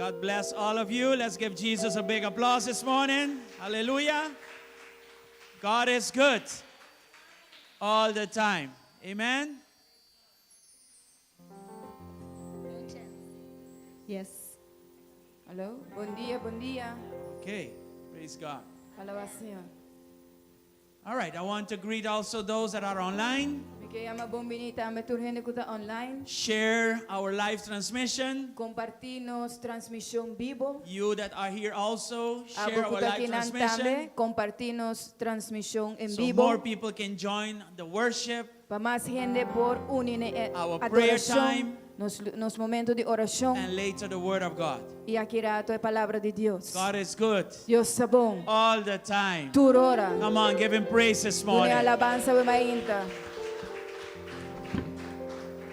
God bless all of you. Let's give Jesus a big applause this morning. Hallelujah. God is good all the time. Amen. Yes. Hello. Bon dia, bon dia. Okay. Praise God. Alabá Señor. All right. I want to greet also those that are online. Mi ke yama bon bini tambe tur hende ku ta online. Share our live transmission. Kompartí nos transmishon bibu. You that are here also, share Abo our live ku ta akinan transmission. tambe, kompartí nos transmishon en So bibu. more people can join the worship, Pa mas hende por uni na e Our prayer adorashon, time. nos, nos momento di orashon and later the word of God. i aki ratu e palabra di Dios. God is good Dios ta bon. all the time. Tur ora. Come on, give him praise this Dun'é morning. alabansa awe mainta.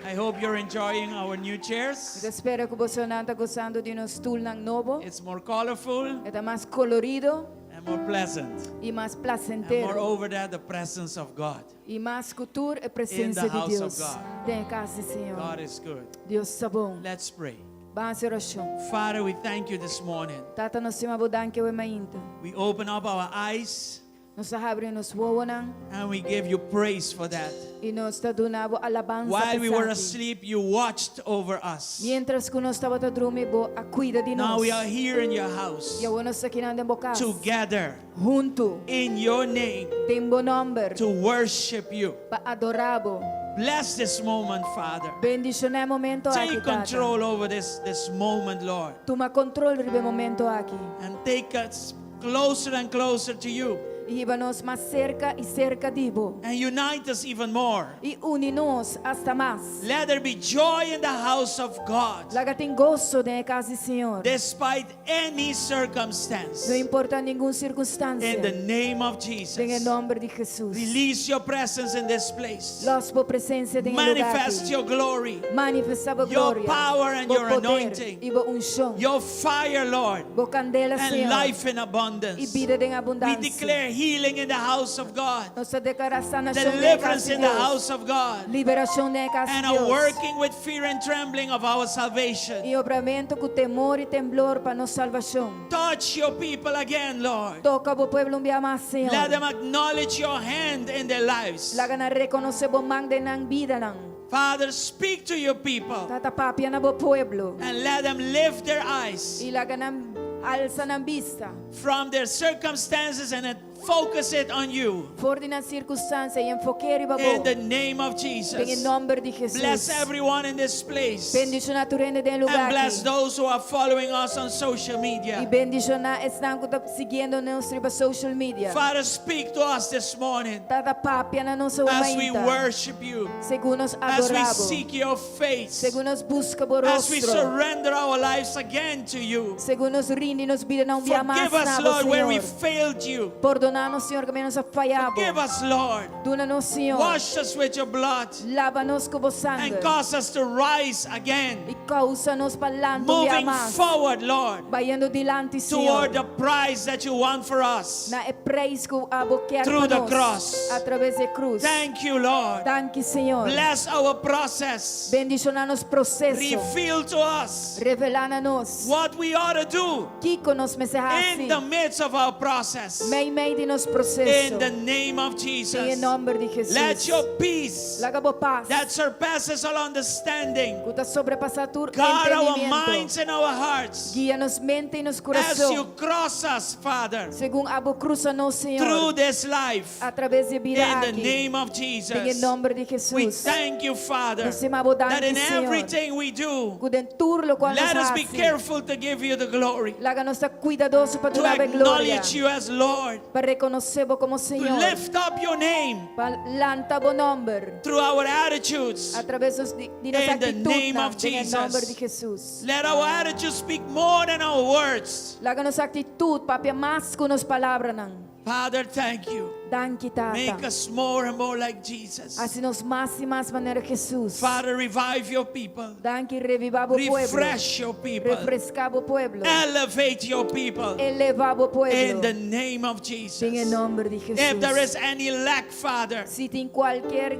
I hope you're enjoying our new chairs. Mi ta spera ku bosonan ta gosando di nos stulnan nobo. It's more colorful E ta mas kolorido and more pleasant. i mas And plasentero. moreover that, the presence of God. I mas ku tur e In presensia the di house of Dios God. den e kas di Señor. God is good. Dios ta bon. Let's pray. Ban hasi orashon. Father, we thank you this morning. Tata nos yama bo danki awe mainta. We open up our eyes Nos ta habri nos wowonan and we give you praise for that. i nos ta duna bo alabansa While we were p'esaki. asleep, you watched over us. Miéntras ku nos tabata drumi bo a kuida di Now nos. we are here in your house I awor nos ta akinan den bo kas. together Huntu in your name den bo nòmber to worship you. pa adorá bo. Bless this moment, Father. Bendishoná e momento aki, Take Tata. control over this, this moment, Lord. Tuma kontrol riba e momento aki. And take us closer and closer to you. I hiba nos mas serka i serka di bo. And unite us even more. I uni nos asta mas. Let there be joy in the house of God. Laga tin goso den e kas di Señor. Despite any circumstance. No importa ningun In the sirkunstansia. name of Den e Jesus. nòmber di Jesus. Release your presence in this place. Lòs bo presensia den e lugar Manifest aki. your glory, Manifestá bo your gloria, power and bo your poder anointing, i bo unshon. your fire, Lord, Bo kandela, and Señor, life in i abundance. bida den We abundansia. declare healing in the house of God, Nos ta deklará sanashon den e kas deliverance di in the Dios, house of God, liberashon den e kas and di a Dios, working with fear and trembling of our salvation. i obramentu ku temor i temblor pa nos salbashon. Touch your people again, Lord. Toka bo pueblo un bia mas, Let Señor. them acknowledge your hand in their lives. Laga nan rekonosé bo man den nan bidanan. Father, speak to your people Tata papia na bo pueblo and let them lift their eyes i laga nan alsa nan bista from their circumstances and focus it on you. for di nan sirkunstansia i enfok'é riba In bo. the name of Den e Jesus. nòmber di Jesus. Bless everyone in this place. Bendishoná tur hende den e lugá And bless aki. those who are following us on social I media. bendishoná esnan ku ta siguiendo nos riba social media. Father, speak to us this morning Tata papia na nos awe as we mainta. worship you, Segun nos as we adorá bo. seek your face, Segun nos buska bo as we rostro. surrender our lives again to you. Segun nos rindi nos bida na un bia mas Forgive us, na bo, Lord, where we Señor. failed you. Pordoná nos, Señor, kaminda nos a faya bo. Forgive us, Lord. Duna nos, Señor. Wash us with your blood Laba nos ku bo and sanger. cause us to rise again, I kousa nos pa lanta un bia moving mas. forward, Lord, Bayendo dilanti, toward Señor. the prize that you want for us. Na e preis ku abo kier Through pa the nos. cross. Atraves di e krus. Thank you, Lord. Danki, Señor. Bless our process. Bendishoná nos proseso. Reveal to us Revelá na nos. what we ought to do Kiko nos mester in hasi. the midst of our process. Meimei di nos In proseso. the name of Den e Jesus. nòmber di Jesus. Let your peace Laga bo pas. that surpasses all understanding Ku ta sobrepasá tur guard our entendimiento. minds and our hearts Guia nos mente i nos as you kurason. cross us, Father, Segun abo krusa nos, through Señor. this life. Atraves di e bida In the aki. name of Den e Jesus. nòmber di We Jesus. thank you, Father, Nos yama bo that danki, in Señor. everything we do, Ku den tur lokual nos let us be hasi. careful to give you the glory, Laga nos ta kuidadoso pa to duna bo e gloria. acknowledge you as Lord, Pa rekonosé bo komo to Señor. lift up your name Pa lanta bo nòmber. through our attitudes. Atraves di di nos In the name aktitutnan of den e nòmber di Jesus. Jesus. Let our attitudes speak more than our words. Laga nos aktitut papia mas ku nos palabranan. Father, thank you. Danki, Tata. Make us more and more like Jesus. Hasi nos mas i mas manera Jesus. Father, revive your people. Danki, revivá bo pueblo. Refresh your people. Refreská bo pueblo. Elevate your people. Elevá bo pueblo. In the name of Den e Jesus. nòmber di If there Jesus. is any lack, Father, Si tin kualke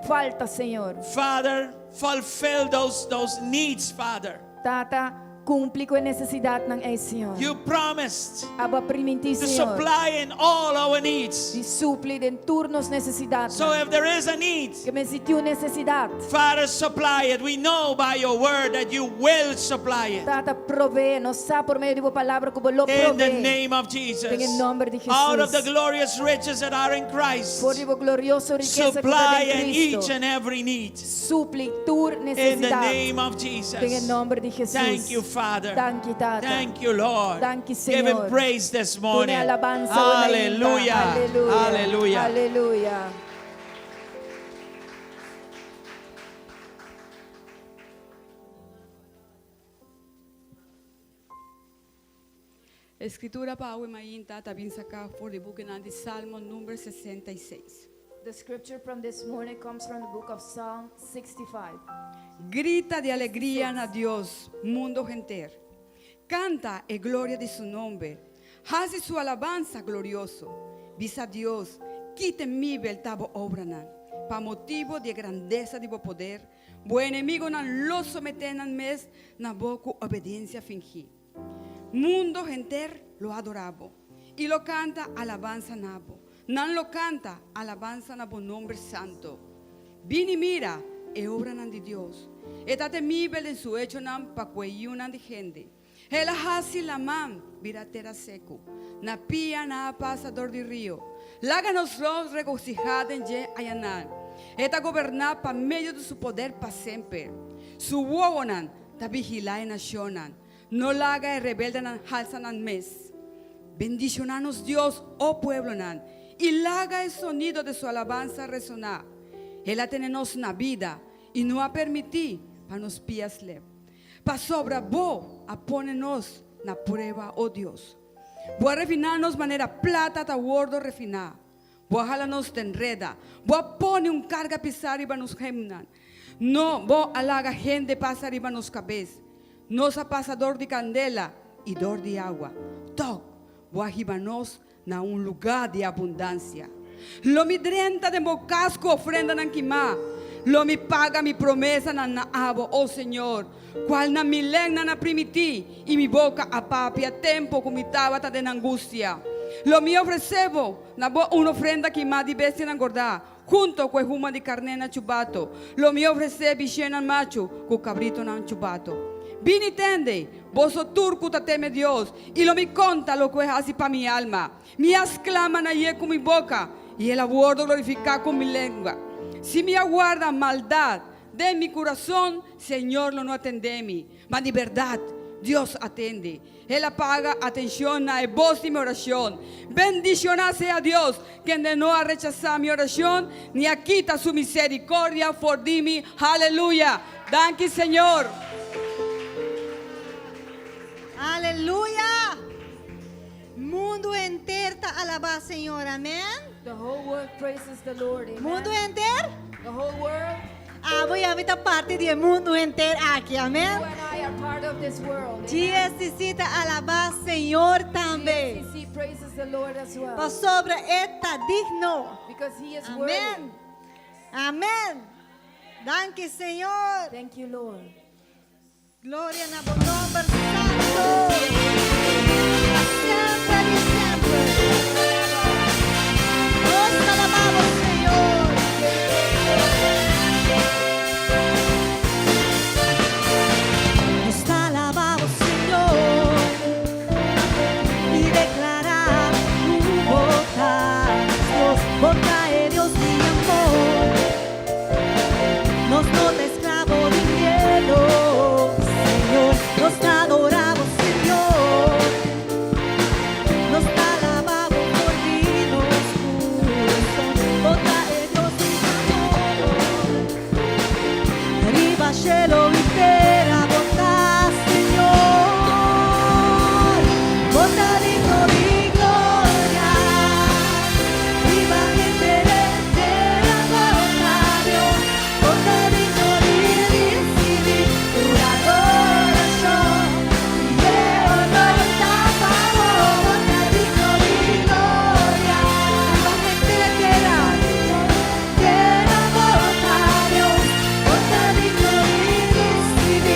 falta, Señor. Father, fulfill those, those needs, Father. Tata, Kumpli ku e nesesidatnan ei, Señor. You promised Abo a primintí, to Señor, supply in all our needs. di supli den tur nos nesesidatnan. So if there is a need, Ke men si tin un nesesidat, Father, supply it. We know by your word that you will supply it. Tata, proveé. Nos sa por medio di bo palabra ku bo lo In the proveé. name of Jesus. Den e nòmber di Out of the Jesus. glorious riches that are in Christ, For di bo glorioso rikesa ku ta supply den in Cristo. each and every need. Supli tur In the nesesidat. name of Den e Jesus. nòmber di Jesus. Thank you, Father. Danki, Tata. Thank you, Lord. Danki, Give him Señor. praise this Dun'é morning. alabansa awe mainta. Hallelujah. Aleluya. Hallelujah. Aleluya. Skritura pa awe mainta ta bin saká for di buki di Salmo number 66. The scripture from this morning comes from the book of Psalm 65. Grita di alegria na Dios, mundu henter. Kanta e gloria di su nòmber. Hasi su alabansa glorioso. Bisa Dios, ki temibel ta bo obranan. Pa motibu di grandesa di bo poder, bo enemigunan lo someté nan mes na bo ku obedensia fingí. Mundu henter lo adorá bo i lo kanta alabansa na bo. Nan lo kanta alabansa na bo nòmber santu. Bini mira e obranan di Dios. E ta temibel den su echonan pa ku e yunan di hende. El a hasi laman bira tera seku. Na pia nan a pasa dor di riu. Laga nos regosihá den dje ayanan. E ta goberná pa medio di su poder pa semper. Su wowonan ta vigilá e nashonnan. No laga e rebeldenan halsa nan mes. Bendishoná nos Dios, o pueblonan, i laga e sonido di su alabansa resoná. El a tene nos na bida i no a permití pa nos pia slep. Pasobra bo a pone nos na prueba, o Dios. Bo a refiná nos manera plata ta wòrdu refiná. Bo a hala nos den reda. Bo a pone un karga pisá riba nos hemnan. No bo a laga hende pasa riba nos kabes. Nos a pasa dor di kandela i dor di awa. Tòg bo a hiba nos na un lugá di abundansia. Lo mi drenta den bo kas ku ofrendanan kimá. Lo mi paga mi promesanan na abo, o Señor, kualnan mi lènnan a primití i mi boka a papia tempu ku mi tabata den angustia. Lo mi ofresé bo na bo un ofrenda kimá di bestianan gordá, hunto ku e huma di karnénan chubato. Lo mi ofresé bishénan machu ku kabritonan chubato. Bini tende, boso tur ku ta teme Dios, i lo mi konta loke e hasi pa mi alma. Mi a sklama na dje ku mi boka, i el a wòrdu glorifiká ku mi lengua. Si mi a warda maldat den mi kurason, Señor lo no atendé mi. Ma di bèrdat, Dios a tende. El a paga atenshon na e bos di mi orashon. Bendishoná sea Dios, kende no a rechasá mi orashon ni a kita su miserikòrdia for di mi. Haleluya! Danki, Señor! Aleluya! Mundu henter ta alabá Señor. Amèn. The whole world praises the Lord. Amen. Mundu henter? The whole world. Abo i ami ta parti di e mundu henter aki. Amèn. You and I are part of this world. Amen. GSCC ta alabá Señor tambe. GSCC praises the Lord as well. Pasobra e ta digno. Because he is worthy. Amèn. Amèn. Danki Señor. Thank you, Lord. Gloria na bo nòmber santu. Pa semper i semper. Nos ta alabá bo, Señor. Nos ta alabá bo, Señor. I deklará ku bo ta Dios, bo ta e Dios di amor. Nos no ta esklabo di miedu, Señor. Nos ta adorá bo, Señor. Nos ta alabá bo for di nos kurason. Bo ta e Dios di amor. Riba shelu i tera, bo ta Señor. Bo ta digno di gloria. Riba henter tera, bo ta Dios. Bo ta digno di risibí tur adorashon. I honor ta pa bo. Bo ta digno di gloria. Riba henter tera, tera, bo ta Dios. Bo ta digno di risibí.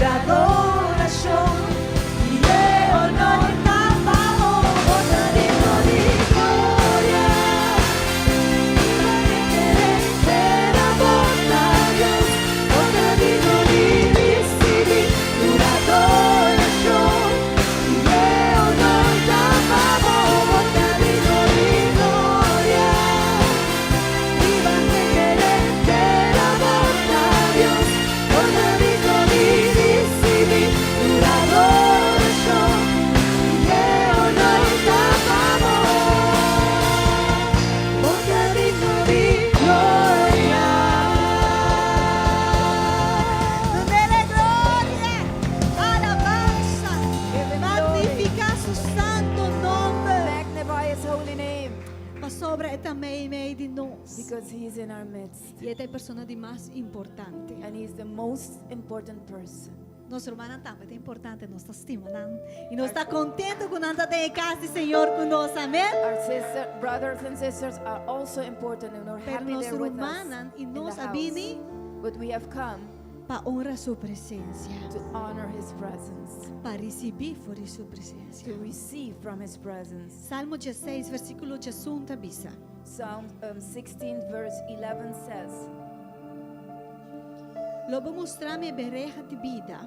Tur adorashon i e honor ta pa bo. Bo ta digno di gloria. Tera bo ta Dios, bo ta digno di risibí tur adorashon i e honor ta pa bo. Bo ta digno di gloria. Viva tera bo ta Dios, bo ta digno di risibí tur adorashon i e honor ta pa bo. Bo ta digno di gloria. Dun'E gloria, alabansa, Give him glory. magnifiká su santu nòmber. Magnify his holy name. Pasobra e ta meimei di nos. Because he is in our midst. I e ta e persona di mas importante. And he's the most important person. Nos rumannan tambe ta importante, nos ta stima nan. I nos ta kontentu ku nan ta den kas di Señor ku nos, amèn? Our sister, brothers and sisters are also important and we're Pero happy nos they're with us rumannan i in the nos house. a bini But we have come pa honra su presensia, to honor his presence, pa risibí for di su presensia. to receive from his presence. Salmo 16, versíkulo 11 ta bisa. Psalm 16 verse 11 says, Lo bo mustra mi bereha di bida.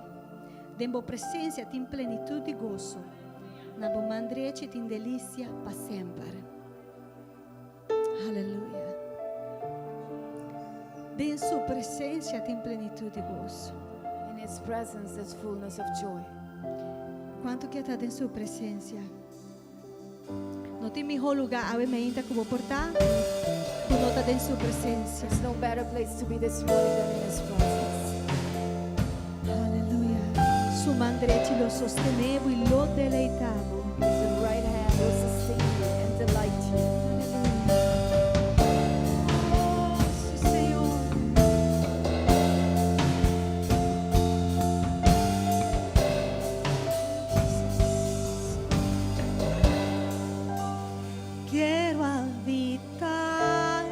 Den bo presensia tin plenitut di goso. Na bo man drechi tin delisia pa semper. Aleluya. Den su presensia tin plenitut di goso. In his presence there's fullness of joy. Kuantu ke ta den su presensia? No tin mihó lugá awe mainta ku bo por ta, ku no ta den su presensia. There's no better place to be this morning than in his presence. Aleluya. Su man drechi lo sostené bo i lo deleitá bo. His right hand will sustain you and delight you. Aleluya. Oh, sí, Señor. Jesus. Quiero habitar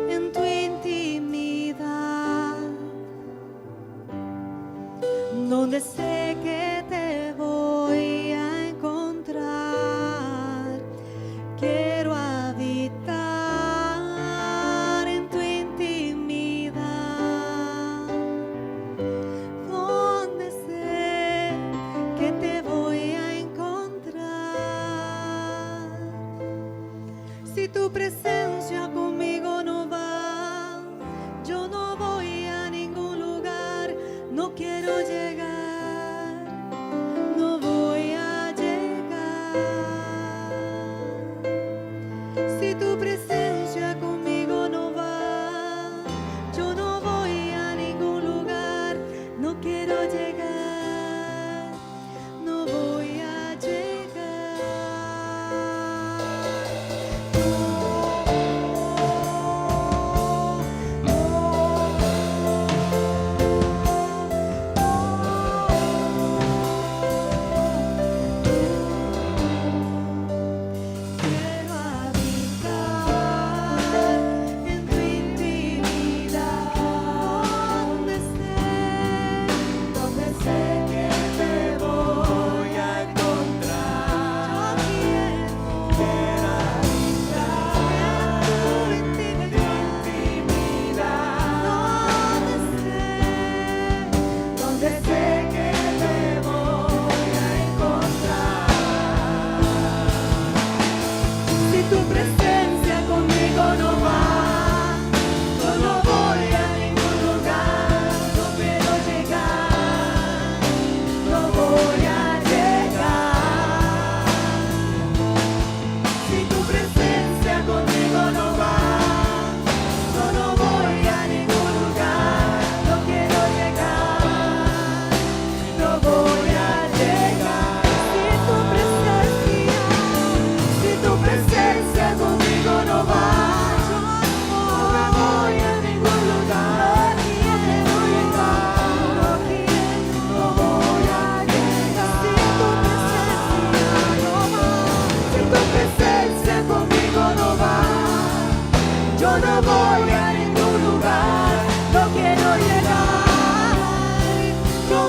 en tu intimidad, donde sé que te voy a encontrar. Quiero habitar en tu intimidad, donde sé que te voy a encontrar. Si tu presencia conmigo no va, yo no voy a ningún lugar, no quiero llegar, no voy a llegar. Si tu presencia conmigo no va, yo no voy a ningún lugar, no quiero llegar, no voy a llegar. No, no. Quiero habitar en tu intimidad, donde sé que te voy a encontrar. Yo quiero habitar en tu intimidad, donde sé que te voy a encontrar. Si tu presencia conmigo no va, yo no voy a ningún lugar, no quiero llegar, no voy a llegar. Si tu presencia conmigo no va, yo no voy a ningún lugar, no quiero llegar, no voy a llegar. Si tu presencia, si tu presencia conmigo no va, yo no me voy a ningún lugar, no quiero llegar, no quiero, no voy a llegar. Si tu presencia no va, si tu presencia conmigo no va, yo no voy a ningún lugar, no quiero llegar. Yo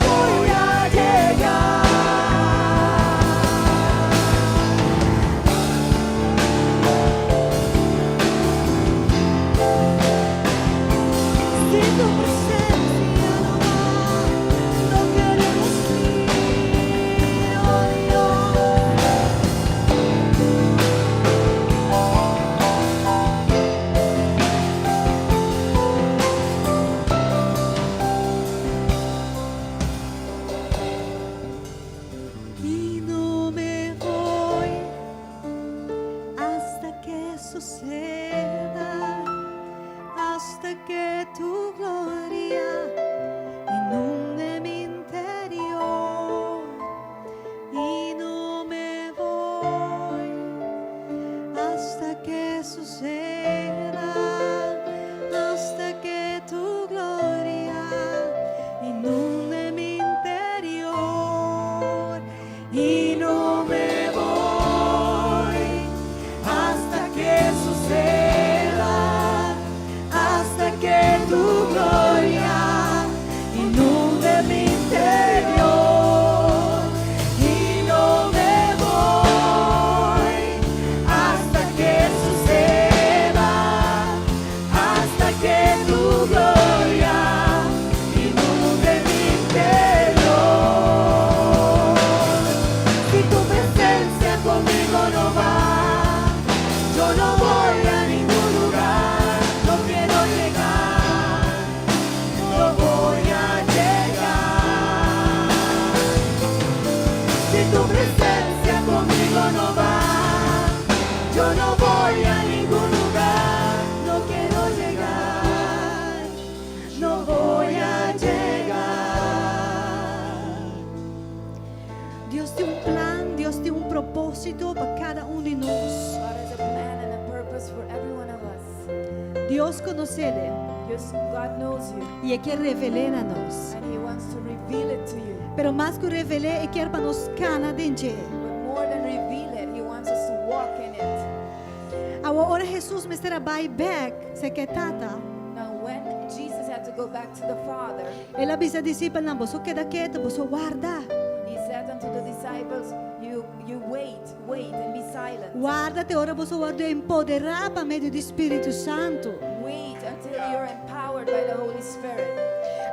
Dios konosé bo. Just God knows you, I E ke revel'é na nos. And He wants to reveal it to you. Pero mas ku revel'é, E ke pa nos kana den dje. But more than reveal it, He wants us to walk in it. Awor Jesus mester a bai bèk, serka e Tata. Now, when Jesus had to go back to the Father, El a bisa disipelnan, boso keda ketu, boso warda. He said unto the disciples, You wait, wait, and be silent. Warda te ora boso wòrdu empoderá pa medio di Spiritu Santu. Wait until you're empowered by the Holy Spirit.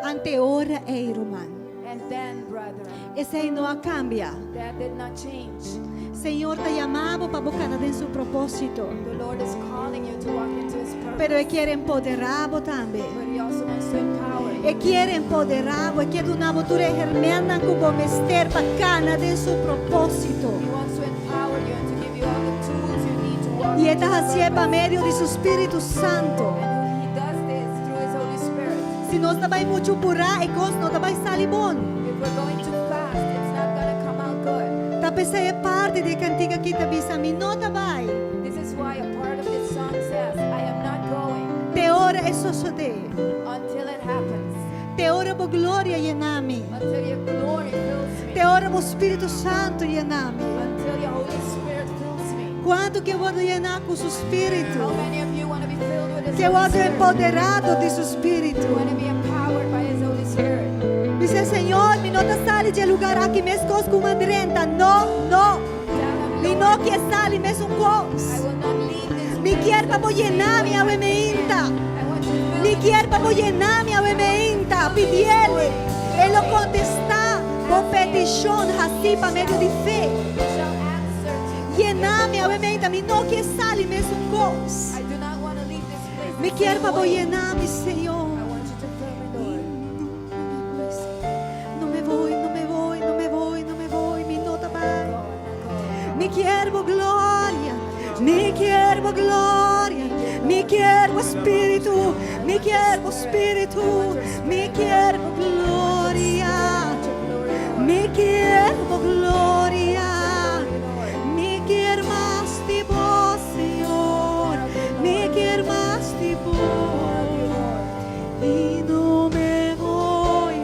Anto e ora ei, ruman. And then, brethren, Esei no a kambia. That did not change. Señor ta yama bo pa bo kana den su propósito. The Lord is calling you to walk into His purpose. Pero E ke empoderá bo tambe. But He also wants to empower you. E ke empoderá bo, E ke duna bo tur e hèrmèntnan ku bo mester pa kana den su propósito. He wants to empower you and to give you all the tools you need to walk I E into ta His hasié pa purpose. medio di su Spiritu Santu. And He does this through His Holy Spirit. Si nos ta bai muchu purá, e kos no ta bai sali bon. If we're going too fast, it's not going to come out good. Ta p'esei e parti di e kantika aki ta bisa, mi no ta bai. This is why a part of this song says, "I am not going" Te ora e sosodé. Until it happens. Te ora bo gloria yena mi. Until your glory fills me. Te ora bo Spiritu Santu yena mi. Until your Holy Spirit fills me. Kuantu ke wòrdu yená ku su Spiritu? How many of you want to be filled with His Ke Holy wòrdu Spirit? empoderá di su Spiritu? You want to be empowered by His Holy Spirit? Bisa, Señor, mi no ta sali di e lugá aki meskos ku m'a drenta. No, no. Tell Him, Mi "Lord, no ke sali mesun kos. I will not leave this Mi place ke pa bo the same yena mi way awe I came. meinta. I want you to fill Mi me ke pa bo yena mi awe mainta. Pidié. E lo kontestá bo petishon hasi pa medio di fe. He shall answer to Yena mi awe mainta. Mi no ke sali mesun kos. I do not want to leave this place Mi the ke same pa bo way. yena mi, Señor. I want you to fill me, Lord. No me voy, no me voy, no me voy, no me voy, mi no ta bai. Go, not go. Mi ke bo gloria, mi ke bo gloria, mi ke bo Spiritu, mi ke bo Spiritu, mi ke bo gloria, Your glory, Lord. mi ke bo gloria, Lord. mi ke mas di bo, Señor, mi ke mas di bo. Y no me voy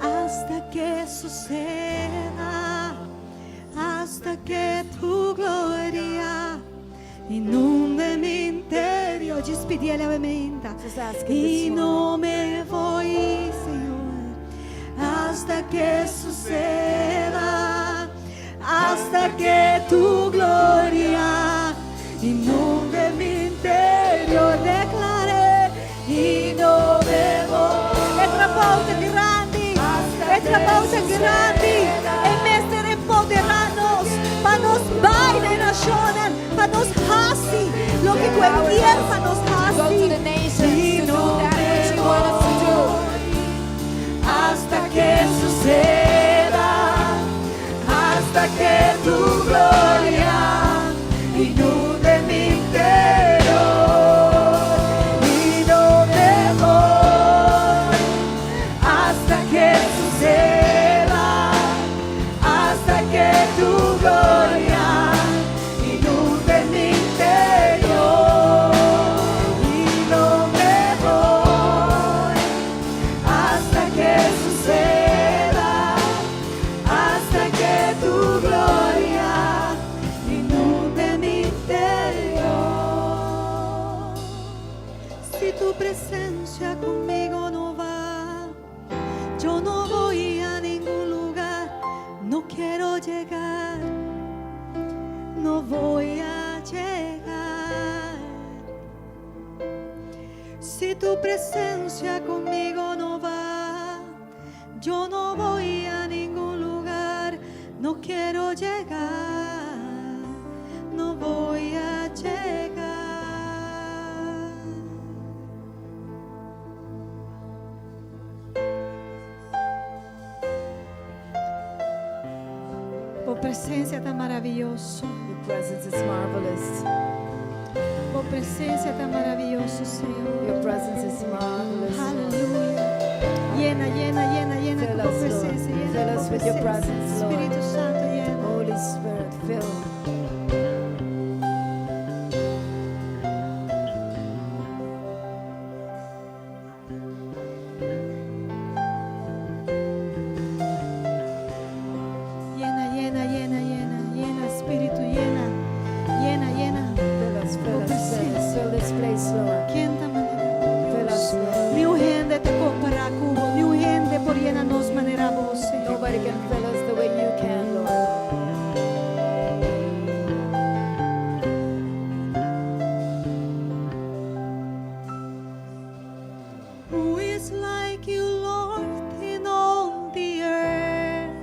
hasta que suceda, hasta que tu gloria inunde mi interior. Djis pidié awe mainta. Just ask Him Y this no me voy, Señor, hasta que suceda, hasta que tu gloria inunde mi interior. Declaré y no me voy. E trabou ta grandi, e trabou ta grandi. E mester empoderá nos, pa nos bai den nashonnan, pa nos hasi, loke E ke pa nos Go to hasi. the nations to do that which you want us to do. Hasta que suceda, hasta que tu gloria inunde mi interior y no me voy hasta que suceda, hasta que tu gloria inunde mi interior y no me voy hasta que suceda, hasta que tu gloria inunde mi interior. Si tu presencia conmigo no va, yo no voy a ningún lugar, no quiero llegar, no voy a llegar. Si tu presencia conmigo no va, yo no voy a ningún lugar, no quiero llegar, no voy a llegar. Bo presensia ta maravioso. Your presence is marvelous. Bo presensia ta maravioso, Señor. Your presence is marvelous, Lord. Aleluya. Yena, yena, yena, yena Fill ku bo us, Lord. presensia. Yena Fill ku us with your presensia. presence, Lord. Spiritu Santu, yena. Holy Spirit, fill. Ken ta manera bo, Fill Dios? us, Lord. Niun hende ta kompará ku bo, niun hende por yena nos manera bo, Señor. Nobody can fill us the way you can, Lord. Who is like you, Lord, in all the earth?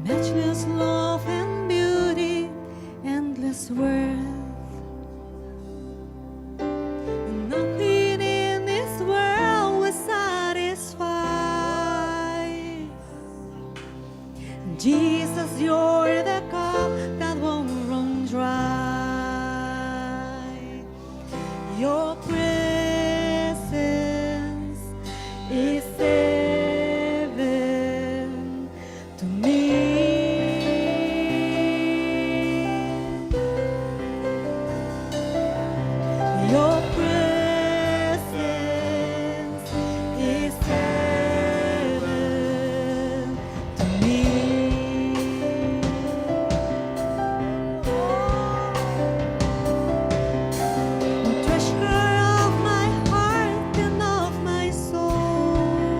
Matchless love and beauty, endless worth. Nothing in this world will satisfy. Jesus, you're the cup that won't run dry. Your presence is heaven to me. Your presence is heaven to me. Oh, treasure of my heart and of my soul.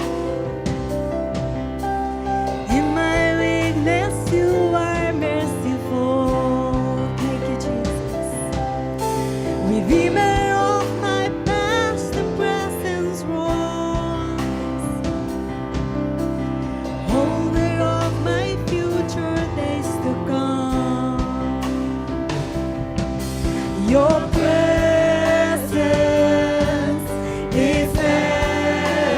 In my weakness, you are merciful. Thank you, Jesus. Redeemer of my past and present wrongs, holder of my future days to come. Your presence is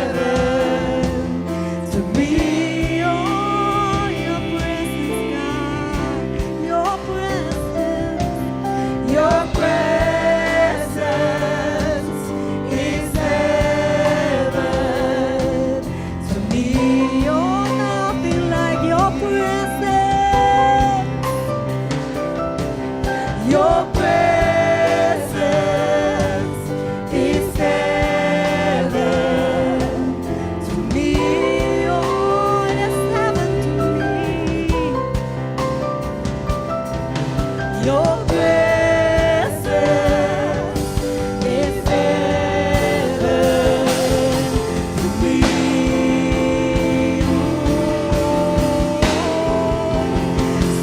heaven to me. Oh, your presence, God, your presence. Your presence is heaven to me. Oh, nothing like your presence. Your presence is heaven to me. Oh, it is heaven to me. Your presence is heaven to me.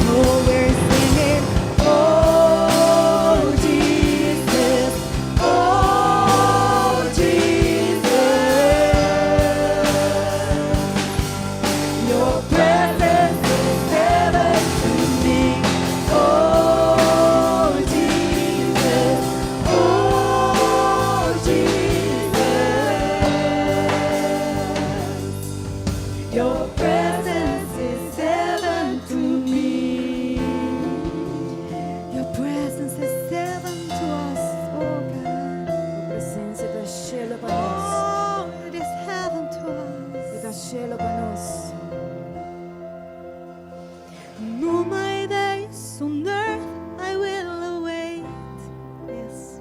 So we're singing, Oh Jesus, oh Jesus. Your presence is heaven to me. Oh Jesus, oh Jesus. Your presence is heaven to me. Your presence is heaven to us, oh God. Bo presensia ta shelu pa nos. Oh, it is heaven to us. Ta shelu pa nos. In all my days on earth I will await. Yes.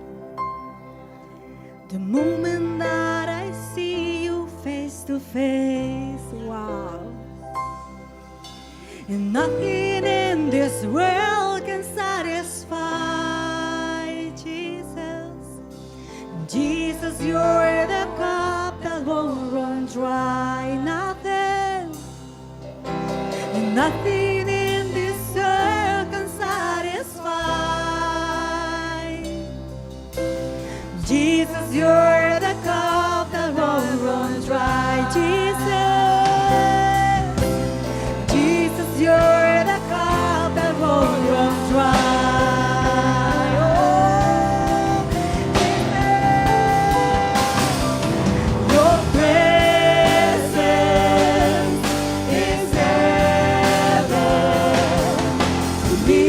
The moment that I see you face to face. Wow. And nothing in this world can satisfy Jesus. Jesus, you're the cup that won't run dry. Nothing. And nothing in this earth can satisfy. Jesus, you're the cup that won't run dry. Jesus, Jesus, you're the cup that won't run dry. Oh, your presence is heaven to me.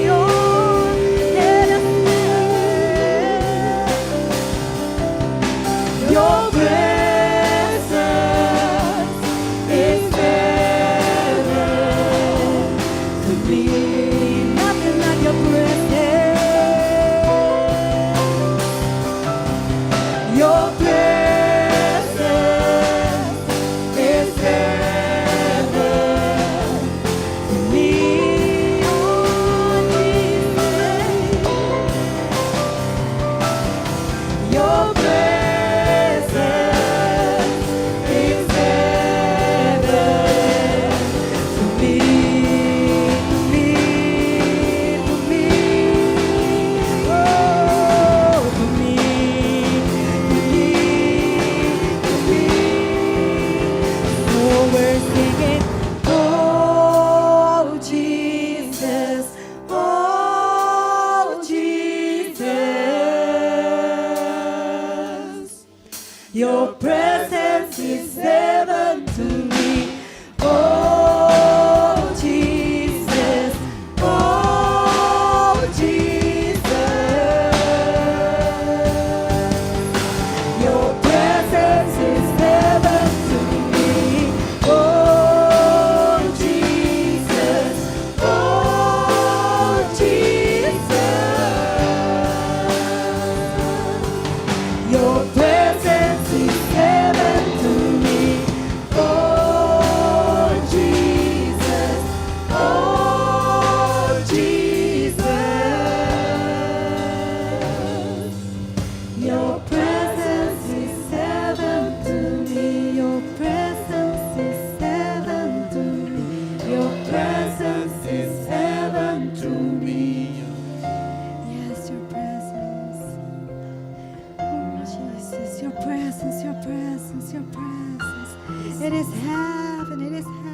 Oh, it is heaven. Your presence Your presence is heaven to me. Oh, Jesus. Oh, Jesus. Your presence is heaven to me. Oh, Jesus. Oh, Jesus. Your presence is heaven to me. Oh, Jesus. Oh, Jesus. Your presence is heaven to me. Your presence is heaven to me. Your presence is heaven to me. Yes, your presence. Oh, Jesus, your presence, your presence, your presence. It is heaven, it is heaven.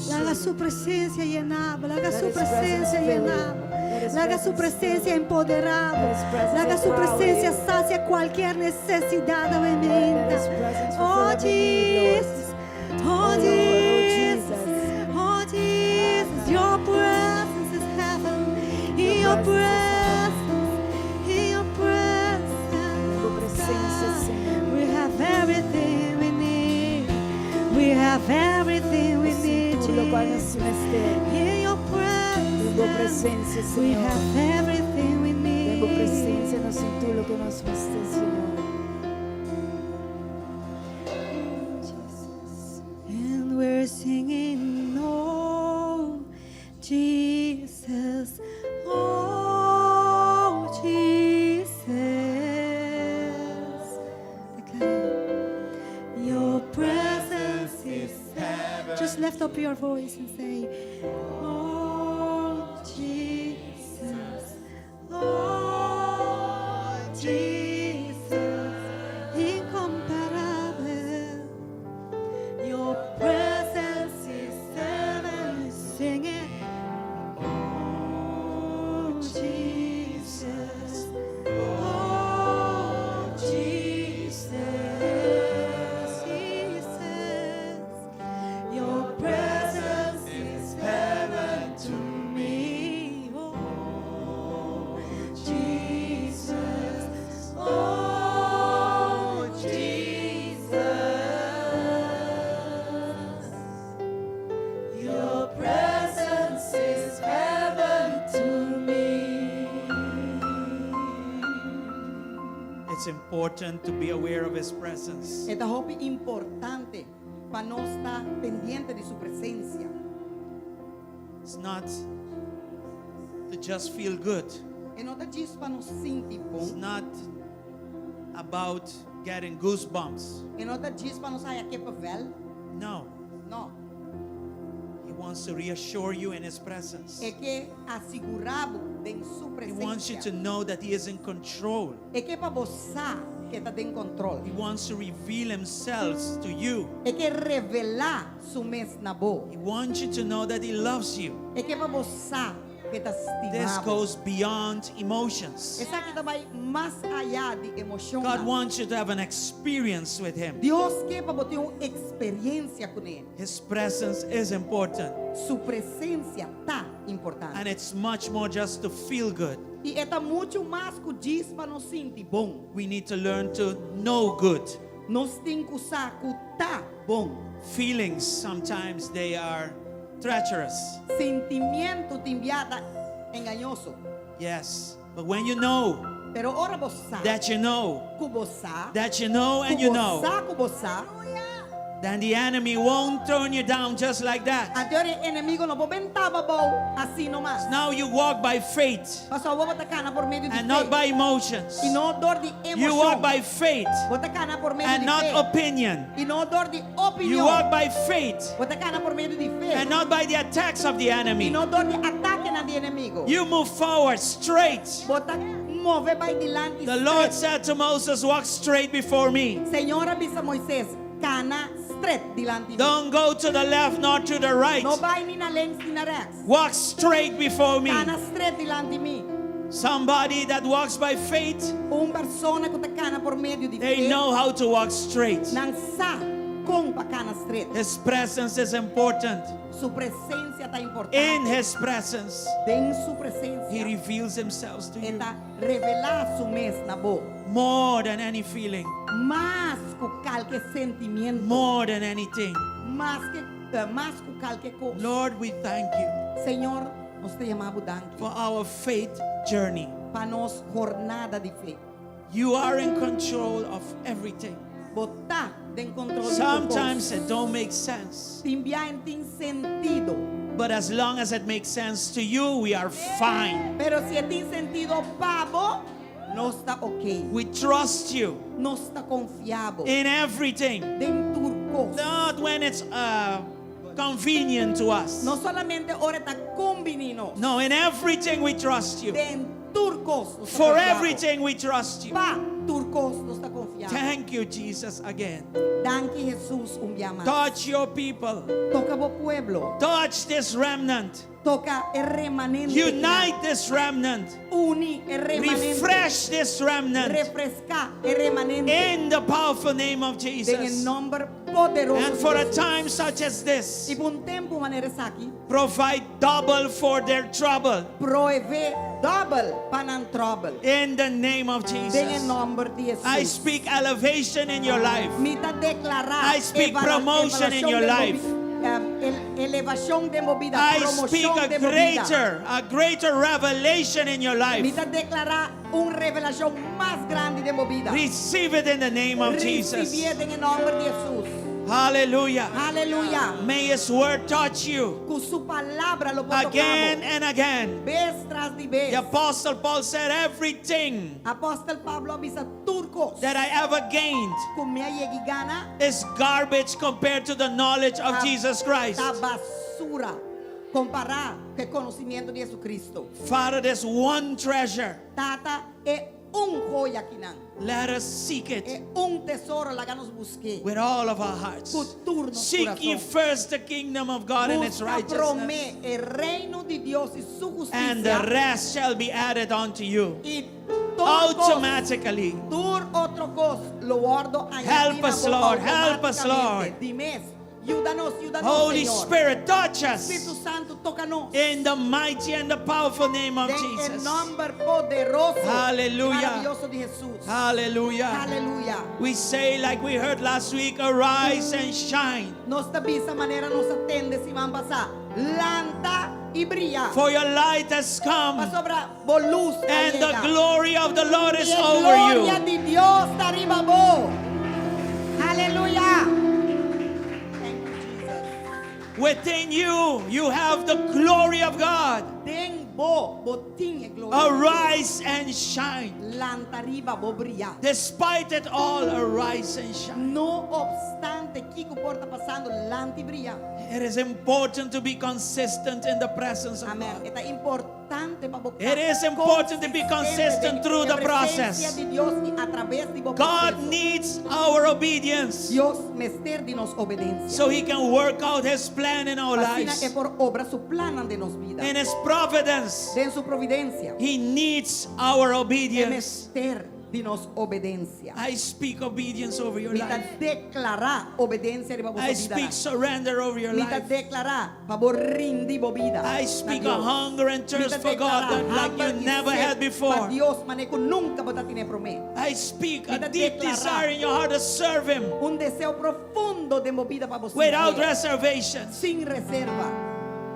Laga su presensia yena bo, laga su presensia yena bo. Laga su presensia empoderá bo. Laga su presensia sasia kualke nesesidat, obviamente. Oh Jesus, oh Jesus, oh Jesus, your presence is heaven. In your presence, in your presence, God, we have everything we need. We have everything we need, Jesus. In your presence, we have everything we need. Den bo presensia nos tin tur loke nos mester, Señor. Jesus. And we're singing, oh, Jesus, oh, Jesus. Declare, your presence is heaven. Just lift up your voice and say, Oh, Jesus, oh, Jesus, incomparable. Your presence is heaven. Sing it. Oh, Jesus. Oh, Jesus. Jesus. Your presence is heaven to me. Oh, Jesus. Oh, Jesus. Your presence is heaven to me. It's important to be aware of His presence. E ta hopi importante pa nos ta pendiente di su presensia. It's not to just feel good. E no ta djis pa nos sinti It's bon. not about getting goosebumps. E no ta djis pa nos haya kippenvel. No. No. He wants to reassure you in His presence. E ke sigurá bo den su He wants you to presensia. know that He is in control. E ke pa bo sa ku e ta den kontròl. He wants to reveal Himself to you. E ke revelá su mes na bo. He wants you to know that He loves you. E ke pa bo sa ku e ta This stima bo. goes beyond emotions. Esaki ta bai mas ayá di emoshon. God wants you to have an experience with Him. Dios ke pa bo tin un eksperensia kuné. His presence is important. Su presensia ta importante. And it's much more just to feel good. I e ta muchu mas ku djis pa nos sinti bon. We need to learn to know good. Nos tin ku sa ku ta bon. Feelings, sometimes they are treacherous. Sentimentu tin bia ta engañoso. Yes. But when you know Pero ora bo sa, that you know, ku bo sa, that you know and you know, ku bo sa, ku bo sa, then the enemy won't turn you down just like that. anto e enemigu no por benta bo abou asina nomás. Now you walk by faith Pasobra bo ta kana pa medio di and not fe. by emotions. I no dor di emoshon. You walk by faith Bo ta kana pa medio and di not fe. opinion. I no dor di opinion. You walk by faith Bo ta kana pa medio di fe. and not by the attacks of the I enemy. no dor di atakenan di enemigu. You move forward straight. Bo ta move bai dilanti. The Lord said to Moses, Walk straight before me. Señor a bisa Moises, kana straight dilanti mi. Don't go to the left nor to the right. No bai ni na links ni na rechts. Walk straight before me. Kana straight dilanti mi. Somebody that walks by faith, Un persona ku ta kana pa medio di they fe, know how to walk straight. nan sa kon pa kana stret. His presence is important. Su presensia ta importante. In His presence, Den su He presensia, reveals Himself to you E ta revelá su mes na bo. more than any feeling, Mas ku kualke sentimentu. more than anything. Mas ku mas ku kualke kos. Lord, we thank you Señor, nos ta yama bo danki for our faith journey. pa nos jornada di fe. You are in control of everything. Bo ta den kontrol di Sometimes it don't make sense, Tin bia e n' tin sentido. but as long as it makes sense to you, we are fine. Pero si tin sentido pa bo, nos ta ok. We trust you Nos ta konfia bo. in everything, Den tur kos. not when it's convenient to us. No solamente ora ta kombiní nos. No, in everything we trust you. Den tur kos. Nos ta For konfia bo. everything we trust you. Pa tur kos nos ta konfia bo. Thank you, Jesus, again. Danki Jesus un bia mas. Touch your people. Toka bo pueblo. Touch this remnant. Toka e remanente. Unite this remnant. Uni e remanente. Refresh this remnant. Refreská e remanente. In the powerful name of Den Jesus. nòmber poderoso. And di for a Jesus. time such as this, I pa un tempu manera esaki, provide double for their trouble. proveé dòbel pa nan trouble. In the name of Den Jesus. nòmber di Jesus. I speak elevation in your life. Mi ta deklará I speak promotion in your life. Elevashon den bo bida, I speak promoshon a den bo bida. greater revelation in your Mi life. ta deklará un revelashon mas grandi den bo bida. Receive it in the name of Jesus. Risibié den nòmber di Jesus. Hallelujah. Aleluya. May His word touch you Ku su palabra lo por again toka. and again. Bes tras di bes. The Apostle Paul said, Everything Apòstel Pablo a bisa tur kos. that I ever gained Ku mi a yeg'i gana is garbage compared to the knowledge of Jesus Christ. Ta basura kompará ku konosementu di Jesucristo. Father, there's one treasure. Tata e un joya akinan. Let us seek E it un tesoro laga nos busk'é. with all of our hearts. Ku tur nos Seek ye kurason. first the kingdom of God and its Buska righteousness, promé e reino di Dios i su and the hustisia. rest shall be added unto you I tur kos, automatically. tur otro kos, lo wòrdu Help us, Lord. Help us, Lord. Di mes, yuda nos, yuda nos, Holy Señor. Spirit, touch Spiritu us Santu, toka nos. in the mighty and the powerful name of Den Jesus. nòmber poderoso, Hallelujah. maravioso di Jesus. Hallelujah. Aleluya. We say, like we heard last week, arise and shine, Nos ta bisa manera nos a tende siman pasá. Lanta i briya. for your light has come, Pasobra bo lus and the yega. glory of the Lord is I over gloria you. di Dios ta riba bo. Aleluya. Thank you, Jesus. Within you, you have the glory of God. Den bo, bo tin e gloria. Arise and shine. Lanta riba bo briya. Despite it all, arise and shine. No opstante, kiko por ta pasando, lanta i briya. It is important to be consistent in the presence of Amèn. God. Ta importante pa It is important to be consistent through the process. di Dios i atraves di God proseso. needs our obedience Dios mester di nos obedensia. so He can work out His plan in our Asina lives. e por obra su plan den nos bida. In His providence, Den su providensia. He needs our E obedience. mester di nos obedensia. I speak obedience over your Mi ta life. deklará obedensia riba bo I bida. speak surrender over your Mi ta life. deklará pa bo rindi bo bida. I speak a hunger and thirst for God that like you never had Pa before. Dios manera ku nunka bo tabatin promé. I speak a Mi ta deep deklará desire in your heart to serve Him Un deseo profundo den bo bida pa bo without sirbi. reservations. Sin reserva.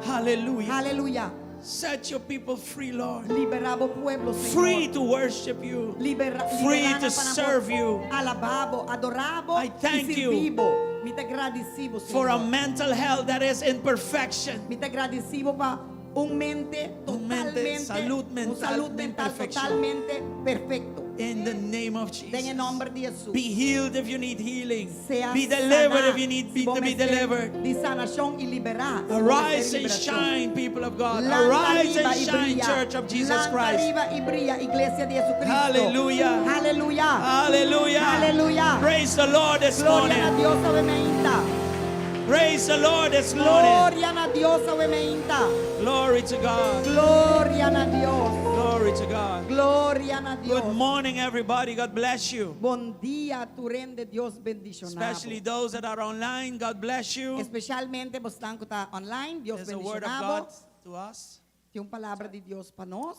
Hallelujah. Aleluya. Set your people free, Lord. Liberá bo pueblo, Señor. Free to worship you. Libera, Free liberá to pa nan serve you. Alabá bo, adorá bo I thank i you sirbi bo. Mi ta gradisí bo, For a Señor. mental health that is in perfection. Mi ta gradisí bo pa un mente Un mente, totalmente, salú un mental salú en mental perfekshon. totalmente perfekto. In the name of Den Jesus. nòmber di Jesus. Be healed if you need healing. Sea Be delivered saná, if you need si bo to be mester delivered. Di sanashon i liberá. Si bo Arise mester and liberashon. shine, people of God. Lanta Arise riba and i shine, briya. Church of Jesus Lanta Christ. riba i briya, Iglesia di Jesucristo. Hallelujah. Aleluya. Hallelujah. Hallelujah. Praise the Lord this Gloria na morning. Dios awe mainta. Praise the Lord this morning. Gloria na Dios awe mainta. Glory to God. Gloria na Dios. Glory. Glory to God. Gloria na Dios. Good morning, everybody. God bless you. Bon dia, tur hende, Dios bendishoná. Especially those that are online. God bless you. Espesialmente bosnan ku ta online, Dios There's a word of bendishoná. God to us. Tin un palabra di Dios pa nos.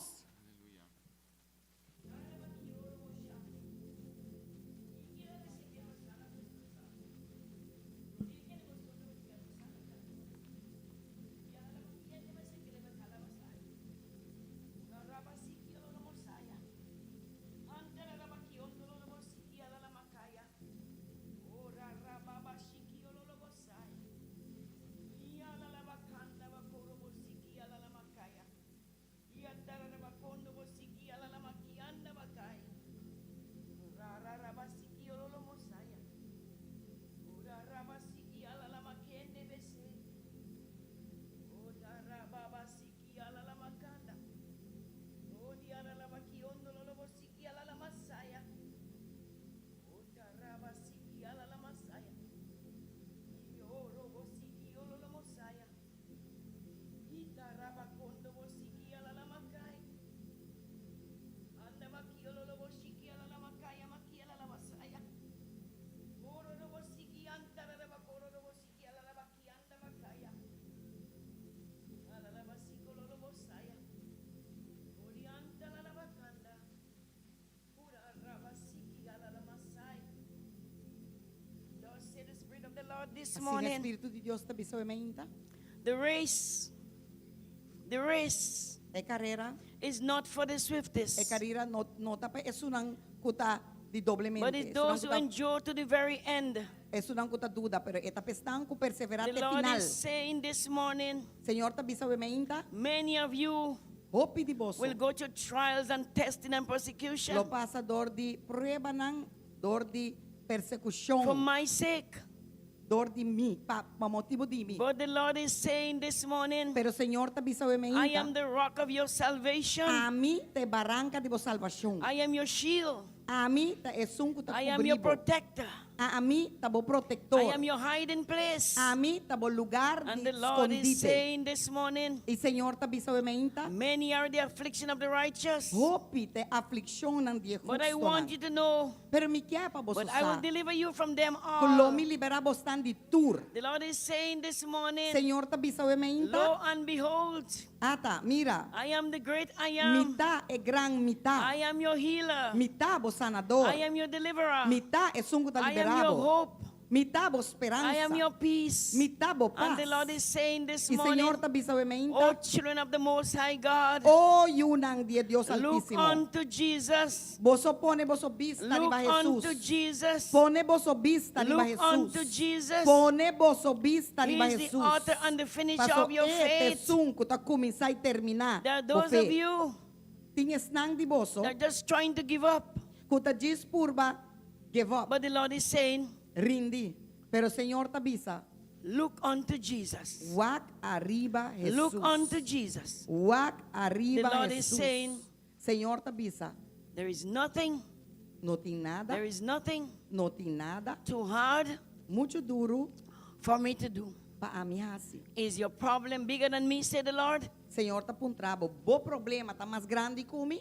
This Asina morning, Spiritu di Dios ta bisa mainta. the race, the race E karera, is not for the e swiftest, karera no no ta pa esunnan ku ta di doblemente. but it's those who endure to the very end. Esunnan ku ta duda, pero e ta p'esnan ku perseverá The te Lord final. is saying this morning, Señor ta bisa mainta, many of you hopi di boso. will go through trials and testing and persecution Lo pasa dor di pruebanan, dor di persekushon, for my sake. dor di mi, pa, pa motibu di mi. But the Lord is saying this morning, Pero Señor ta bisa I mainta, am the rock of your salvation. Ami ta e baranka di bo salbashon. I am your shield. Ami ta esun ku ta I am your kubri bo. protector. Ami ta bo protektor. I am your hiding place. Ami ta bo lugá And di the Lord is eskondite. saying this morning, I Señor ta bisa mainta, many are the affliction of the righteous. hopi ta e aflikshonnan di But I want you hustunan. to know, Pero mi ke pa boso but I will sa, deliver you from them ku lo all. mi liberá bosnan di tur. The Lord is saying this morning, Señor ta bisa mainta, lo and behold, ata, mira, I am the great I am. Mi ta e gran mi ta. I am your healer. Mi ta bo sanadó. I am your deliverer. Mi ta esun ku ta I am liberá your bo. hope. Mi ta bo I speransa. am your peace. Mi ta bo And the pas. Lord is saying this I morning, Señor ta bisa O mainta, children of the Most High God, O yunan di e Dios look Altísimo. unto Jesus. Boso pone boso bista Look riba unto Jesus. Jesus. Pone boso bista riba Look unto Jesus. Jesus. Pone boso bista He riba is the Jesus. author and the finisher Paso of your e ta faith. esun ku ta kuminsá i terminá There are bo those of fe. you Tin esnan di boso that are just trying to give up. ku ta djis purba give up, But the Lord is saying, rindi. Pero Señor ta bisa, look unto Jesus. wak ariba Look Jesus. unto Jesus. Wak ariba The Lord is Jesus. saying, Señor ta bisa, There is nothing, no tin nada, there is nothing no tin nada too hard muchu duru for me to do. pa ami hasi. Is your problem bigger than me, said the Lord? Señor ta puntra bo, bo problema ta mas grandi ku mi?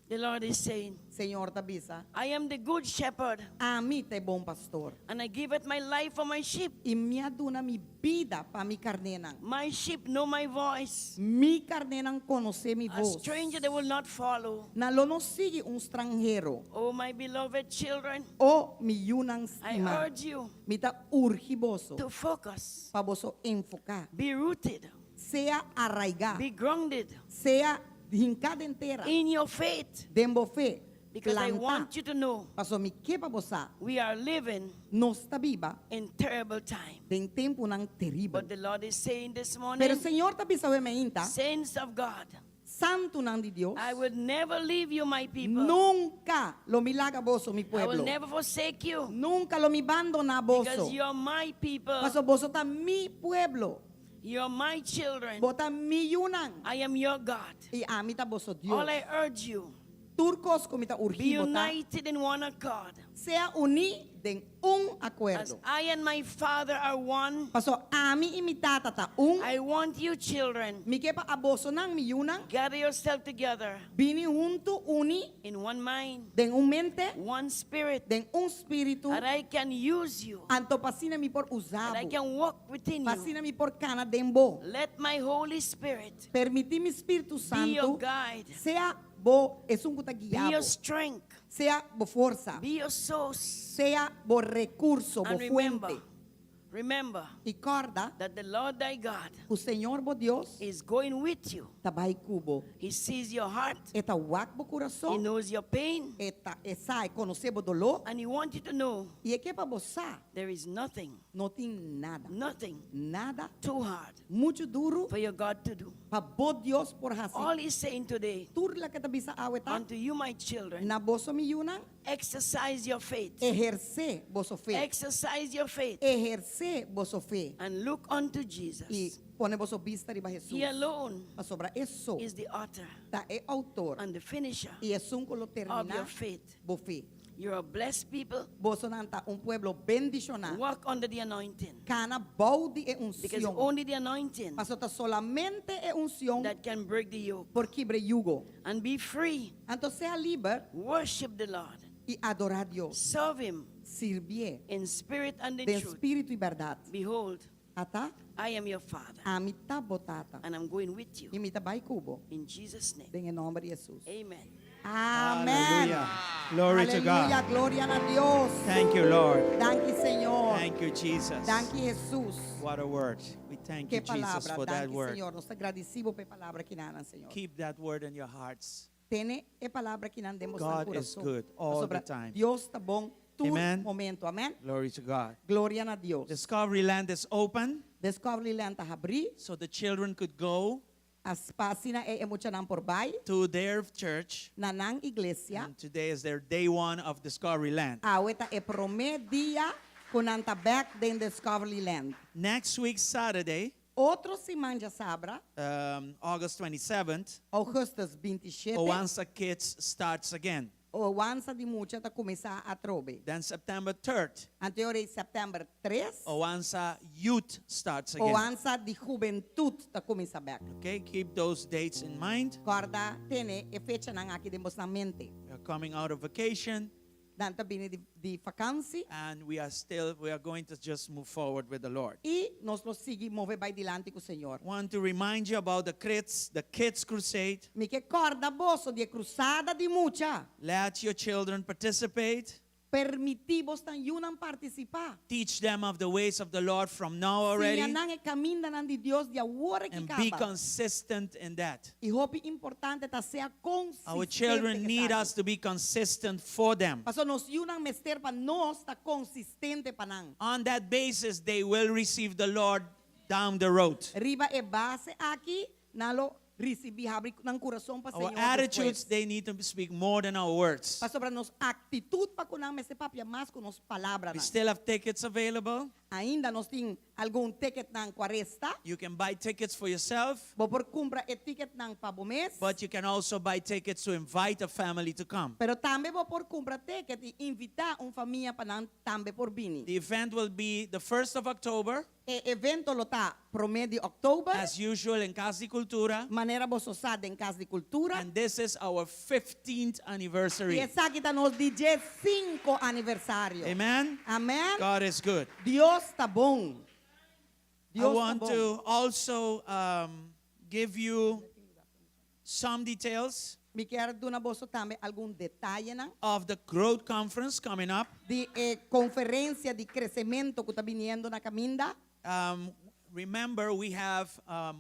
The Lord is saying, Señor ta bisa, I am the good shepherd, ami ta e bon pastor. and I give it my life for my sheep. I mi a duna mi bida pa mi karnénan. My sheep know my voice. Mi karnénan konosé mi A bos. stranger they will not follow. Nan lo no sigui un stranhero. Oh, my beloved children, O mi yunan I stimá. urge you Mi ta urgi boso to focus, pa boso enfoká. be rooted, Sea arraigá. be grounded Sea hinká den tera. in your faith, Den bo fe. because I Plantá. want you to know Paso mi ke pa bo sa. we are living Nos ta biba in terrible time. den tempunan teribel. But the Lord is saying this Pero morning, Señor ta bisa mainta. saints of God, Santunan di Dios. I will never leave you, my people. Nunka lo mi laga boso, mi I will pueblo. never forsake you Nunka lo mi bandoná boso. because you're my people. Paso boso ta mi pueblo. You're my children. Bo ta mi yunan. I am your God. I ami ta boso All Dios. I urge you. Tur kos ku mi ta Be urgi bo ta. united in one accord. Sea uní den un As akuerdo. I and my Father are one, Paso ami i mi tata ta un. I want you children, Mi ke pa abosonan mi yunan. gather yourself together Bini huntu uni in one mind, den un mente, one spirit, den un spiritu. that I can use you, Anto p'asina mi por that I usa bo. can walk within you. P'asina mi por kana den bo. Let my Holy Spirit Permití mi Spiritu be your Santu guide, sea bo esun ku ta be guia your bo. strength, Sea bo forsa. be your source. Sea bo rekurso, bo And remember, fuente. remember I kòrda that the Lord thy God ku Señor bo Dios is going with you. ta bai ku bo. He sees your heart, E ta wak bo He kurason. knows your pain, E ta e sa, e konosé bo doló. and He wants you to know I e ke pa bo sa, there is nothing, no tin nada. nothing Nada too hard muchu duru for your God to do. pa bo Dios por hasi. All He's saying today Tur loke e ta bisa awe ta unto you, my children, na boso mi yunan, exercise your faith. ehersé boso fe. Exercise your faith Ehersé boso fe. and look unto I Jesus. pone boso bista riba Jesus. He alone Pasobra e so is the author ta e outor and the finisher i esun ku lo of your terminá faith. bo fe. You're a blessed people. Bosonan ta un pueblo bendishoná. Walk under the anointing Kana bou di e because unshon. only the anointing Paso ta solamente e unshon that can break the yoke por kibra yugo. and be free. Anto sea liber Worship the Lord, i adorá Dios. serve Him Sirbié in spirit and in den truth. spiritu i bèrdat. Behold, Ata I am your Father, ami ta bo tata. and I'm going with you I mi ta bai ku bo. in Jesus' name. Den nòmber di Jesus. Amen. Amèn. Hallelujah. Glory to Aleluya, God. gloria na Dios. Thank you, Lord. Danki, Señor. Thank you, Jesus. Danki, Jesus. What a word. We thank you, Ke Jesus, palabra. for that Danki, word. Señor. Nos ta gradisido pa e palabra akinan, Señor. Keep that word in your hearts. Tene e palabra akinan den boso God is kurason. good all the Pasobra time. Dios ta bon tur Amen. momento. Amèn. Glory to God. Gloria na Dios. Discovery Land is open Discovery Land ta habrí. so the children could go P'asina e muchanan por bai to their church. na nan iglesia. And today is their day one of Discovery Land. Awe ta e promé dia ku nan ta back den Discovery Land. Next week, Saturday, Otro siman djasabra, August 27th, ougùstùs 27, Oansa Kids starts again. Oansa di mucha ta kuminsá atrobe. Then September 3rd, Anto sèptèmber 3, Oansa Youth starts again. Oansa di hubentut ta kuminsá back. Okay, keep those dates in mind. Kòrda tene e fechanan aki den boso mente. We are coming out of vacation Nan ta bini di, di vakantie and we are going to just move forward with the Lord. i nos lo sigui move bai dilanti ku Señor. Want to remind you about the Kids Crusade. Mi ke kòrda boso di krusada di mucha. Let your children participate. Permití boso yunan partisipá. Teach them of the ways of the Lord from now already Siña nan e kamindanan di Dios di awor ku and be kaba. consistent in that. I hopi importante ta sea konsistente. Our children need us to be consistent for them. Paso nos yunan mester pa nos ta konsistente pa nan. On that basis, they will receive the Lord down the road. Riba e base aki, nan lo risibí habri nan kurason pa Our Señor. attitudes, despues. they need to speak more than our words. Pasobra nos aktitut pa ku nan mester papia mas ku nos palabra. We still have tickets available. Ainda nos tin algun ticketnan ku a resta. You can buy tickets for yourself, Bo por kumpra e ticketnan pa bo mes. but you can also buy tickets to invite a family to come. Pero tambe bo por kumpra ticket i invitá un famia pa nan tambe por bini. The event will be the 1st of October, E evento lo ta promé di òktober. as usual in Cas di Cultura. Manera boso sa den Kas di Kultura. And this is our 15th I anniversary. esaki ta nos 15 aniversario. Amen. Amèn. God is good. Dios ta bon. I Dios ta want bon. to also give you some details Mi ke duna boso tambe algun detayenan of the growth conference coming up. di eh, konferensia di kresementu ku ta bini na kaminda. Remember, we have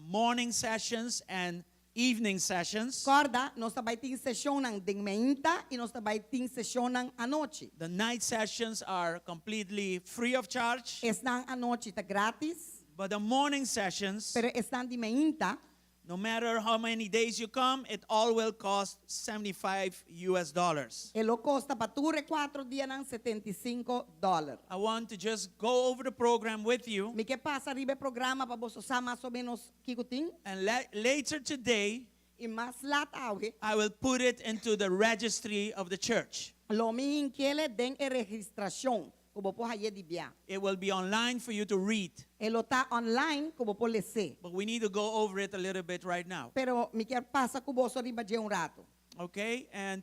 morning sessions and evening sessions. Kòrda, nos tambe tin seshonnan di mainta i nos tambe tin seshonnan anochi. The night sessions are completely free of charge, Esnan anochi ta gratis, but the morning sessions, pero esnan di mainta, no matter how many days you come, it all will cost 75 US dollars. e lo kosta pa tur e kuater dianan 75 dòler. I want to just go over the program with you. Mi ke pasa riba e programa pa boso sa mas o ménos kiko tin. And later today, I I mas lat awe, I will put it into the registry of the church. Lo mi hink'é den e registrashon, ku bo por hay'é di bia. It will be online for you to read. E lo ta online ku bo por les'é. But we need to go over it a little bit right now. Pero mi ke pasa ku boso riba dje un ratu. Okay? And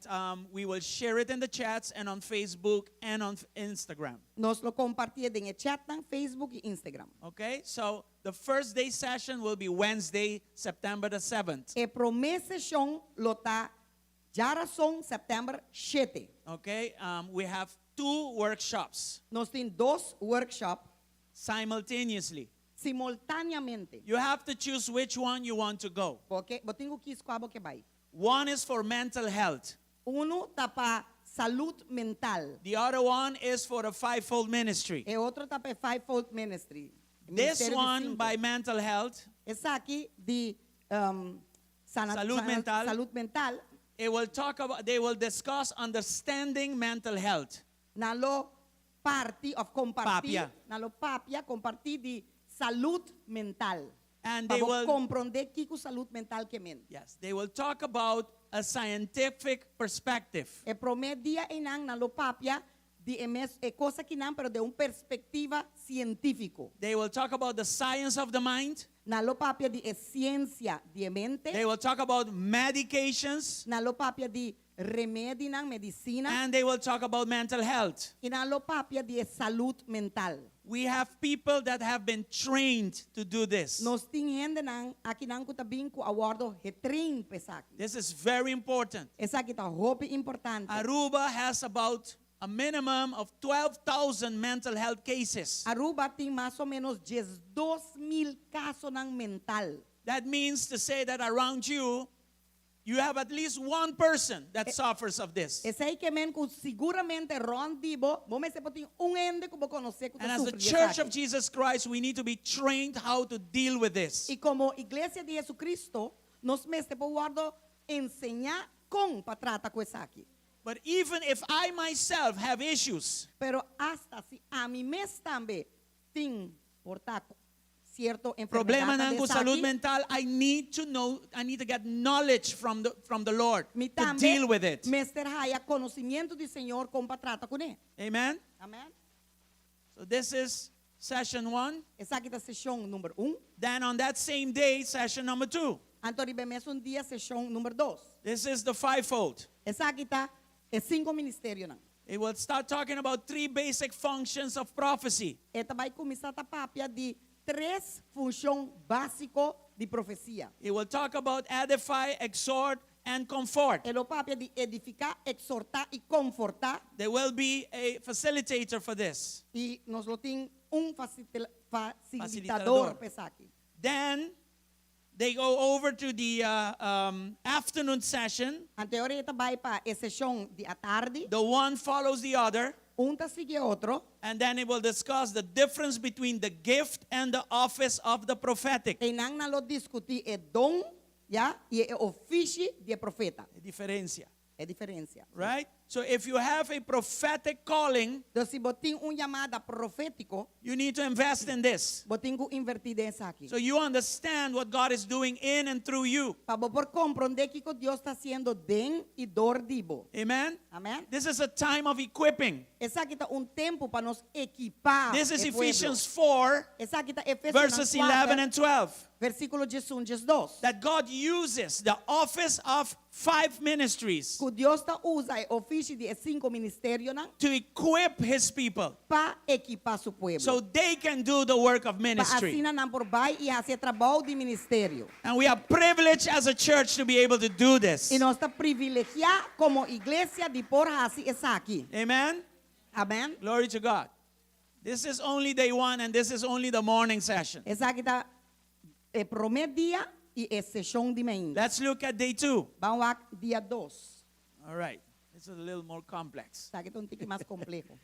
we will share it in the chats and on Facebook and on Instagram. Nos lo kompartié den e chatnan, Facebook i Instagram. Okay? So the first day session will be Wednesday, September the 7th. E promé seshon lo ta djárason, sèptèmber 7. Okay? We have two workshops. Nos tin dos workshop. Simultaneously. Simultáneamente. You have to choose which one you want to go. Bo ke, bo tin ku skohe kua bo ke bai. One is for mental health. Unu ta pa salú mental. The other one is for the fivefold ministry. E otro ta pa fivefold ministry. This Ministerio di one sinku. by mental health. Esaki di sana, Salú sana- mental. Salú mental. It will talk about, they will discuss understanding mental health. Nan lo parti òf kompartí. Papia. Nan lo papia kompartí di salú mental. And they Pa will komprondé kiko salú mental ke men. Yes, they will talk about a scientific perspective. E promé dia einan nan lo papia di e mes e kos akinan pero den un perspektiva sientífiko. They will talk about the science of the mind. Nan lo papia di e siensia di e mente. They will talk about medications. Nan lo papia di remedinan, medisina. And they will talk about mental health. I nan lo papia di e salú mental. We have people that have been trained to do this. Nos tin hendenan akinan ku ta bin ku a wòrdu getrain pa esaki. This is very important. Esaki ta hopi importante. Aruba has about a minimum of 12,000 mental health cases. Aruba tin mas o ménos 12 mil kasonan mental. That means to say that around you, you have at least one person that suffers of this. Esei ke men ku siguramente rònt di bo, bo mester por tin un hende ku bo konosé ku And as the sufri di Church of esaki. Jesus Christ, we need to be trained how to deal with this. I komo Iglesia di Jesucristo, nos mester por wòrdu enseñá kon pa trata ku esaki. But even if I myself have issues, Pero hasta si ami mes tambe tin por ta sierto problema enfermedat nan de ku salú esaki, mental, I need to know, I need to get knowledge from the Lord mi to tambe deal with it. mester haya konosementu di Señor kon pa trata kuné. Amen? Amèn? So this is session one. Esaki ta seshon number 1. Then on that same day, session number two. Anto riba e mesun dia seshon number 2. This is the fivefold. Esaki ta e sinku ministerionan. It will start talking about three basic functions of prophecy. E ta bai kuminsá ta papia di tres funshon básiko di profesia. It will talk about edify, exhort, and comfort. E lo papia di edifiká, ekshortá i konfortá. There will be a facilitator for this. I nos lo tin un fasilitador Fasilitador. pa esaki. Then they go over to the afternoon session. Anto e ta bai pa e seshon di atardi. The one follows the other. Un ta sigui otro. And then it will discuss the difference between the gift and the office of the prophetic. Einan nan lo diskutí e don, ya, i e ofishi di profeta. Diferensia. E diferensia. Right? So if you have a prophetic calling, Anto, si bo tin un yamada profétiko, you need to invest in this. bo tin ku invertí den esaki. So you understand what God is doing in and through you. Pa bo por komprondé kiko Dios ta hasiendo den i dor di bo. Amen? Amèn? This is a time of equipping. Esaki ta un tempu pa nos ekipá. This is e pueblo. Ephesians 4, Esaki ta Efesionan verses 11 and 12. 4, versíkulo 11 12. That God uses the office of five ministries Ku Dios ta usa e ofishi di sinku ministerionan to equip his people pa ekipá su pueblo. so they can do the work of pa ministry. asina nan por bai i hasi trabou di ministerio. And we are privileged as a church to be able to do this. I nos ta privilegiá komo iglesia di por hasi esaki. Amen? Amèn? Glory to God. This is only day one and this is only the morning session. Esaki ta e promé dia i e seshon di mainta. Let's look at day two. Ban wak dia 2. All right. This is a little more complex. Esaki ta un tiki mas kompleho.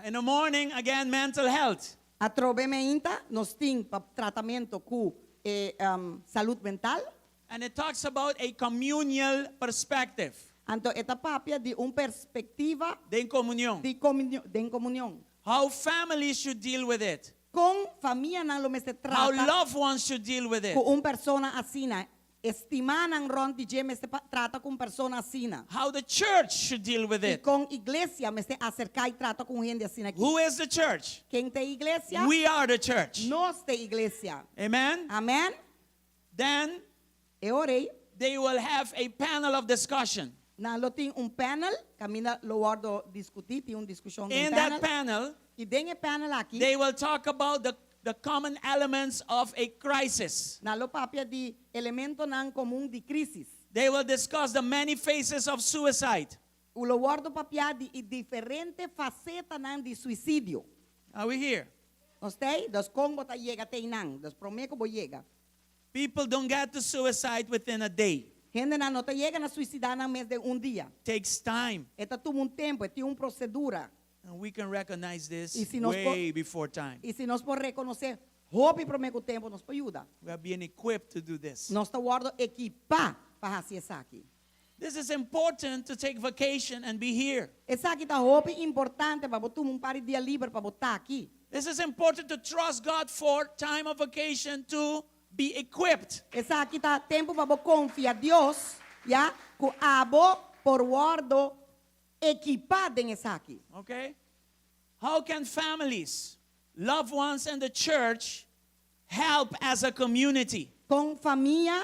In the morning, again, mental health. Atrobe mainta, nos tin pa tratamentu ku eh, salú mental. And it talks about a communal perspective. Anto, e ta papia di un perspektiva Den komunion. di komunion, di komunion. How families should deal with it. Kon famianan lo mester How trata loved ones should deal with it. ku un persona asina. E stimánan rònt di dje mester trata ku un persona asina. How the church should deal with I it. kon iglesia mester aserká i trata ku un hende asina aki. Who is the church? Ken ta e iglesia? We are the church. Nos ta e iglesia. Amen? Amèn? Then E ora ei, they will have a panel of discussion. nan lo tin un panel, kaminda lo wòrdu diskutí, tin un diskushon den In that panel. panel, I den e panel aki, they will talk about the common elements of a crisis. nan lo papia di elementonan komun di krísis. They will discuss the many faces of suicide. U lo wòrdu papiá di e diferente fasetanan di suisidio. Are we here? Nos t'ei? Dus kon bo ta yega te einan? Dus promé ku bo yega. People don't get to suicide within a day. Hendenan no ta yega na suisidá nan mes den un dia. Takes time. E ta tuma un tempu, e tin un prosedura. And we can recognize this I si nos por, way before time. i si nos por rekonosé hopi promé ku tempu, nos por yuda. We are being equipped to do this. Nos ta wòrdu ekipá pa hasi esaki. This is important to take vacation and be here. Esaki ta hopi importante pa bo tuma un par di dia liber pa bo ta aki. This is important to trust God for time of vacation to be equipped. Esaki ta tempu pa bo konfia Dios, ya, ku abo por wòrdu ekipá den esaki. Okay? How can families, loved ones, and the church help as a community? Kon famia,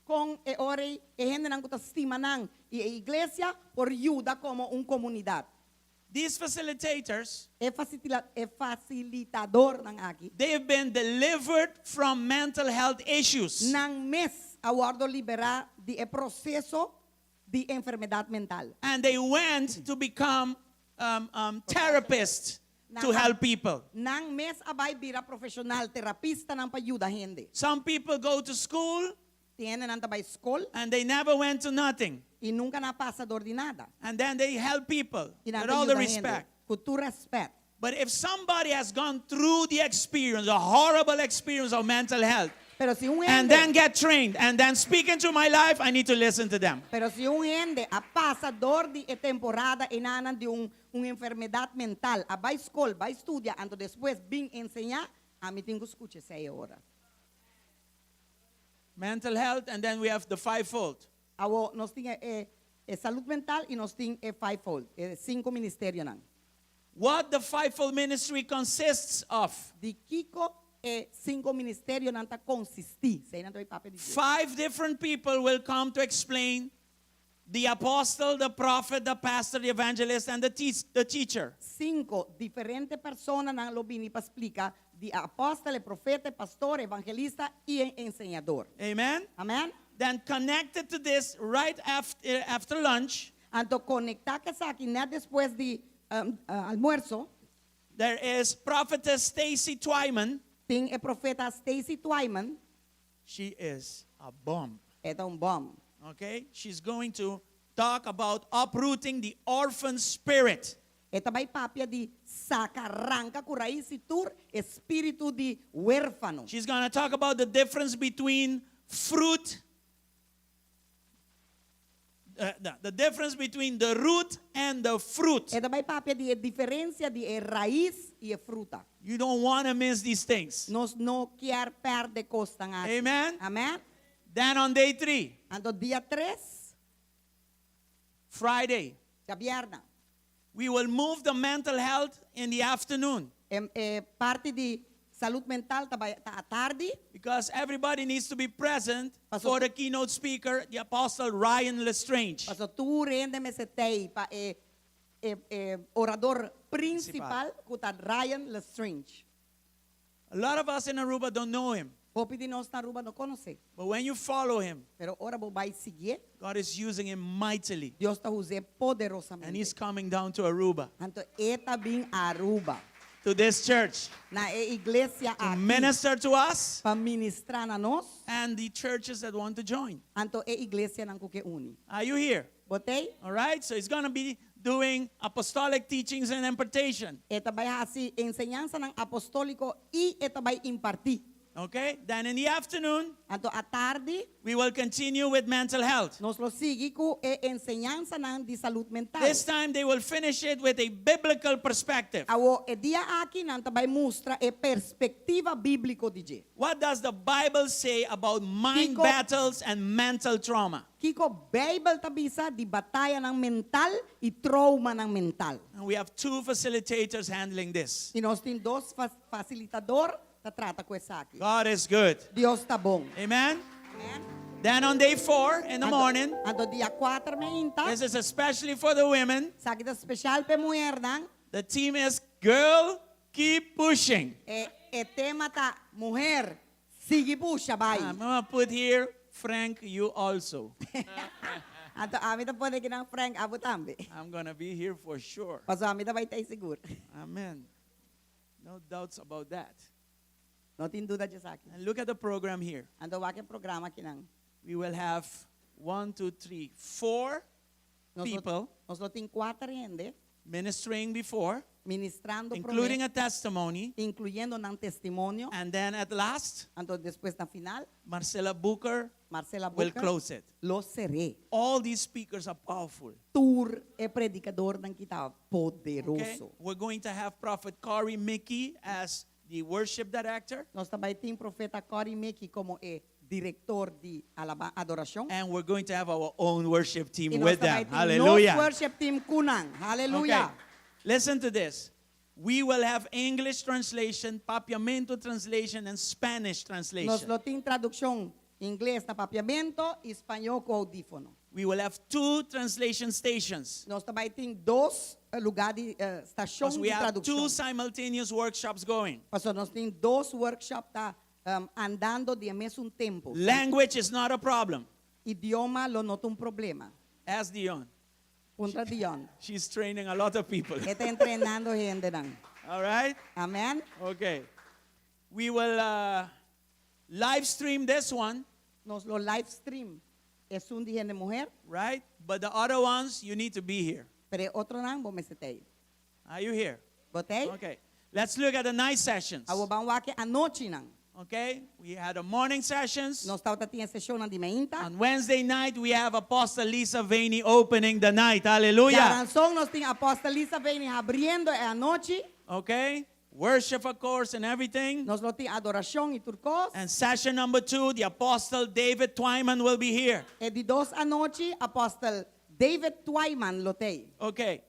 kon e ora e hendenan ku ta stima nan i e iglesia por yuda komo un komunidat. These facilitators, E facilita e fasilitadornan aki. they have been delivered from mental health issues. Nan mes a wòrdu liberá di e proseso di enfermedat mental. And they went to become um, um, therapists to help people. Nan mes a bai bira profeshonal, terapistanan pa yuda hende. Some people go to school Tin hendenan ta bai skol and they never went to nothing. i nunka nan a pasa dor di nada. And then they help people I nan with ta all the yuda hende. respect. Ku tur rèspèt. But if somebody has gone through the experience, the horrible experience of mental health, Pero si un and hende, then get trained and then speak into my life, I need to listen to them. pero si un hende a pasa dor di e temporada einan di un un enfermedat mental, a bai skol, bai studia, anto despues bin enseñá, ami tin ku skucha esei ora. Mental health, and then we have the fivefold. Awor nos tin e e salud mental i nos tin e fivefold, e sinku ministerionan. What the fivefold ministry consists of. Di kiko e sinku ministerionan ta konsistí. Esei nan ta bai papia di dje. Five different people will come to explain the apostle, the prophet, the pastor, the evangelist, and the, teach, the teacher. Sinku diferente personanan lo bini pa splika di apòstel, e profeta, e pastor, evangelista i e enseñador. Amen? Amèn? Then connected to this right after, after lunch, Anto konektá ku esaki nèt despues di almuerso. There is prophetess Stacy Twyman. Tin e profeta Stacy Twyman. She is a bomb. E ta un bòm. Okay? She's going to talk about uprooting the orphan spirit. E ta bai papia di saka, ranka ku rais i tur e spiritu di huérfano. She's going to talk about the difference between fruit uh, the, the difference between the root and the fruit. E ta bai papia di e diferensia di e rais i e fruta. You don't want to miss these things. Nos no kier pèrdè kosnan aki. Amen. Amen. Then on day three, Anto dia tres, Friday, djabièrnè. we will move the mental health in the afternoon. E, e parti di salud mental ta bai ta atardi. Because everybody needs to be present Paso for the keynote speaker, the Apostle Ryan Lestrange. Paso tur hende mester t'ei pa e e e orador principal ku ta Ryan Lestrange. A lot of us in Aruba don't know him. Hopi di nos na Aruba no konos'é. But when you follow him, Pero ora bo bai siguié, God is using him mightily. Dios ta us'é poderosamente. And he's coming down to Aruba, Anto e ta bin Aruba. to this church, Na e iglesia to aki. minister to us Pa ministrá na nos. and the churches that want to join. Anto e iglesianan ku ke uni. Are you here? Bo t'ei? All right? So he's going to be doing apostolic teachings and impartation. E ta bai hasi enseñansanan apostóliko i e ta bai impartí. Okay? Then in the afternoon, Anto atardi, we will continue with mental health. nos lo sigui ku e enseñansanan di salú mental. This time they will finish it with a biblical perspective. Awo e dia aki nan ta bai mustra e perspektiva bíbliko di dje. What does the Bible say about mind Kiko- battles and mental trauma? Kiko Beibel ta bisa di batayanan mental i troumanan mental. And we have two facilitators handling this. I nos tin dos fa fasilitadó ta trata ku esaki. God is good. Dios ta bon. Amen. Amen. Then on day 4 in the morning, Anto dia 4 mainta, this is especially for the women. Esaki ta spesial pa muhénan. The theme is Girl, Keep Pushing. E, e tema ta muhé, sigui pusha, bai. I'm going to put here, Frank, you also. Anto ami ta pone akinan Frank abo tambe. I'm going to be here for sure. Paso ami ta bai ta sigur. Amen. No doubts about that. No tin duda di esaki. And look at the program here. Anto wak e programa akinan. We will have one, two, three, four Nos people Nos lo tin kuater hende ministering before, ministrando including promé, a testimony. inkluyendo un testimonio. And then at last, Anto despues na final, Marcela Booker Marcela will Booker close it. lo ser'é. All these speakers are powerful. Tur e predikadónan aki ta Okay? poderoso. We're going to have Prophet Corey Mickey as the worship director. Nos tambe tin profeta Corey Mickey komo e direktor di alaba adorashon. And we're going to have our own worship team I nos with tambe them. tin nos Hallelujah. worship team ku nan. Aleluya. Okay. Listen to this. We will have English translation, Papiamento translation, and Spanish Nos translation. lo tin tradukshon ingles na papiamento i spañó ku oudífono. We will have two translation stations. Nos tambe tin dos lugá di stashon Because we di have two tradukshon. simultaneous workshops going. Paso nos tin dos workshop ta andando di mesun tempu. Language is not a problem. Idioma lo no ta un problema. Ask Dion. Puntra Dion. She's training a lot of people. E ta entrenando hendenan. All right? Amèn? Okay. We will live stream this one, Nos lo live stream. Esun di hende muhé, right? But the other ones, you need to be here. pero otronan bo mester t'ei. Are you here? Bo t'ei? Okay. Let's look at the night sessions. Awor ban wak e anochinan. Okay? We had the morning sessions. Nos tabatin seshonnan di mainta. On Wednesday night, we have Apostle Lisa Vaney opening the night. Hallelujah. Djárason nos tin Apòstel Lisa Vaney habriendo e anochi. Okay? Worship, of course, and everything. Nos lo tin adorashon i tur kos. And session number 2, the Apostle David Twyman will be here. E di dos anochi, Apòstel David Twyman lo t'ei. Okay.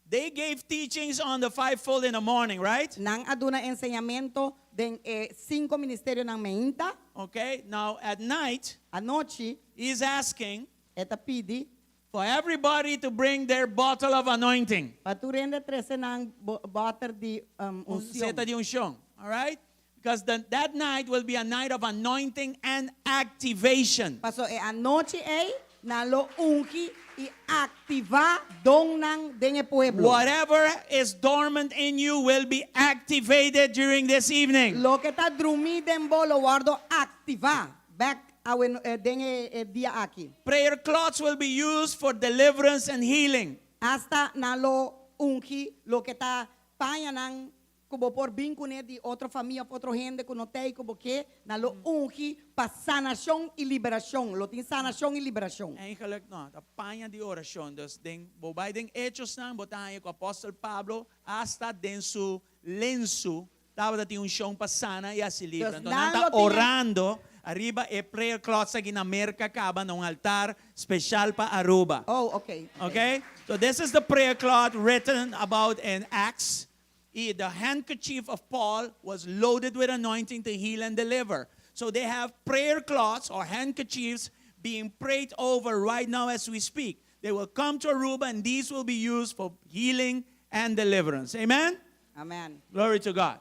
They gave teachings on the fivefold in the morning, right? Nan a duna enseñamentu den e sinku ministerionan mainta. Okay. Now at night, Anochi, he's asking e ta pidi for everybody to bring their bottle of anointing. pa tur hende trese nan bòter di unshon. Zeta di unshon. All right? Because that night will be a night of anointing and activation. Paso e anochi ei nan lo ungi i aktivá donnan den e pueblo. Whatever is dormant in you will be activated during this evening. Loke ta drumí den bo lo wòrdu aktivá bèk awe eh, den e, e dia aki. Prayer cloths will be used for deliverance and healing. Hasta nan lo ungi loke ta pañanan ku bo por bin kuné di otro famia òf otro hende ku no t'ei ku bo ke nan lo ungi pa sanashon i liberashon. Lo tin sanashon i liberashon. Eigenlijk, no, ta paña di orashon. Dus den, bo bai den Hechosnan, bo ta haña ku apòstel Pablo, hasta den su lensu, tabatin unshon pa sana i hasi liber. Dus Anto, nan nan ta lo tin orando, ariba e prayer cloths aki na Merka kaba na un altar spesial pa Aruba. Oh, okay. Okay? So this is the prayer cloth written about in Acts. The handkerchief of Paul was loaded with anointing to heal and deliver. So they have prayer cloths or handkerchiefs being prayed over right now as we speak. They will come to Aruba and these will be used for healing and deliverance. Amen? Amen. Glory to God.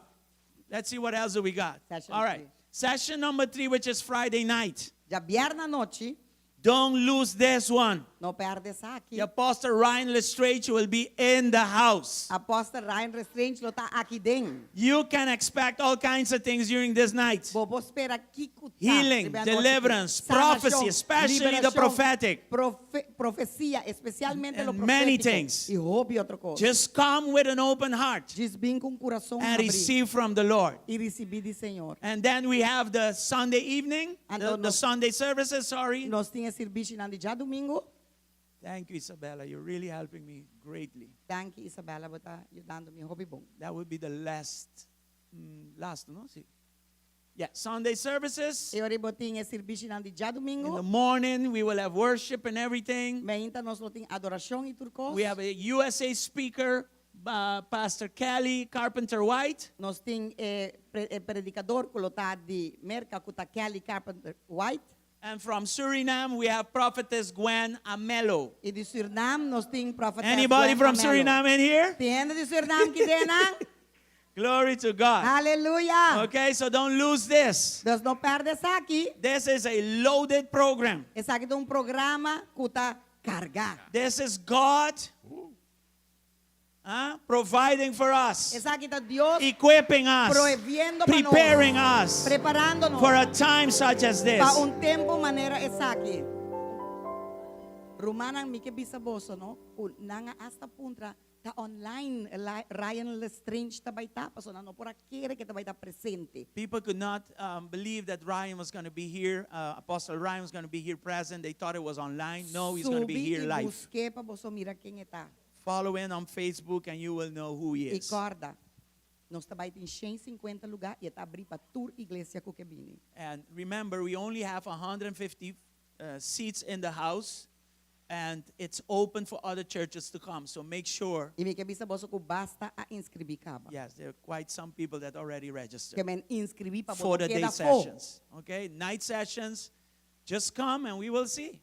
Let's see what else do we got. Session All right. three. Session number 3, which is Friday night. Djabièrnè anochi, Don't lose this one. No pèrdè esaki. The Apostle Ryan Lestrange will be in the house. Apòstel Ryan Lestrange lo ta aki den. You can expect all kinds of things during this night. Bo por spera kiko ta. Healing, riba e anochi aki. deliverance, prophecy, Sanashon, especially the liberashon, prophetic. Profe profesia, espesialmente lo And many profétiko. things. I hopi otro kos. Just come with an open heart Djis bin ku un kurason and habrí. receive from the Lord. I risibí di Señor. And then we have the Sunday evening, And the nos- Sunday services, sorry. Nos tin e servisionan di djadumingu. Thank you, Isabella. You're really helping me greatly. Danki Isabella, bo ta yudando mi hopi bon. That would be the last, last, no? Sí. Yeah, Sunday services. E ora bo tin e servisionan di In djadumingu. the morning, we will have worship and everything. Mainta nos lo tin adorashon i tur kos. We have a USA speaker, Pastor Kelly Carpenter White. Nos tin e, pre, e predikadó ku lo ta di Merka ku ta Kelly Carpenter White. And from Suriname, we have Prophetess Gwen Amelo. I di Suriname nos tin Prophetess Anybody Gwen from Amelo. Suriname in here? Tin hende di Suriname aki den? Glory to God. Aleluya. Okay, so don't lose this. Dus no pèrdè esaki. This is a loaded program. Esaki ta un programa ku ta kargá. This is God providing for us, Esaki ta Dios equipping us, proveyendo pa nos, preparing us preparando nos for a time such as this. pa un tempu manera esaki. Rumannan mi ke bisa boso no, ku nan a hasta puntra ta online Ryan Lestrange ta bai ta, paso nan no por a kere ku e ta bai ta presente. People could not believe that Ryan was going to be here. Apostle Ryan was going to be here present. They thought it was online. No, he's going to be Subi here i live. busk'é pa boso mira ken e ta. Follow him on Facebook and you will know who he I is. kòrda, nos ta bai tin 150 lugá i ta habrí pa tur iglesia ku ke bini. And remember, we only have 150 seats in the house, and it's open for other churches to come. So make sure. I mi ke bisa boso ku basta a inskribí kaba. Yes, there are quite some people that already registered Ke men inskribí pa for bo the day keda afó. sessions. Okay, night sessions, just come and we will see.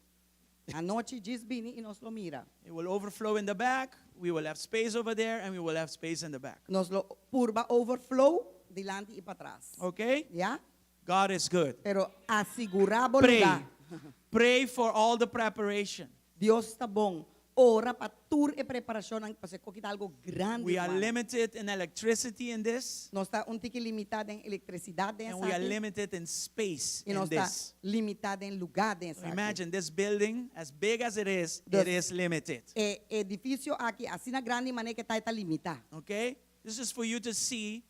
Anochi djis bini i nos lo mira. It will overflow in the back. We will have space over there, and we will have space in the back. Nos lo purba overflow dilanti i patras. Okay? Ya? God is good. Pero asegurá bo Pray. lugá. Pray for all the preparation. Dios ta bon. Ora pa tur e preparashon pasobra esaki ta algu grandi. We are ruman. limited in electricity in this, Nos ta un tiki limitá den elektrisidat den and we are esaki. limited in space I in nos ta this. limitá den lugá den So esaki. imagine this building, as big as it is, Dus- it is limited. E edifisio aki, asina grandi manera ku e ta, ta limitá. Okay? This is for you to see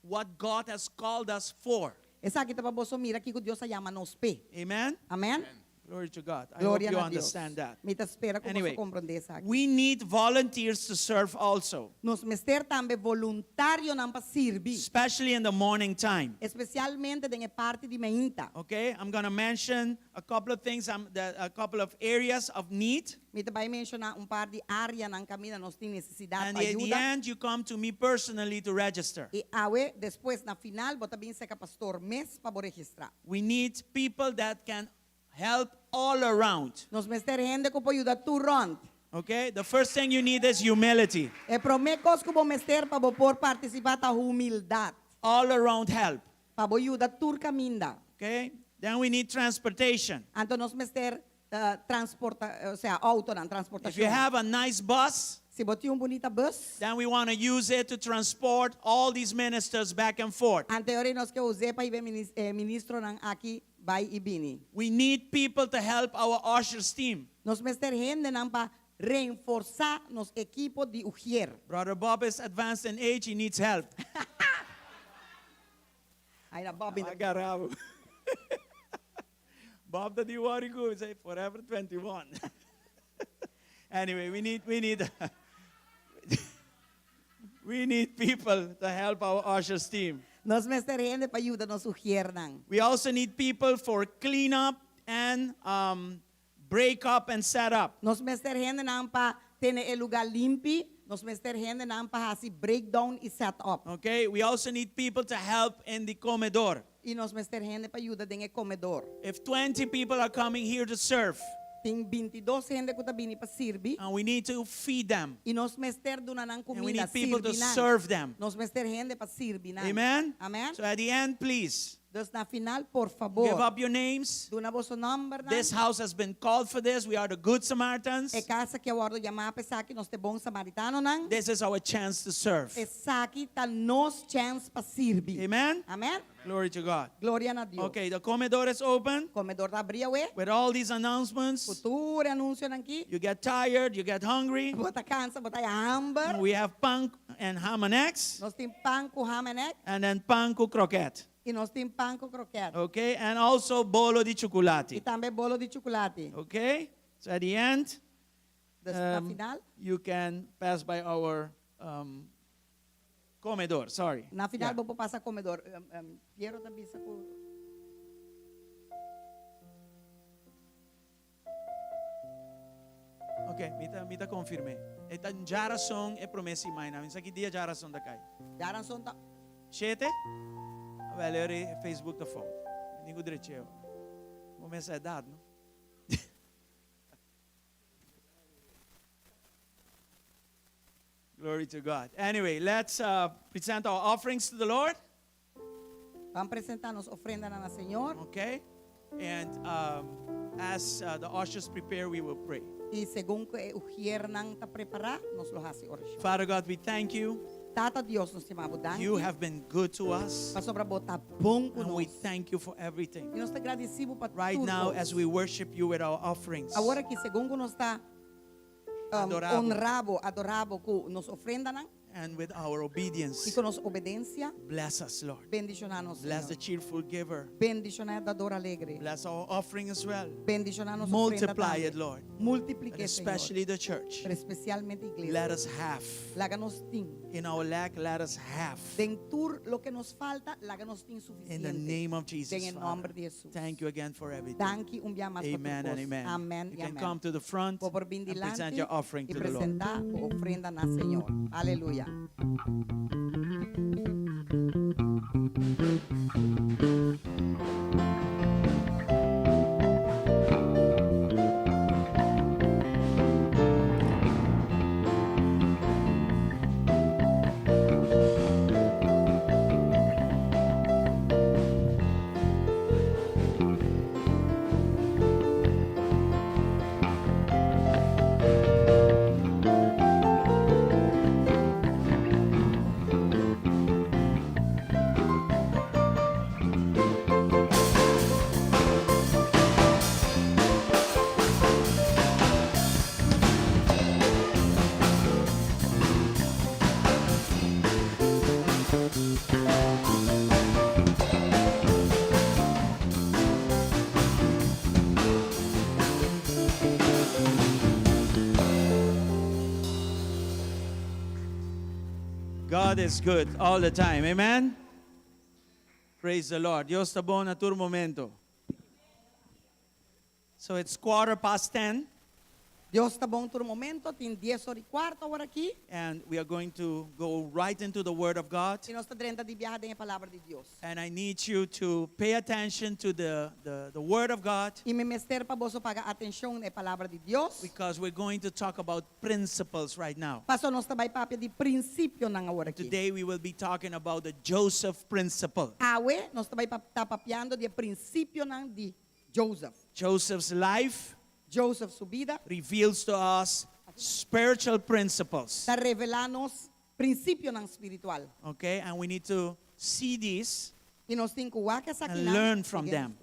what God has called us for. Esaki ta pa boso mira kiko Dios a yama nos p'e. Amen? Amèn? Glory to God. I Gloria hope you na Dios. understand that. Mi ta spera ku Anyway, boso komprondé esaki. we need volunteers to serve also, Nos mester tambe voluntarionan pa sirbi, especially in the morning time. espesialmente den e parti di mainta. Okay, I'm going to mention a couple of things, a couple of areas of need. Mi ta bai menshoná un par di áreanan kaminda nos tin nesesidat And pa at the yuda. end, you come to me personally to register. I awe despues na final bo ta bin serka pastor mes pa bo registrá. We need people that can help all around. Nos mester hende ku por yuda tur rònt. Okay, the first thing you need is humility. E promé kos ku bo mester pa bo por partisipá ta humildat. All around help. Pa bo yuda tur kaminda. Okay, then we need transportation. Anto nos mester transporta, osea outonan, If you transportashon. have a nice bus, Si bo tin un bunita bùs, then we want to use it to transport all these ministers back and forth. anto ora nos ke us'é pa hiba e ministronan aki bai i bini. We need people to help our ushers team. Nos mester hendenan pa reforsá nos ekipo di ujier. Brother Bob is advanced in age, he needs help. Ai na Bob in the Agarrado. Bob the Diwarigo say forever 21. Anyway, we need people to help our ushers team. Nos mester hende pa yuda nos ujiernan. We also need people for cleanup and break up and set up. Nos mester hendenan pa tene e lugá limpi. Nos mester hendenan pa hasi breakdown i set up. Okay, we also need people to help in the comedor. I nos mester hende pa yuda den e komedor. If 20 people are coming here to serve, Tin 22 hende ku ta bini pa sirbi. and we need to feed them, I nos mester duna nan and we kuminda, need people to sirbi nan. serve them. Nos mester hende pa sirbi nan. Amen? Amèn? So at the end, please, Dus na final, por fabor, Give up your names. duna boso nòmber. This house has been called for this. We are the Good Samaritans. E kas aki a wòrdu yamá pa esaki, nos ta bon samaritanonan. This is our chance to serve. Esaki ta nos chèns pa sirbi. Amen? Amèn? Glory to God. Gloria na Dios. Okay, the comedor is open. Komedor ta habrí awe. With all these announcements, Ku tur e anunsionan aki. you get tired, you get hungry. Bo ta kansa, bo ta hamber. We have pan and ham and eggs, Nos tin pan ku ham and egg. and then pan ku croquette. I nos tin pan ku kroket. Okay, and also bolo di I chocolate. tambe bolo di chukulati. Okay, so at the end, Dus na final, you can pass by our comedor. Sorry. na final Yeah. bo por pasa komedor. Piero ta bisa ku Ok, mi ta konfirm'é. E ta djárason e promé siman. Mi sa ki dia djárason ta kai. Djárason ta Shete? Wel, e Facebook ta fout. Ningun drecheo. Kuminsá edat, no? Glory to God. Anyway, let's present our offerings to the Lord. Ban presentá nos ofrendanan na Señor. Okay? And as the ushers prepare, we will pray. I segun ku e ugiernan ta prepará, nos lo hasi orashon. Father God, we thank you. Tata Dios, nos ta yama bo danki. You have been good to us. Pasobra bo ta bon ku And we nos. thank you for everything. I nos ta gradisí bo pa Right tur now, kos. as we worship you with our offerings, Awor aki segun ku nos ta Adorá bo. honrá bo, adorá bo ku nos ofrendanan and with our obedience, i ku nos obedensia, bless us, Lord. Bendishoná nos, Bless the Señor. cheerful giver. Bendishoná e dador alegre. Bless our offering as well. Bendishoná nos Multiply ofrenda it, Lord. Multipliqué, And especially the church. Pero espesialmente iglesia. Let us have. Laga nos tin. In our lack, let us have. Den tur loke nos falta, laga nos tin sufisiente. In the name of Jesus. Den e Father. nòmber di Hesus. Thank you again for everything. Danki un bia mas pa tur Amen and kos. amen. Amen You i can amen. come to the front Bo por bin and present dilanti your offering i to the Lord. presentá bo ofrenda na Señor. Aleluya. God is good all the time. Amen. Praise the Lord. Dios ta bon na tur momento. So it's quarter past 10 Dios ta bon tur momento, tin 10 or i kuartu awor aki. and we are going to go right into the Word of God. I nos ta drenta di biaha den e palabra di Dios. And I need you to pay attention to the Word of God I mi mester pa boso paga atenshon na e palabra di Dios. because we're going to talk about principles right now. Paso nos ta bai papia di prinsipionan awor aki. Today we will be talking about the Joseph principle. Awe nos ta bai ta papiando di e prinsipionan di Joseph. Joseph's life Joseph su bida reveals to us spiritual principles. ta revelá nos prinsipionan spiritual. Okay, and we need to see these I nos tin ku wak esaki and nan. learn from them.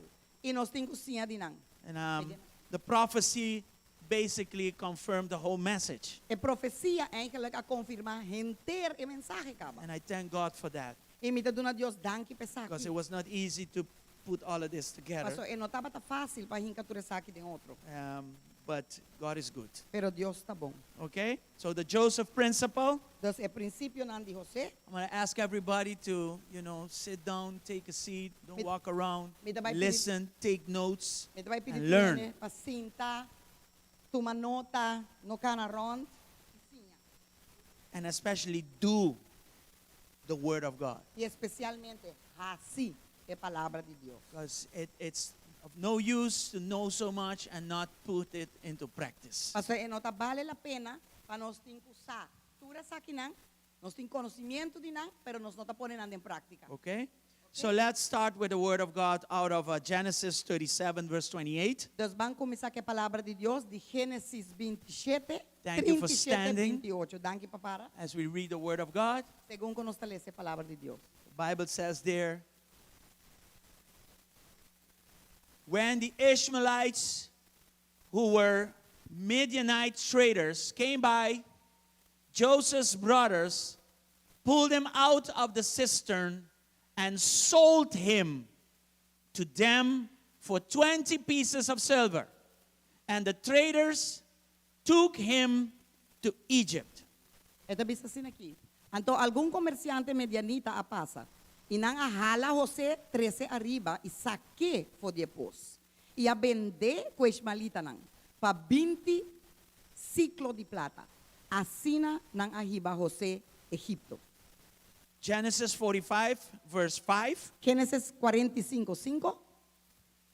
I nos tin ku siña di nan. And the prophecy basically confirmed the whole message. E profesia eigenlijk a konfirmá henter e mensahe kaba. And I thank God for that I mi ta duna Dios danki pa esaki. because it was not easy to put all of this together. Paso e no tabata fásil pa hinka tur esaki den otro. But God is good. Pero Dios ta bon. Okay? So the Joseph principle. Dus e prinsipionan di José. I'm going to ask everybody to sit down, take a seat, don't Mi walk around, mi ta bai pidi listen, take notes, Mi ta bai pidi and learn. tur hende pa sinta, tuma nota, no kana rònt. And especially do the Word of God. I espesialmente hasi e palabra di Dios. Because it's of no use to know so much and not put it into practice. Paso e no ta bale la pena pa nos tin ku sa. Tur esakinan, nos tin konosementu di nan, pero nos no ta pone nan den práktika. Okay? So let's start with the word of God out of Genesis 37, verse 28. Dus ban kuminsá ku e palabra di Dios di Génesis 27, Thank you for 37, standing. 28. Danki pa para. As we read the word of God, Segun ku nos ta lesa e palabra di Dios. the Bible says there, when the Ishmaelites, who were Midianite traders, came by, Joseph's brothers pulled him out of the cistern and sold him to them for 20 pieces of silver. And the traders took him to Egypt. E ta bisa asina aki. Anto algun komersiante medianita a pasa, i nan a hala José trese ariba i sak'é for di e pos, i a bend'é ku e ishmaelitanan pa 20 siklo di plata. Asina nan a hiba José Egipto. Genesis 45, verse 5. Génesis 45, 5.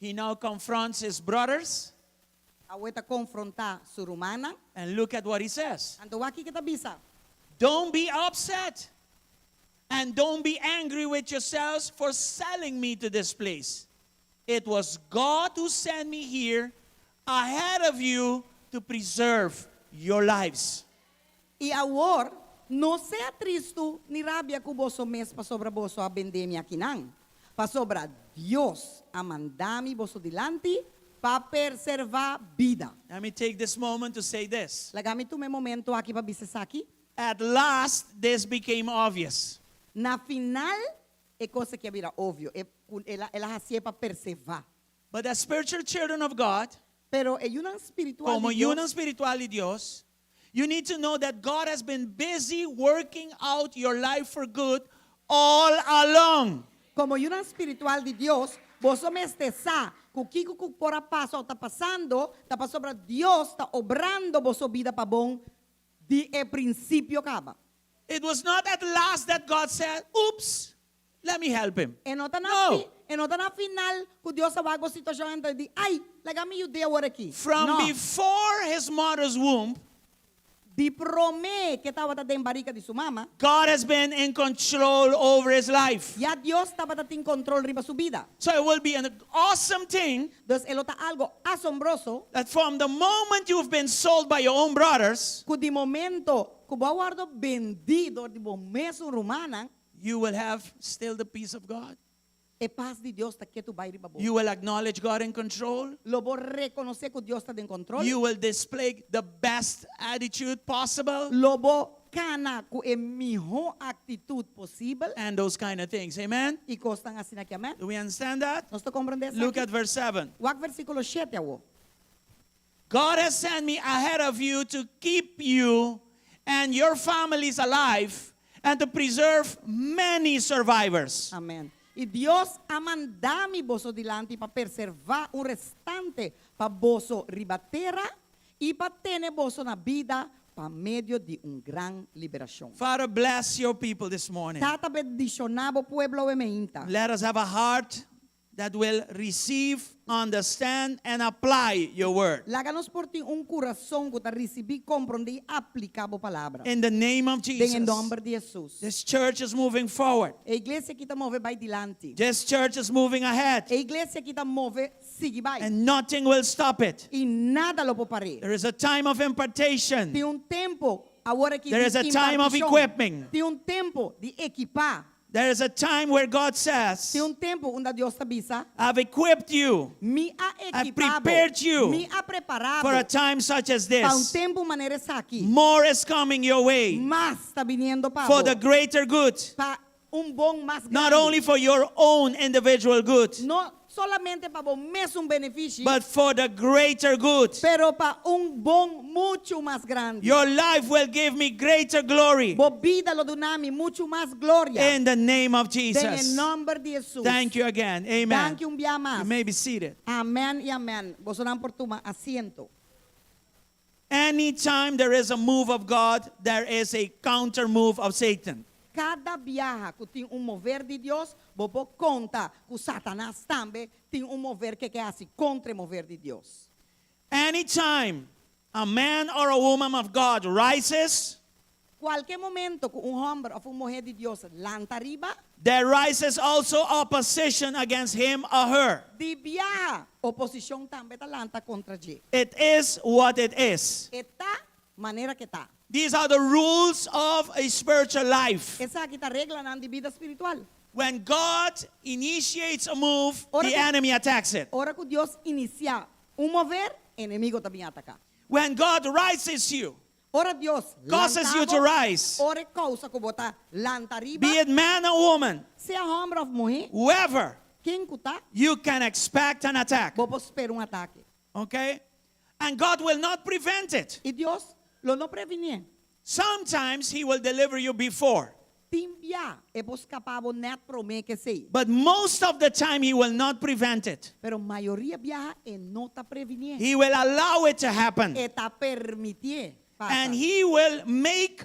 He now confronts his brothers. Awor e ta konfrontá su rumannan. And look at what he says. Anto wak kiko e ta bisa. Don't be upset and don't be angry with yourselves for selling me to this place. It was God who sent me here ahead of you to preserve your lives. I awor, no sea tristu ni rabia ku boso mes pasobra boso a bende mi akinan, pasobra Dios a manda mi boso dilanti pa preservá bida. Let me take this moment to say this. Laga mi tuma e momento aki pa bisa esaki. At last, this became obvious. Na final, e kos aki a bira obvio, e ku el a el a hasié pa preservá. But as spiritual children of God, Pero e yunan spiritual Como di Dios, yunan spiritual di Dios, you need to know that God has been busy working out your life for good all along. Como yunan spiritual di Dios, boso mester sa ku kiko ku por a pasa o ta pasando ta pasobra Dios ta obrando boso bida pa bon di e prinsipio kaba. It was not at last that God said, Oops, let me help him. E no ta na No. fi, e no ta na final ku Dios a wak bo situashon anto e di, Ai, laga mi yud'é awor aki. From No. before his mother's womb, Di promé ku e tabata den barika di su mama, God has been in control over his life. ya Dios tabata tin control riba su bida. So it will be an awesome thing Dus e lo ta algo asombroso that from the moment you've been sold by your own brothers, ku di momento ku bo a wòrdu bendí dor di bo mesun rumannan, you will have still the peace of God. E pas di Dios ta ketu bai riba bo. You will acknowledge God in control. Lo bo rekonosé ku Dios ta den kontrol. You will display the best attitude possible. Lo bo kana ku e mihó aktitut posibel. And those kind of things. Amen? I kosnan asina aki. Amèn? Do we understand that? Nos ta komprondé esaki? Look at verse 7. Wak versíkulo shete awo. God has sent me ahead of you to keep you and your families alive and to preserve many survivors. Amèn. I Dios a manda mi boso dilanti pa preservá un restante pa boso riba tera i pa tene boso na bida pa medio di un gran liberashon. Father, bless your people this morning. Tata bendishoná bo pueblo awe meinta. Let us have a heart that will receive, understand, and apply your word. Laga nos por tin un kurason ku ta risibí, komprondé i apliká bo palabra. In the name of Den e Jesus. nòmber di Hesus. This church is moving forward. E iglesia akí ta move bai dilanti. This church is moving ahead. E iglesia akí ta move sigui bai. And nothing will stop it. I nada lo por par'é. There is a time of impartation. Tin un tempu awor akí There di is a time of impartishon. equipping. Tin un tempu di ekipá. There is a time where God says, Tin un tempu unda Dios ta bisa, I've equipped you Mi a I've ekipá bo. prepared you Mi a prepará for bo a time such as pa un this. tempu manera esaki. More is coming your way Mas ta biniendo pa for bo. the greater good. Pa un bon mas Not grandi. only for your own individual good, No solamente pa bo mesun benefishi, but for the greater good. pero pa un bon muchu mas grandi. Your life will give me greater glory. Bo bida lo duna mi muchu mas gloria. In the name of Den e Jesus. nòmber di Hesus. Thank you again. Amen. Danki un bia mas. You may be seated. Amèn i amèn. Bosonan por tuma asiento. Anytime there is a move of God, there is a counter move of Satan. Kada biaha ku tin un mover di Dios, bo por konta ku Satanas tambe tin un mover ku e ke hasi kontra e mover di Dios. Anytime a man or a woman of God rises, Kualke momento ku un hòmber òf un muhé di Dios lanta riba, there rises also opposition against him or her. Di biaha, oposishon tambe ta lanta kontra dje. It is what it is. E ta manera ku e ta. These are the rules of a spiritual life. Esaki ta reglanan di bida spiritual. When God initiates a move, Ora the ku- enemy attacks it. Ora ku Dios inisiá un mover, enemigu ta bin ataká. When God rises you, Ora Dios causes you lanta to bo, rise, ora E kousa ku bo ta lanta riba, be it man or woman, sea hòmber òf muhé, whoever, ken ku ta, you can expect an attack. bo por spera un atake. Okay? And God will not prevent it. I Dios lo no prevení. Sometimes He will deliver you before, Tin bia e por skapa bo nèt promé ku esei. but most of the time He will not prevent it. Pero mayoria biaha e no ta prevení. He will allow it to happen. E ta permitié pasa. And He will make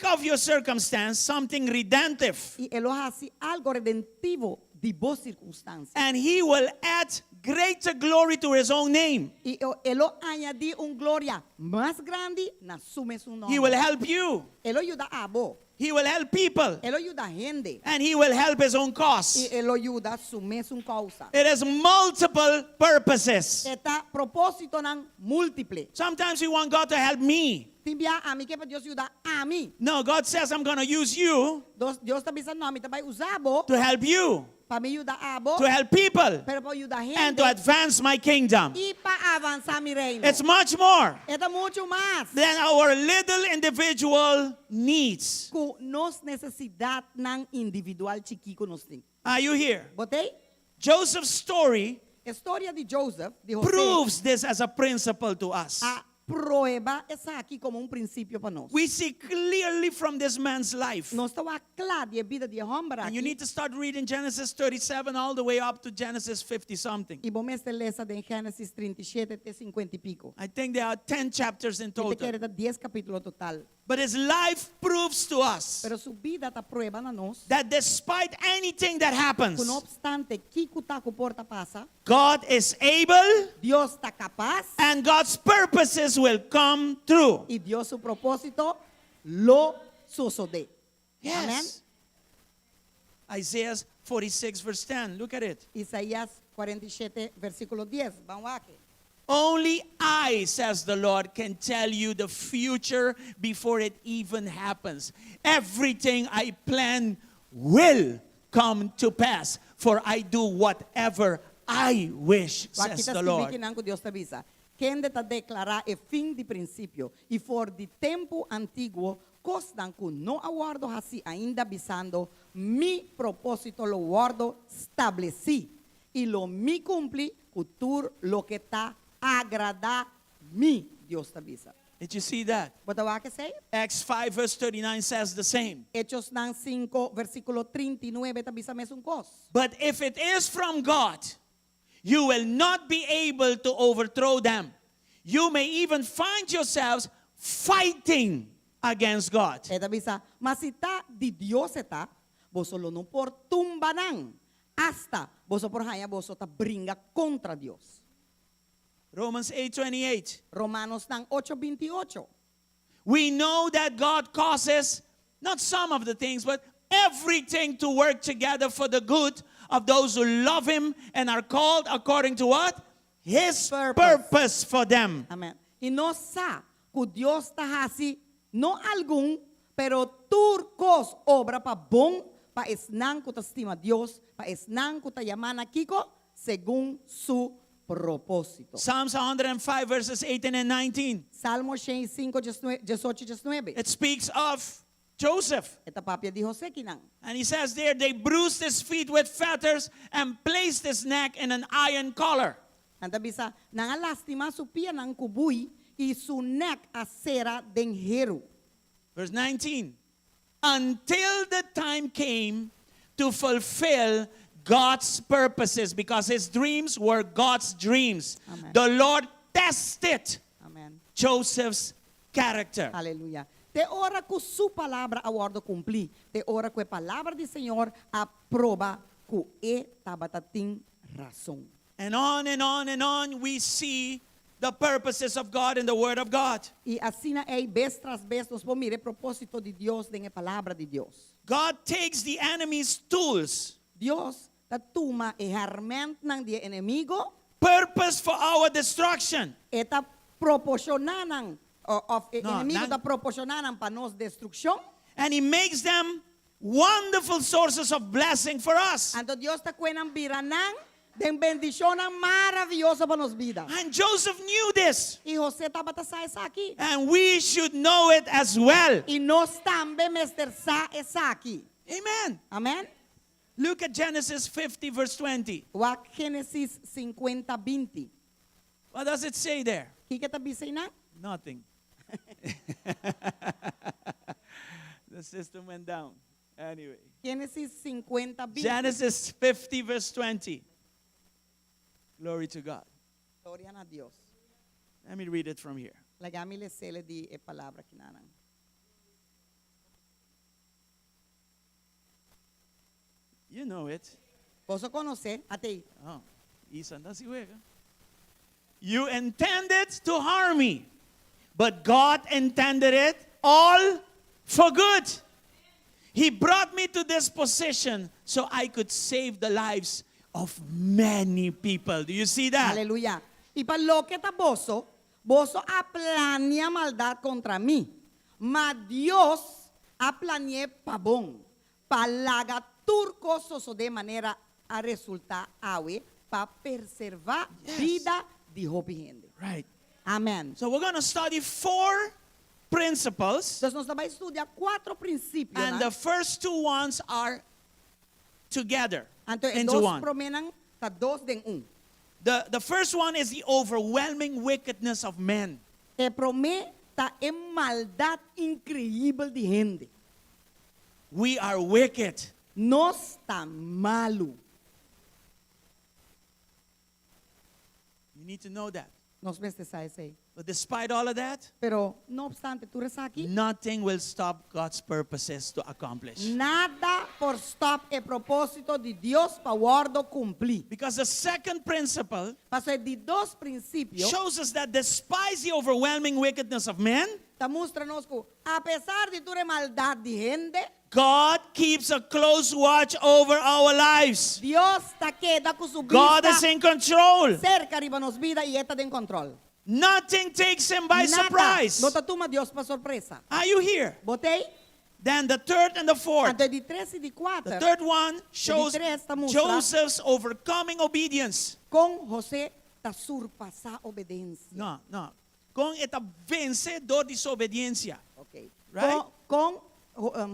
of your circumstance something redemptive. I e lo hasi algu redentivo di bo sirkunstansia. And he will add greater glory to his own name. I e lo añadí un gloria mas grandi na su mes He nòmber. will help you. E lo yuda abo. He will help people. E lo yuda hende. And he will help his own I cause. e lo yuda su mes kousa. It has multiple purposes. E ta propósitonan múltiple. Sometimes we want God to help me. Tin bia ami ke pa Dios yuda ami. No, God says, I'm going to use you Dios ta bisa, no, mi ta bai usa bo to help you, pa mi yuda abo, to help people, pero pa yuda and to hende advance my kingdom. i pa avansá mi reino. It's much more E ta muchu mas than our little individual needs. ku nos nesesidatnan individual chikí ku nos tin. Are you here? Bo t'ei? Joseph's story Historia di Joseph, di José, proves this as a principle to us. a prueba esaki komo un prinsipio pa nos. We see clearly from this man's life. Nos ta wak kla di e bida di e hòmber And you aki. need to start reading Genesis 37 all the way up to Genesis 50 something. I bo mester lesa den Génesis 37 te 50 i piku. I think there are 10 chapters in Mi ta total. kere ta 10 kapítulo total. But his life proves to us Pero su bida ta prueba na nos that despite anything that ku happens, no opstante kiko ta ku por ta pasa, God is able Dios ta kapas and God's purposes will come true. i Dios su propósito lo sosodé. Amèn. Yes. Isaiah 46, verse 10. Look at it. Isaías 47, versíkulo 10. Ban wak e. Only I, says the Lord, can tell you the future before it even happens. Everything I plan will come to pass, for I do whatever I wish, Wak says ta the skibí Lord. kinan ku Dios ta bisa. Kende ta deklará e fin di prinsipio i for di tempu antiguo kosnan ku no a wòrdu hasí ainda bisando mi propósito lo wòrdu stablesí i lo mi kumpli ku tur loke ta agradá mi, Dios ta bisa. Did you see that? Bo ta wak esei? Acts 5, verse 39 says the same. Echonan 5, versíkulo 39 ta bisa mesun kos. But if it is from God, you will not be able to overthrow them. You may even find yourselves fighting against God. E ta bisa, ma si ta di Dios e ta, boso lo no por tumba nan. Asta boso por haña boso ta bringa kontra Dios. Romans 8:28. Romanonan 8:28. We know that God causes not some of the things, but everything to work together for the good of those who love him and are called according to what? His Purpose. purpose for them. Amèn. I nos sa ku Dios ta hasi no algun, pero tur kos obra pa bon pa esnan ku ta stima Dios, pa esnan ku ta yamá na kiko segun su propósito. Psalms 105 verses 18 and 19. Salmo 105, 18, 19. It speaks of Joseph. E ta papia di José akinan. And he says there, they bruised his feet with fetters and placed his neck in an iron collar. Nan ta bisa, nan a lastimá su pianan ku bui i su nèk a sera den heru. Verse 19. Until the time came to fulfill God's purposes, because his dreams were God's dreams. Amen. The Lord tested Amèn. Joseph's character. Aleluya. Te ora ku su palabra a wòrdu kumplí. Te ora ku e palabra di Señor a proba ku e tabatin rason. And on and on and on we see the purposes of God in the Word of God. I asina ei, bes tras bes, nos por mira e propósito di Dios den e Palabra di Dios. God takes the enemy's tools, Dios ta tuma e hèrmèntnan di e enemigo, purpose for our destruction. E ta proposhoná nan, òf e No, enemigo nan- ta proposhoná nan pa nos destrukshon. And he makes them wonderful sources of blessing for us. Anto Dios ta kue nan bira nan den bendishonnan maravioso pa nos bida. And Joseph knew this. I José tabata sa esaki. And we should know it as well. I nos tambe mester sa esaki. Amen. Amèn? Look at Genesis 50, verse 20. Wak Génesis 50, 20. What does it say there? Kiko e ta bisa einan? Nothing. The system went down. Anyway. Génesis 50, 20. Genesis 50, verse 20. Glory to God. Gloria na Dios. Let me read it from here. Laga mi les'é di e palabra akinan. You know it. Boso konosé, at'é. Oh, Isa juega. You intended to harm me, but God intended it all for good. He brought me to this position so I could save the lives of many people. Do you see that? Aleluya. I pa loke ta boso, boso a plania maldat kontra mi, ma Dios a plani'é pa bon, pa laga tur kos sosodé manera a resultá awe, pa preservá bida di hopi hende. Right. Amen. So we're going to study four principles. Entonces nos ta bai studia kuater prinsipio. And the first two ones are together Anto e into dos one. proménan ta dos den un. The first one is the overwhelming wickedness of men. E promé ta e maldat inkreibel di hende. We are wicked. Nos ta malu. You need to know that. Nos mester sa esei. But despite all of that, Pero no obstante tur esaki, nothing will stop God's purposes to accomplish. nada por stop e propósito di Dios pa wòrdu kumplí. Because the second principle Paso e di dos prinsipio shows us that despite the overwhelming wickedness of men, ta mustra nos ku apesar di tur e maldat di hende, God keeps a close watch over our lives. Dios ta keda ku su God is bista in control. serka riba nos bida i e ta den kòntròl. Nothing takes him by Nada surprise. no ta tuma Dios pa sorpresa. Are you here? Bo t'ei? Then the third and the fourth. Anto e di tres i di The kuater. third one shows tres ta mustra Joseph's overcoming obedience. kon José ta surpasá obedensia. No, no. Kon e ta vense dor di su obediensia. Ok. Right? Kon, kon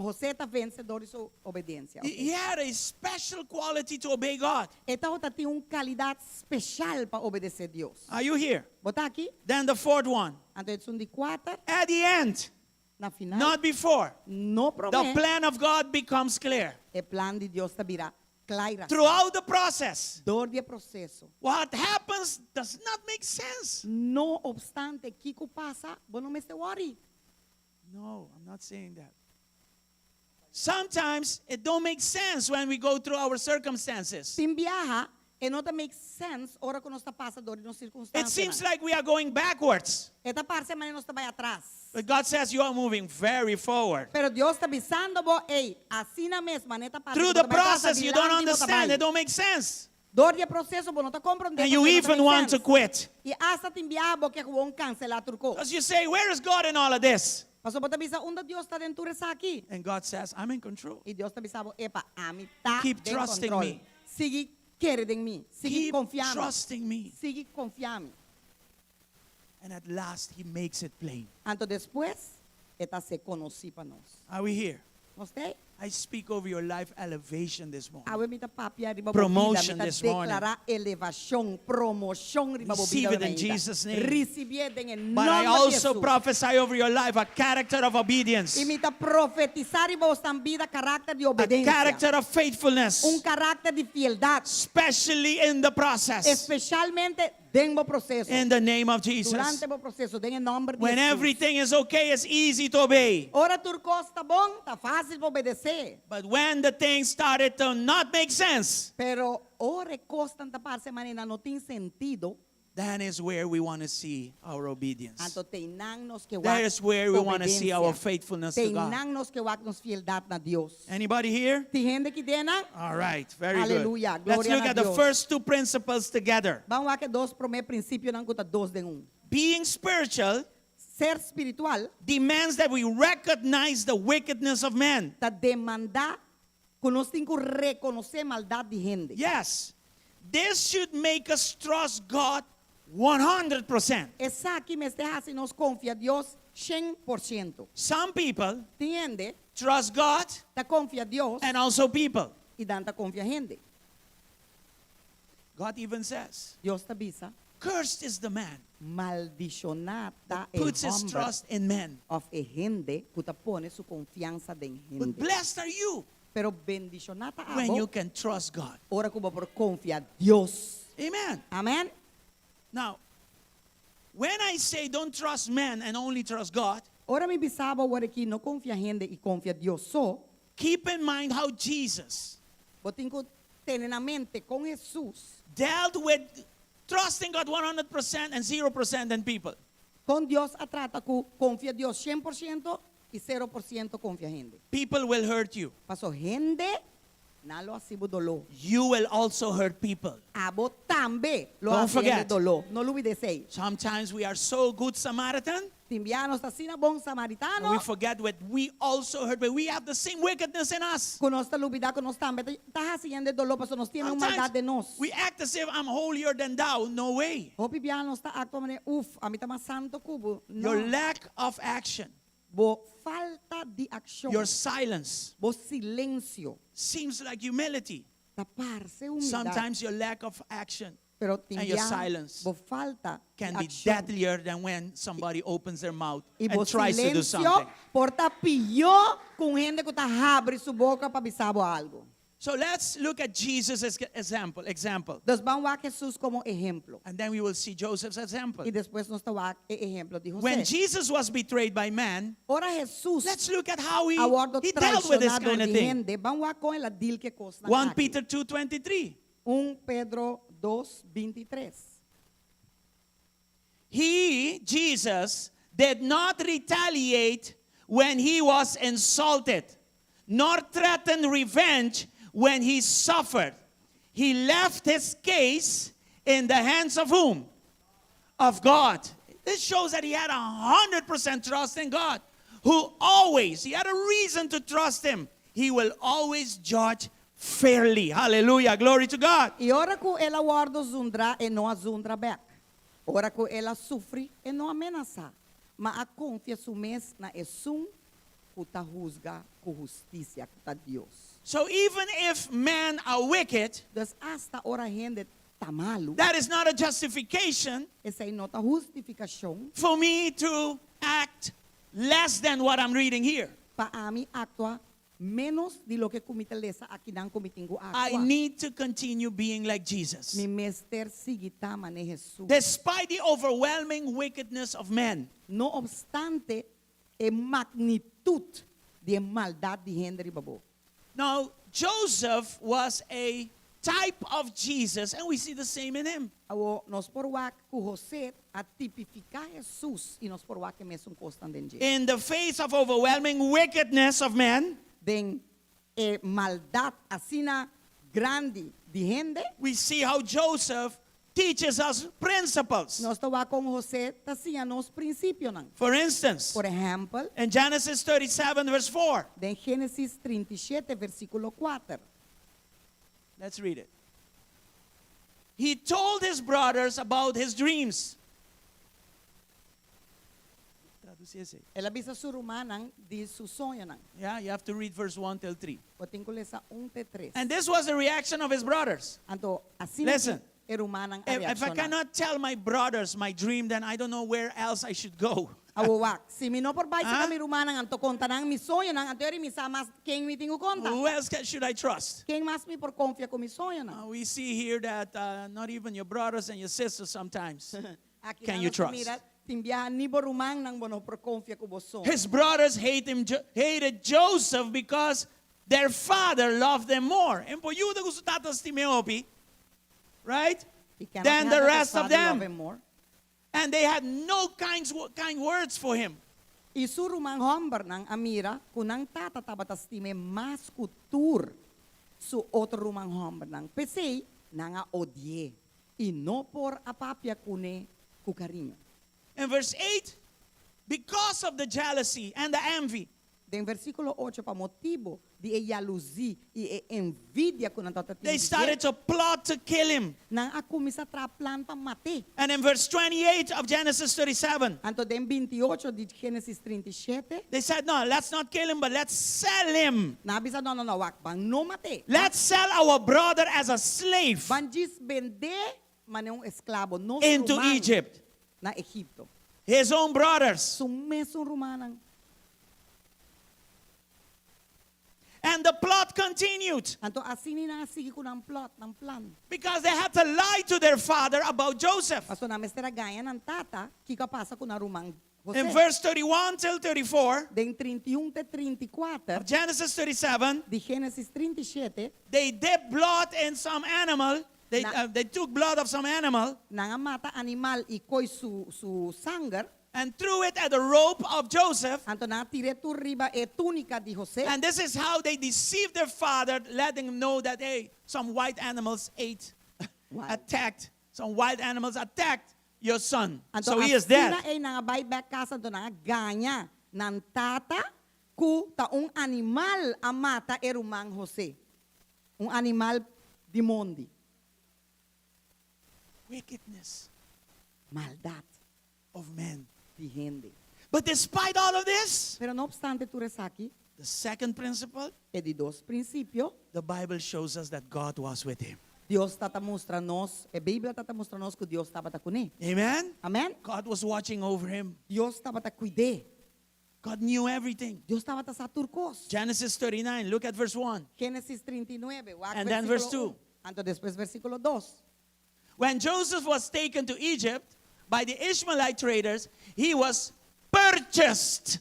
José ta vense dor di su obedensia. He, he had a special quality to obey God. E tabata tin un kalidat speshal pa obedesé Dios. Are you here? Bo ta aki? Then the fourth one. Anto esun di kuater, At the end, na final, not before, no the promé, plan of God becomes clear. e plan di Dios ta bira kla i rasá. Throughout the process, Dor di e proseso. what happens does not make sense. No obstante, kiko pasa, bo no mester wòri. No, I'm not saying that. Sometimes it don't make sense when we go through our circumstances. Tin biaha, e no ta make sense ora ku nos ta pasa dor di nos It sirkunstansianan. seems like we are going backwards. E ta parse manera nos ta bai atras. But God says you are moving very forward. Pero Dios ta bisando bo, ei, asina mes, manera ta parse Through ku the bo ta bai atras, process, you don't adilanti bo ta understand. bai. It don't make sense. Dor di e proseso bo no ta komprondé And you pasobra no ta even make want to sense. quit. I asta tin biaha bo ke gewoon kanselá tur kos. Because you say, Where is God in all of this? Pasobra bo ta bisa, unda Dios ta den tur esaki? And God says, I'm in control. I Dios ta bisa bo, epa, ami ta Keep den trusting control. me. Sigui kere den mi. Sigui Keep konfia mi. trusting me. Sigui konfia mi. And at last, He makes it plain. Anto despues, e ta hasié konosí pa nos. Are we here? Nos t'ei? I speak over your life elevation this morning. Awe mi ta papia riba bo bida, Promotion mi ta this morning. deklará elevashon, promoshon riba bo Receive bida it in mainta. Jesus' name. Risibié den e But I nòmber di also Hesus. prophesy over your life a character of obedience, I mi ta profetisá riba boso bida karakter di a obedensia. character of faithfulness, Un karakter di fieldat. especially in the process. Espesialmente den bo proseso. In the name of Jesus. Durante bo proseso, den e nòmber di When Hesus. everything is okay, it's easy to obey. Ora tur kos ta bon, ta fásil pa obedesé. But when the things started to not make sense, Pero ora e kosnan ta parse manera no tin sentido, That is where we want to see our obedience. Anto t'einan nos ke That is where we want to see our obedensia. faithfulness to God. T'einan nos ke wak nos fieldat na Dios. Anybody here? Tin hende aki den? All right, very Aleluya, good. Let's gloria look na at the Dios. first two principles together. Ban wak e dos promé prinsipionan ku ta dos den un. Being spiritual Ser spiritual demands that we recognize the wickedness of men. ta demandá ku nos tin ku rekonosé maldat di hende. Yes, this should make us trust God 100%. Esaki mester hasi nos konfia Dios 100%. Some people Tin hende trust God ta konfia Dios and also people. i nan ta konfia hende. God even says, Dios ta bisa, Cursed is the man maldishoná ta that puts his e hòmber trust in men. òf e hende ku ta pone su konfiansa den But hende. blessed are you Pero bendishoná ta when you abo can trust God. ora ku bo por konfia Dios. Amen. Amèn? Now, when I say don't trust men and only trust God, Ora mi bisa bo awor aki no konfia hende i konfia Dios so, keep in mind how Jesus bo tin ku tene na mente kon Hesus, dealt with trusting God 100% and 0% in people. Kon Dios a trata ku konfia Dios 100% i 0% konfia hende. People will hurt you. Paso hende, nan lo hasi bo doló. You will also hurt people. Abo tambe lo Don't hasi hende forget. doló. No lubidá esei. Sometimes we are so good Samaritan, Tin bia nos ta asina bon and samaritano. we forget what we also hurt, but we have the same wickedness in us. Ku nos ta lubidá ku nos tambe ta hasi hende doló, paso nos tin un maldat den nos. Sometimes we act as if I'm holier than thou. No way. Hopi bia nos ta aktua manera, uf, ami ta mas santu ku bo. No. Your lack of action, Bo falta di akshon. your silence Bo silensio. seems like humility. Ta parse humildat. Sometimes your lack of action Pero and your tin bia silence bo falta di can be akshon. deadlier than when somebody opens their mouth I bo and tries to do silensio something. por ta pió ku hende ku ta habri su boka pa bisa bo algu. So let's look at Jesus' example, example. Dus ban wak Hesus komo ehèmpel. And then we will see Joseph's example. I despues nos ta wak e ehèmpel di When José. Jesus was betrayed by man, Ora Hesus let's look at how he, a wòrdu he dealt with this traishoná kind of di thing. hende, ban wak kon el a deal ku e kos 1 aki. Peter 2.23. 1 Pedro 2:23. He, Jesus, did not retaliate when he was insulted, nor threatened revenge when he suffered. He left his case in the hands of whom? Of God. This shows that he had 100% trust in God, who always, he had a reason to trust him. He will always judge fairly. Hallelujah. Glory to God. I ora ku el a wòrdu zundrá, e no a zundra bèk. Ora ku el a sufri, e no a menasá. Ma a konfia su mes na esun ku ta husga ku hustisia, ku ta Dios. So even if men are wicked, Dus asta ora hende ta malu, that is not a justification esei no ta hustifikashon for me to act less than what I'm reading here. pa ami aktua ménos di loke ku mi ta lesa akinan ku mi tin ku I aktua. need to continue being like Jesus. Mi mester sigui ta manera Hesus. Despite the overwhelming wickedness of men, No opstante e magnitut di maldat di hende riba bo. Now, Joseph was a type of Jesus, and we see the same in him. Awo nos por wak ku José a tipifiká Hesus i nos por wak e mesun kos den dje. In the face of overwhelming wickedness of men, Den e maldat asina grandi di hende, we see how Joseph teaches us principles. nos ta wak kon José ta siña nos prinsipionan. For instance, Por ehèmpel, in Genesis 37, verse 4, den Génesis 37, versíkulo 4. let's read it. He told his brothers about his dreams. Tradusí esei. El a bisa su rumannan di su soñonan. Yeah, you have to read verse 1 till 3. Bo tin ku lesa 1 te 3. And this was the reaction of his brothers. Anto, asina Listen. e rumannan a If I reakshoná. cannot tell my brothers my dream, then I don't know where else I should go. Awo wak, si mi no por bai Ah? serka mi rumannan, anto konta nan mi soñonan, anto mi sa mas ken mi tin ku konta. Who else should I trust? Ken mas mi por konfia ku mi soñonan? We see here that not even your brothers and your sisters sometimes Aki can nan you nos trust. mira, tin biaha ni bo rumannan bo no por konfia ku bo soño. His brothers hate him, hated Joseph because their father loved them more. And por yuda ku su tata stim'é hopi, right? He cannot Than help the that his rest of father love them. him more. And they had no kind, kind words for him. I su ruman hòmbernan a mira ku nan tata tabata stim'é mas ku tur su otro ruman hòmbernan. P'esei, nan a odi'é i no por a papia kuné ku kariño. In verse 8, because of the jealousy and the envy. Den versíkulo ocho, pa motibu di e yaluzí i e envidia ku nan tabata tin They di dje, started to plot to kill him. nan a kuminsá traha plan pa mat'é. And in verse 28 of Genesis 37, Anto den bintiocho di Génesis 37, they said, No, let's not kill him, but let's sell him. nan a bisa, No, no, no, wak, ban no mat'é. Let's sell our brother as a slave Ban djis bend'é manera un esklabo, nos into ruman, Egypt. na Egipto. His own brothers. Su mesun rumannan. And the plot continued Anto asina nan a sigui ku nan plot, nan plan. because they had to lie to their father about Joseph. Paso nan mester a gaña nan tata kiko a pasa ku nan ruman In José. verse 31 till 34 Den 31 te 34 of Genesis 37, di Génesis 37, they dipped blood in some animal. They, Na- they took blood of some animal nan a mata animal i koi su, su sanger, and threw it at the robe of Joseph. anto nan a tir'é tur riba e túnika di José. And this is how they deceived their father, letting him know that, hey, some white animals ate, Wild. attacked, some wild animals attacked your son. Anto so he is dead. asina ei nan a bai bèk kas, anto nan a gaña nan tata ku ta un animal a mata e ruman José. Un animal di mondi. Wickedness Maldat of men. di hende. But despite all of this, Pero no obstante tur esaki, the second principle, e di dos prinsipio, the Bible shows us that God was with him. Dios tabata mustra nos, e Beibel tabata mustra nos ku Dios tabata kuné. Amen? Amèn? God was watching over him. Dios tabata kuid'é. God knew everything. Dios tabata sa tur kos. Genesis 39, look at verse 1. Génesis 39, wak And then verse versíkulo 2. 1. Anto despues versíkulo 2. When Joseph was taken to Egypt by the Ishmaelite traders, he was purchased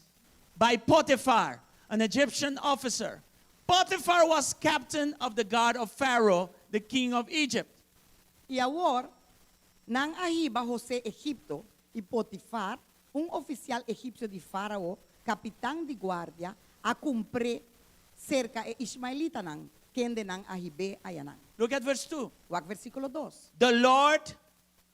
by Potiphar, an Egyptian officer. Potiphar was captain of the guard of Pharaoh, the king of Egypt. I awor, nan a hiba José Egipto, i Potifar, un ofisial egipsio di Fárao, kapitan di guardia, a kumpr'é serka e ishmaelitanan, kendenan a hib'é ayanan. Look at verse 2. Wak versíkulo dos. The Lord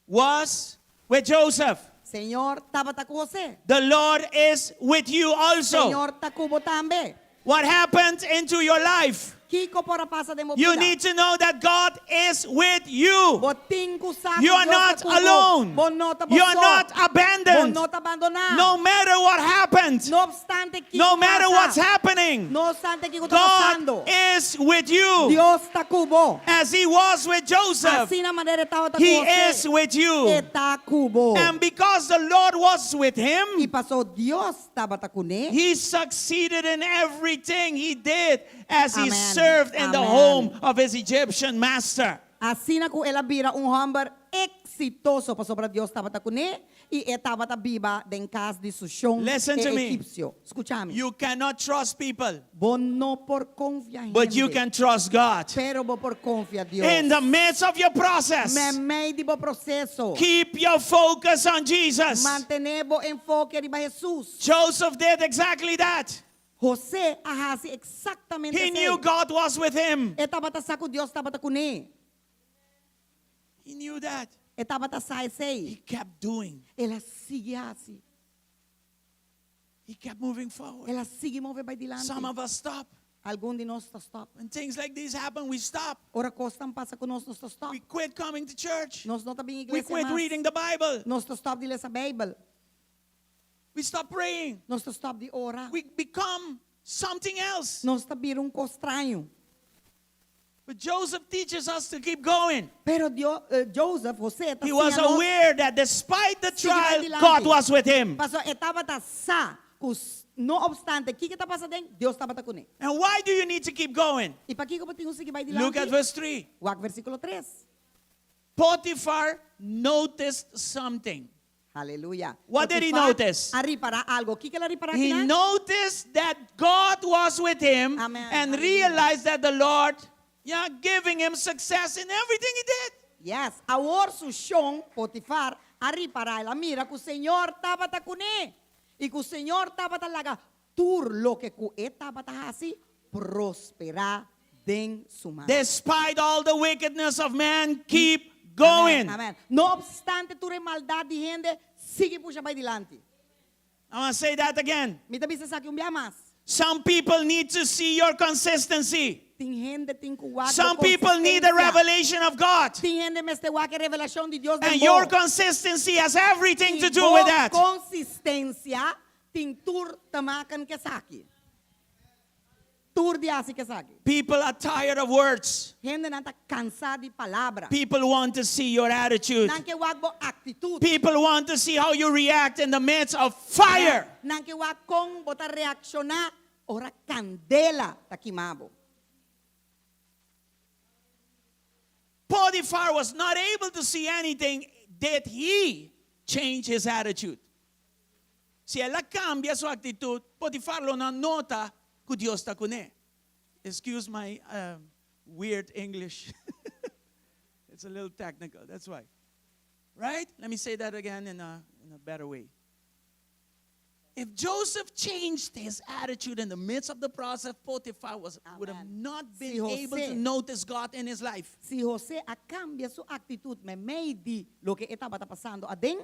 was with Joseph. Señor tabata ku José. The Lord is with you also. Señor ta ku bo tambe. What happened into your life? Kiko por a pasa den bo You bida? need to know that God is with you. Bo tin ku sa You ku are Dios ta not ku bo. alone. Bo no ta bo You are so. not abandoned. Bo no ta abandoná. No matter what happened, No obstante kiko no matter pasa. what's happening, No obstante kiko ta God pasando. is with you. Dios ta ku bo. As he was with Joseph, Asina manera e tabata ku he José. is with you. E ta ku bo. And because the Lord was with him, I paso Dios tabata kuné. he succeeded in everything he did as he Amen. served in the Amen. home of his Egyptian master. Asina ku el a bira un hòmber eksitoso pasobra Dios tabata kuné i e tabata biba den kas di su shon Listen e to me. egipsio. Skucha mi. You cannot trust people, Bo no por konfia hende. but you can trust God. Pero bo por konfia Dios. In the midst of your process, Meimei di bo proseso. keep your focus on Jesus. Mantené bo enfoke riba Hesus. Joseph did exactly that. José a hasi eksaktamente He esei. knew God was with him. E tabata sa ku Dios tabata kuné. He knew that. E tabata sa He esei. kept doing. El a sigui hasi. He kept moving forward. El a sigui move bai dilanti. Some of us stop. Algun di nos ta stop. When things like these happen, we stop. Ora kosnan pasa ku nos, nos ta stop. We quit coming to church. Nos no ta bin We iglesia quit mas. reading the Bible. Nos ta stop di lesa Beibel. We stop praying. Nos ta stop di ora. We become something else. Nos ta bira un kos straño. But Joseph teaches us to keep going. Pero Dios, eh, Joseph, José, ta He was siña nos- aware that despite the Sigui bai trial, dilanti. God was with him. Paso e tabata sa ku no obstante, kiko ta pasa aden, Dios tabata kuné. And why do you need to keep going? I pakiko bo tin ku sigui bai dilanti? Look at verse 3. Wak versíkulo 3. Potiphar noticed something. Aleluya. What did he Potifar notice? A ripará algu. Kiko el a ripará He akinan? noticed that God was with him Amen. and Hallelujah. realized that the Lord, yeah, giving him success in everything he did. Yes, awor su shon, Potifar, a ripará, el a mira ku Señor tabata kuné i ku Señor tabata laga tur loke ku e tabata hasi prosperá den su man. Despite all the wickedness of man, keep going. Amèn, amèn. No opstante tur e maldat di hende, sigui pusha bai dilanti. I want to say that again. Mi ta bisa esaki un bia mas. Some people need to see your consistency. Tin hende tin ku wak bo Some people need a konsistensia. revelation of God. Tin hende mester wak e revelashon di Dios den And bo. your consistency has everything to I do bo with that. konsistensia tin tur te maken ku esaki. Tur di hasi ku esaki. People are tired of words. Hendenan ta kansá di palabra. People want to see your attitude. Nan ke wak bo aktitut. People want to see how you react in the midst of fire. Nan ke wak kon bo ta reakshoná ora kandela ta kima bo. Potiphar was not able to see anything. Did he change his attitude? Si el a kambia su aktitut, Potifar lo no a nota ku Dios ta kuné. Excuse my weird English. It's a little technical, that's why. Right? Let me say that again in a, in a better way. If Joseph changed his attitude in the midst of the process, Potiphar was, would have Amen. not been Si José- able to notice God in his life. Si José a kambia su aktitut meimei di loke e tabata pasando aden,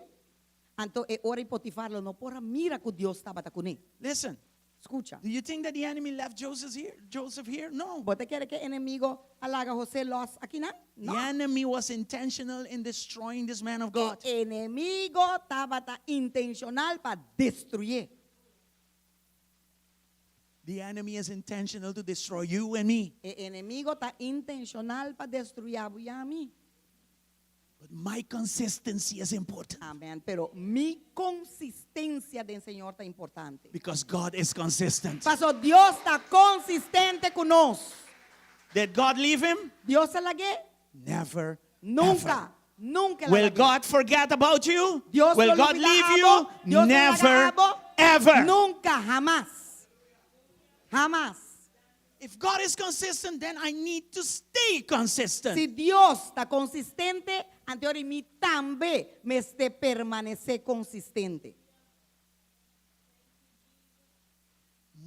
anto e ora ei Potifar lo no por a mira ku Dios tabata kuné. Listen, Skucha. do you think that the enemy left Joseph here? Joseph here? No. Bo ta kere ku e enemigo a laga José lòs akinan? The No. enemy was intentional in destroying this man of God. E enemigo tabata intenshonal pa destruyé. The enemy is intentional to destroy you and me. E enemigo ta intenshonal pa destruyé abo i ami. But my consistency is important Amèn. Pero mi konsistensia den Señor ta importante. because God is consistent. Paso Dios ta konsistente ku nos. Did God leave him? Dios a lag'é? Never. Nunka. ever. Nunka el a Will lag'é. God forget about you? Dios Will lo God lubidá leave abo? you? Dios lo laga Never, abo? ever. Nunka, hamas. Hamas. If God is consistent, then I need to stay consistent. Si Dios ta konsistente, anto ora mi tambe mester permanesé konsistente.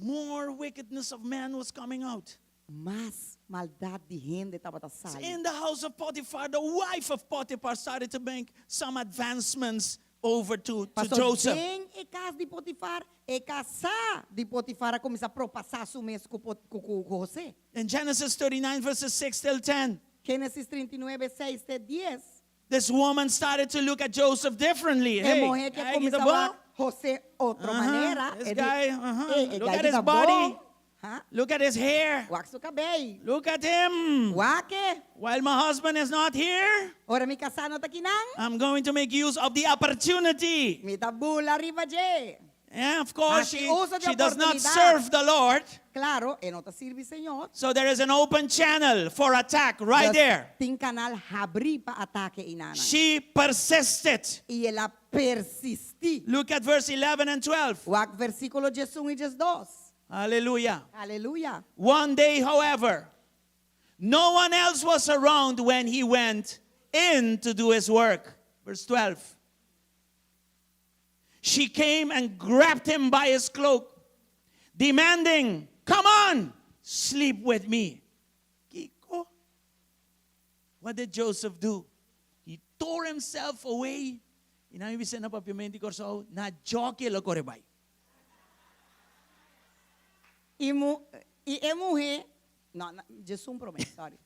More wickedness of man was coming out. Mas maldat di hende tabata sali. In the house of Potiphar, the wife of Potiphar started to make some advancements over to, to Paso Joseph. den e kas di Potifar, e kasá di Potifar a kuminsá propasá su mes ku ku ku José. In Genesis 39, verses 6 till 10. Génesis 39, 6 te 10. This woman started to look at Joseph differently. E Hey, muhé ku a ay, kuminsá kita bo? wak José otro manera. This E di, guy, uh-huh. "Eh, e Look guy at his ta body. bon." Ha? Look at his hair. Wak su kabei. Look at him. Wak e. While my husband is not here, Ora mi kasá no ta akinan. I'm going to make use of the opportunity. Mi ta bula riba dje. Yeah, of course, Hasi she, uso di she does not oportunidat. serve the Lord. Klaro, e no ta sirbi Señor. So there is an open channel for attack right Dus there. Tin kanal habrí pa atake einan. She persisted. I el a persistí. Look at verse 11 and 12. Wak versíkulo 11 i 12. Hallelujah. Aleluya. One day, however, no one else was around when he went in to do his work. Verse 12. She came and grabbed him by his cloak, demanding, Come on, sleep with me. Kiko. What did Joseph do? He tore himself away. I nan bisa na Papiamento di Kòrsou, na djòki el a kore bai. I mu, i e muhé, no, na, djesun promé, sorry.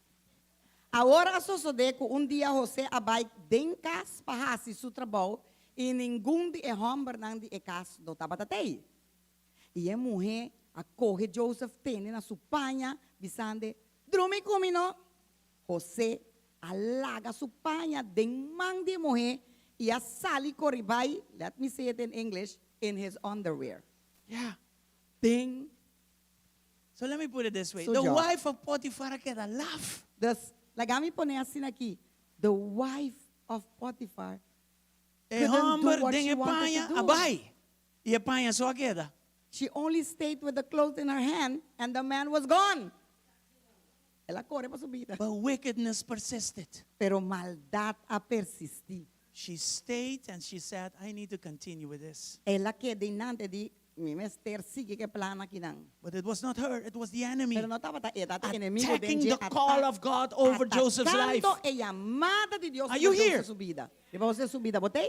Awor a sosodé ku un dia José a bai den kas pa hasi su trabou i ningun di e hòmbernan di e kas no tabata tei. I e muhé a kohe Josef tene na su paña, bisand'e, Drumi ku mi no! José a laga su paña den man di e muhé i a sali kore bai, let me say it in English, in his underwear. Yeah. Den So let me put it this way. Su The job. wife of Potiphar a keda laf. Dus, laga mi pone asina aki, the wife of Potiphar E couldn't do homber what den she e wanted paña to do. a bai. I e paña so a keda. She only stayed with the clothes in her hand and the man was gone. El a kore pa su bida. But wickedness persisted. Pero maldat a persistí. She stayed and she said, I need to continue with this. El a keda einan, e di, Mi mester sigui ku e plan akinan. But it was not her, it was the enemy. Pero no tabata e, tabata enemigu Attacking den the call of God over Joseph's life. Atakando e yamada di Dios Are you riba here? Joseph su bida. Riba José su bida. Bo t'ei?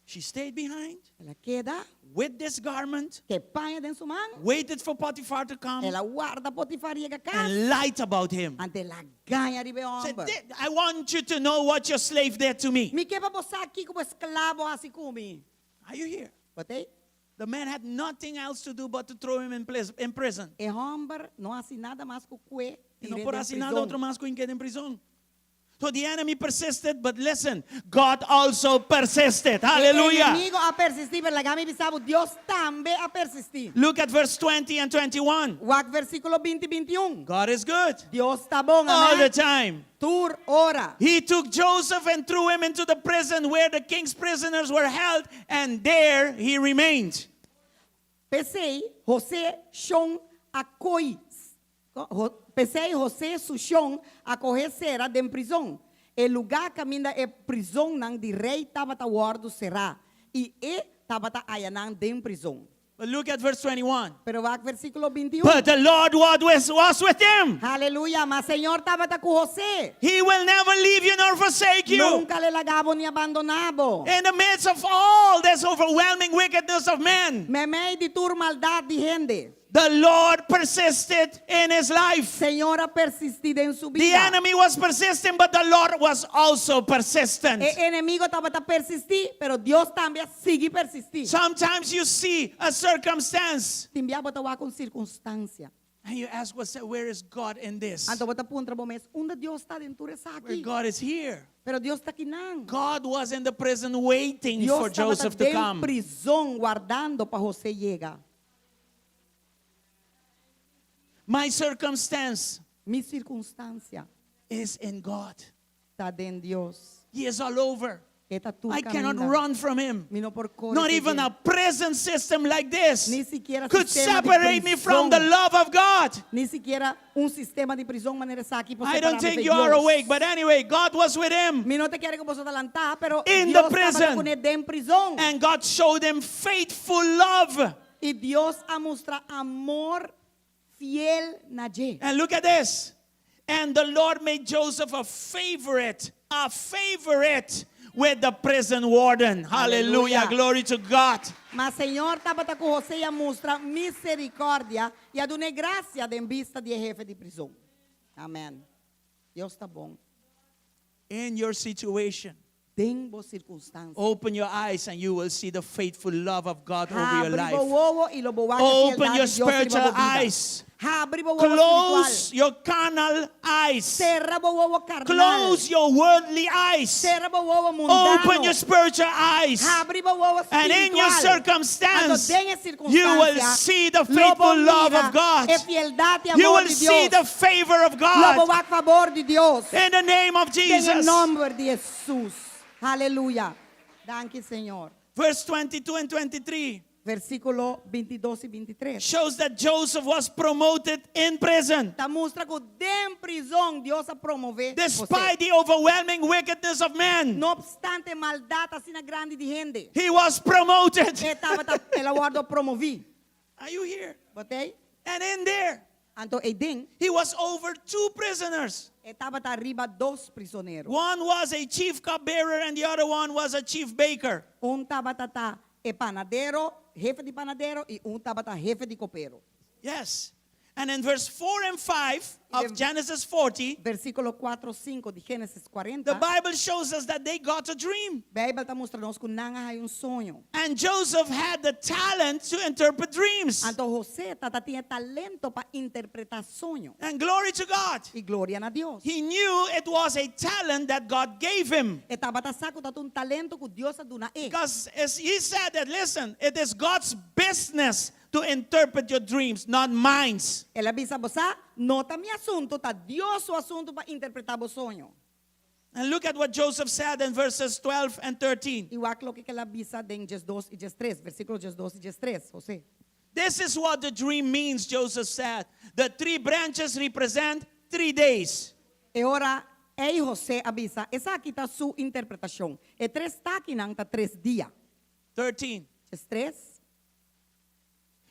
She stayed behind El a keda with this garment, ku e paña den su man. waited for Potiphar to come, El a warda Potifar yega kas. and lied about him. Anto el a gaña riba e Said, hòmber. "Did- I want you to know what your slave did to me. Mi ke pa bo sa kiko bo esklabo a hasi ku mi. Are you here? Bo t'ei? The man had nothing else to do but to throw him in, plis- in prison. E hòmber no a hasi nada mas ku kue E no tir'é por den hasi nada prizòn. otro mas ku hink'é den prizòn. So the enemy persisted, but listen, God also persisted. E Hallelujah. enemigu a persistí, pero laga mi bisa bo, Dios tambe a persistí. Look at verse 20 and 21. Wak versíkulo 20 i 21. God is good Dios ta bon, all the amèn? time. Tur ora. He took Joseph and threw him into the prison where the king's prisoners were held, and there he remained. P'esei, José shon a koi. P'esei, José su shon a koh'é sera den prizon, e lugá kaminda e prizonnan di rei tabata wòrdu será, i e tabata ayanan den prizon. But look at verse 21. Pero wak versíkulo 21. But the Lord was, was with him. Aleluya, ma Señor tabata ku José. He will never leave you nor forsake you. Nunka lo e laga bo ni abandoná bo. In the midst of all this overwhelming wickedness of men, Meimei di tur maldat di hende. the Lord persisted in his life. Señor a persistí den su The bida. enemy was persistent, but the Lord was also persistent. E enemigu tabata persistí, pero Dios tambe a sigui persistí. Sometimes you see a circumstance Tin bia bo ta wak un sirkunstansia. and you ask, What's that? where is God in this? Anto bo ta puntra bo mes, unda Dios ta den tur Where esaki? God is here. Pero Dios ta akinan. God was in the prison waiting Dios for tabata Joseph to den come. prizòn wardando pa José yega. My circumstance Mi sirkunstansia is in God. ta den Dios. He is all over. E ta tur I cannot kaminda. run from him. Mi no por kore Not di even dje. a prison system like this Ni sikiera could sistema di separate me from the prizòn. love of God. Ni sikiera un sistema di prizòn manera esaki por I don't separá mi think di you are Dios. awake, but anyway, God was with him. Mi no ta kere ku boso ta lantá, pero In Dios the tabata prison. kuné den prizòn. And God showed him faithful love. I Dios a mustra amor fiel na dje. And look at this. And the Lord made Joseph a favorite, a favorite with the prison warden. Hallelujah. Hallelujah. Glory to God. Ma Señor tabata ku José i a mustra miserikòrdia i a dun'é grasia den bista di e hefe di prizòn. Amèn. Dios ta bon. In your situation, Den bo sirkunstansia. open your eyes and you will see the faithful love of God over your Habri life. bo wowo i lo bo wak e Open fieldad your di Dios riba bo spiritual bida. eyes. Habri bo wowo Close spiritual. your carnal eyes. Sera bo wowo karnal. Close your worldly eyes. Sera bo wowo mundano. Open your spiritual eyes. Habri bo wowo And in your spiritual. circumstance, Anto den e you will sirkunstansia, see the lo bo faithful love mira of God. E fieldad i You amor will di see Dios. the favor of Lo bo God. wak fabor di Dios. In the name of Den e Jesus. nòmber di Jesus. Aleluya. Danki, Señor. Verse 22 and 23 Versíkulo 22 i 23. shows that Joseph was promoted in prison. Ta mustra ku den prizòn Dios a promové José. Despite the overwhelming wickedness of men, No opstante maldat asina grandi di hende. he was promoted. E tabata el a wòrdu promoví. Are you here? Bo t'ei? And in there, Anto eiden he was over two prisoners. e tabata riba dos prizonero. One was a chief cupbearer and the other one was a chief baker. Un tabata ta e panadero, hefe di panadero i un tabata hefe di kopero. Yes. And in verse 4 and 5 of den- Genesis 40, Versíkulo 4, 5 di Génesis 40. the Bible shows us that they got a dream. Beibel ta mustra nos ku nan a haña un soño. And Joseph had the talent to interpret dreams. Anto José tabatin e talento pa interpretá soño. And glory to God. I gloria na Dios. He knew it was a talent that God gave him. E tabata sa ku tabata un talento ku Dios a duna e. Because as he said that, listen, it is God's business to interpret your dreams, not mine. El a bisa bo sa, no ta mi asuntu, ta Dios su asuntu pa interpretá bo soño. And look at what Joseph said in verses 12 and 13. I wak loke el a bisa den 12 i 13, versíkulo 12 i 13, José. This is what the dream means, Joseph said. The three branches represent 3 days. E ora ei José a bisa, esaki ta su interpretashon. E tres takinan ta 3 dia. 13. 3.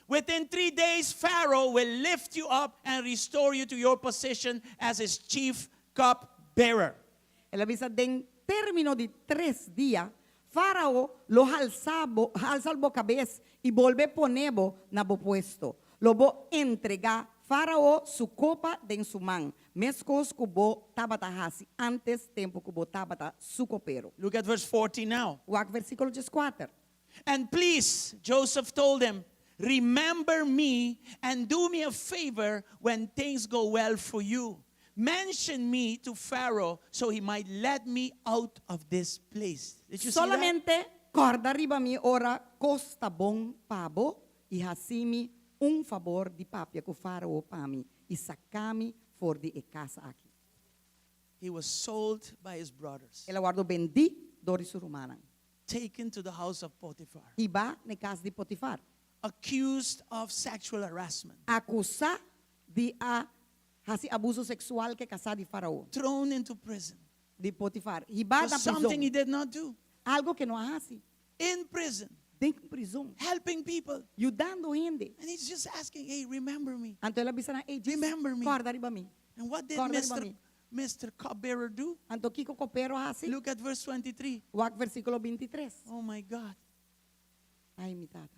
Within 3 days, Pharaoh will lift you up and restore you to your position as his chief cup bearer. El a bisa den término di 3 dia, Fárao lo halsa bo kabes i bolbe pone bo na bo puesto. Lo bo entregá Fárao su kopa den su man. Meskos ku bo tabata hasi antes tempu ku bo tabata su kopero. Look at verse 14 now. Wak versíkulo 14. And please, Joseph told him, remember me and do me a favor when things go well for you. Mention me to Pharaoh so he might let me out of this place. Did you see that? Solamente kòrda riba mi ora kos ta bon pa bo i hasi mi un fabor di papia ku Fárao pa mi i saka mi for di e kas aki. He was sold by his brothers, El a wòrdu bendí dor di su rumannan. Taken to the house of Potiphar, Hibá na kas di Potifar. Accused of sexual harassment, Akusá di a hasi abuso seksual ku kasá di Fárao, thrown into prison di Potifar. Hibá for na something he prizòn. Did not do. Algu ku e no a hasi. In prison, Den prizòn. Helping people. Yudando hende. And he's just asking, "Hey, remember me." Anto el a bisa nan, hey, Remember me. Kòrda riba mi. And what did Kòrda riba Mr. mi. Mr. Cupbearer do? Anto kiko kopero a hasi? Look at verse 23. Wak versíkulo 23. Oh my God. Ai, mi tata.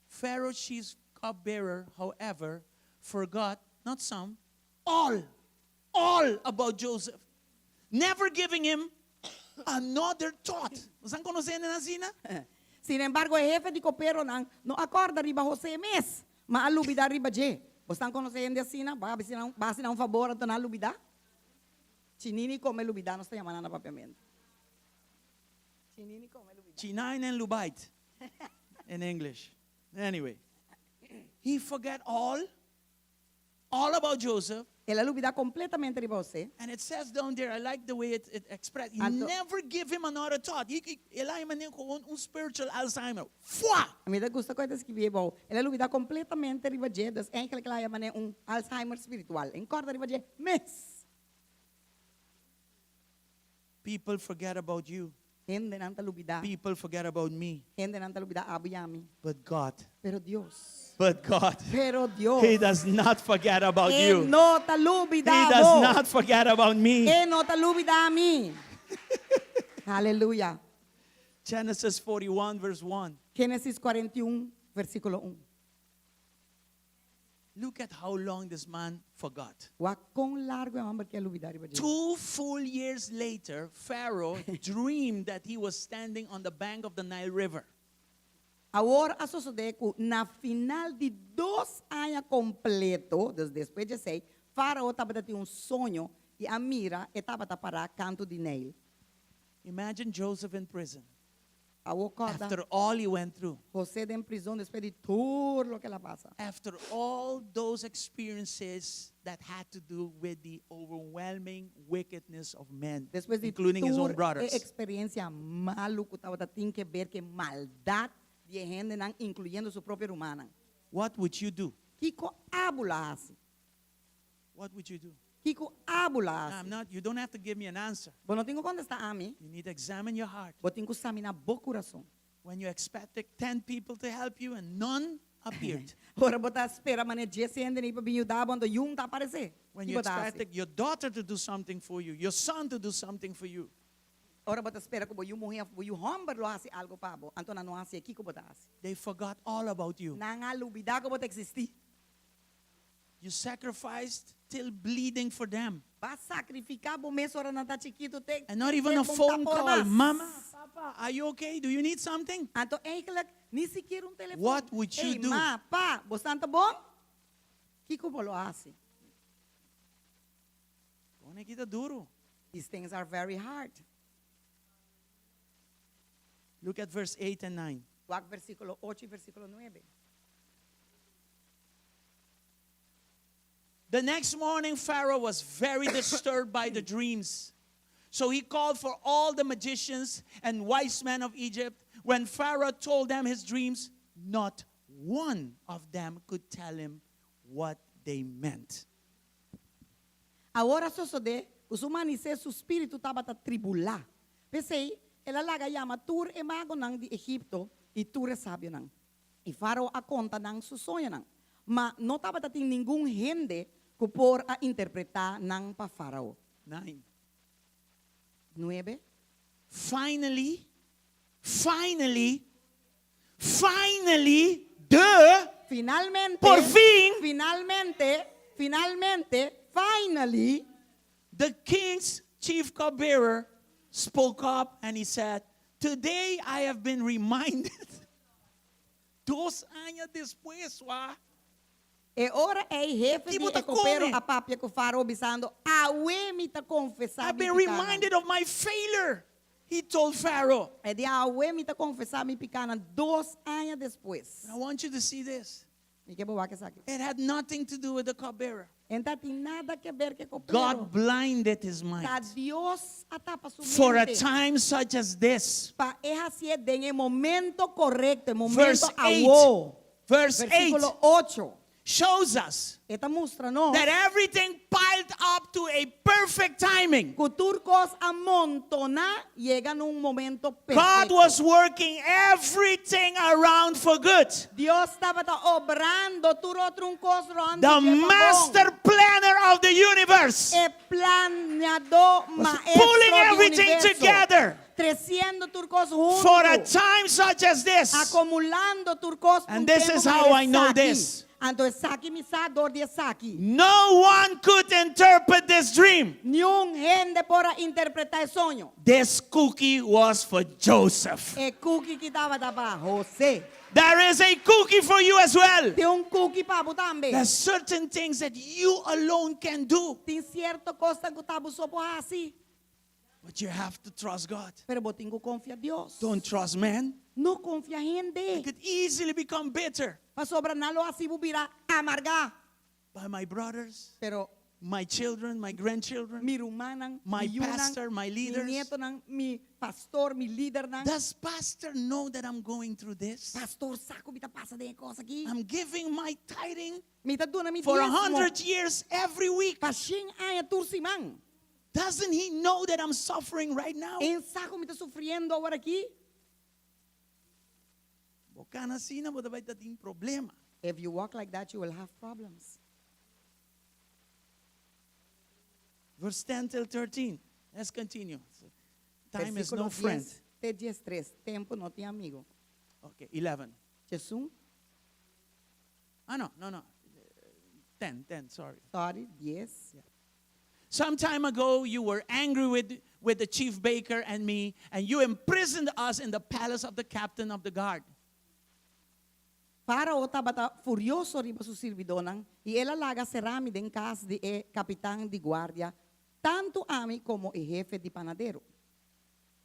Pharaoh's chief cupbearer, however, forgot, not some, all about Joseph, never giving him another thought. Boso konosé asina? Sin embargo, e hefe di koperonan no a kòrda riba José mes, ma a lubidá riba dje. Boso konosé asina, b'a hasi un fabor, anto nan a lubidá? Chinini kome lubidá, nos ta yama na papiamentu. Chinini kome lubidá. Chinine and Lubite in English. Anyway, he forgot all about Joseph. El a lubidá kompletamente riba José. And it says down there, I like the way it expressed. He Anto- never give him another thought. El a haña un spiritual Alzheimer. Fua! Ami ta gusta kon e ta skirbi bon. El a lubidá kompletamente riba dje, dus eigenlijk el a haña un Alzheimer spiritual. E n' kòrda riba dje mes. People forget about you. Hendenan ta lubidá. People forget about me. Hendenan ta lubidá abo i ami. But God, Pero Dios. But God, Pero Dios. He does not forget about E you. no ta lubidá He does not forget about me. E no ta lubidá mi. Aleluya. Genesis 41, verse 1. Génesis 41, versíkulo 1. Look at how long this man forgot. Wak kon largu e hòmber aki a lubidá riba dje. 2 full years later, Pharaoh dreamed that he was standing on the bank of the Nile River. Awor a sosodé ku na final di 2 aña kompleto, dus despues di 6, Fárao tabatin un soño i a mira e tabata pará kantu di Neil. Imagine Joseph in prison Awor kòrda after all he went through, José den prizòn despues di tur loke el a pasa. After all those experiences that had to do with the overwhelming wickedness of men, Despues di including his own tur brothers. e eksperensia malu ku tabatin ku ber ku maldat di hendenan, inkluyendo su propio rumannan. What would you do? Kiko abo lo hasi. What would you do? Kiko abo lo I'm hasi. not, you don't have to give me an answer. Bo no tin ku kontestá ami. You need to examine your heart. Bo tin ku saminá bo kurason. When you expected 10 people to help you and none appeared. Ora bo ta spera manera 10 hende pa bin yuda bo, niun no ta aparesé. When you Kiko ta hasi? expected your daughter to do something for you, your son to do something for you, Ora bo ta spera ku bo yu muhé, bo yu hòmber lo hasi algu pa bo. Anto nan no hasi, kiko bo ta hasi? They forgot all about you. Nan a lubidá ku bo ta eksistí. You sacrificed till bleeding for them. B'a sakrifiká bo mes ora nan ta chikitu te. And not even a phone call. "Mama, Papa, are you okay? Do you need something?" Anto eigenlijk ni sikiera un telefòn. What would you Ei, do? Ma, pa, bo ta bon? Kiko bo lo hasi? Kita duru. These things are very hard. Look at verse 8 and 9. Wak versíkulo 8 i versíkulo 9. The next morning, Pharaoh was very disturbed by the dreams. So he called for all the magicians and wise men of Egypt. When Pharaoh told them his dreams, not one of them could tell him what they meant. Awor a sosodé ku su manisé su spiritu tabata tribulá. P'esei, el a laga yama tur e magonan di Egipto i tur e sabionan. I Fárao a konta nan su soñonan. Ma no tabata tin ningun hende ku por a interpretá nan pa Fárao. Nine. Nuebe. Finally, finally, finally, duh! Finalmente, Por fin! Finalmente, finalmente, finally! The king's chief cupbearer spoke up and he said, Today I have been reminded. Dos aña despues, wa. E ora ei hefe Ki di bo ta e kopero come? a papia ku Fárao bisando, Awe mi ta konfesá I've mi been pikánan. reminded of my failure, he told Pharaoh. E di, Awe mi ta konfesá mi pikánan dos aña despues. I want you to see this. Mi ke bo wak esaki. It had nothing to do with the cupbearer. E n' tatin nada ke ber ku e kopero. God blinded his mind. Ta Dios a tapa su For a mente. time such as this. Pa e hasié den e momento korekto, e Verse momento 8. awó. Verse 8 Versíkulo ocho. shows us E ta mustra nos that everything piled up to a perfect timing. ku tur kos a montoná yega na un momento God perfekto. was working everything around for good. Dios tabata obrando tur otro un kos rònt The di dje pa bon. master planner of the universe E planeadó was maestro pulling di everything universo. together Tresiendo tur kos huntu. for a time such as this. Akumulando tur kos pa And un this tempu is how I manera know esaki. this. Anto esaki mi sa dor di esaki. No one could interpret this dream. Niun hende por a interpretá e soño. This cookie was for Joseph. E cookie ki tabata pa José. There is a cookie for you as well. Tin un cookie pa bo tambe. There's certain things that you alone can do, Tin sierto kosnan ku ta bo so por hasi. but you have to trust God. Pero bo tin ku konfia Dios. Don't trust man. No konfia You hende. could easily become bitter Pasobra nan lo hasi bo bira amargá. by my brothers, Pero my children, my grandchildren. mi rumannan, My mi yunan, pastor, my mi leaders. nietonan, mi pastor, mi lidernan. Does pastor know that I'm going through this? Pastor sa ku mi ta pasa den e kos aki. I'm giving my tithing Mi ta duna mi for a diesmo hundred years every week. pa shen aña tur siman. Doesn't he know that I'm suffering right now? E n' sa ku mi ta sufriendo awor aki? Bo kana asina, bo ta bai tin problema. If you walk like that, you will have problems. Verse 10 till 13. Let's continue. Time is Versíkulo no friend. 10 te 13. Tempu no tin amigu. Okay, 11. 11, Ah, no, no, no. 10, 10, sorry. sorry, 10. Some time ago, you were angry with, with the chief baker and me, and you imprisoned us in the palace of the captain of the guard. Fárao tabata furioso riba su sirbidónan, i el a laga sera mi den kas di e kapitan di guardia, tantu ami komo e hefe di panadero.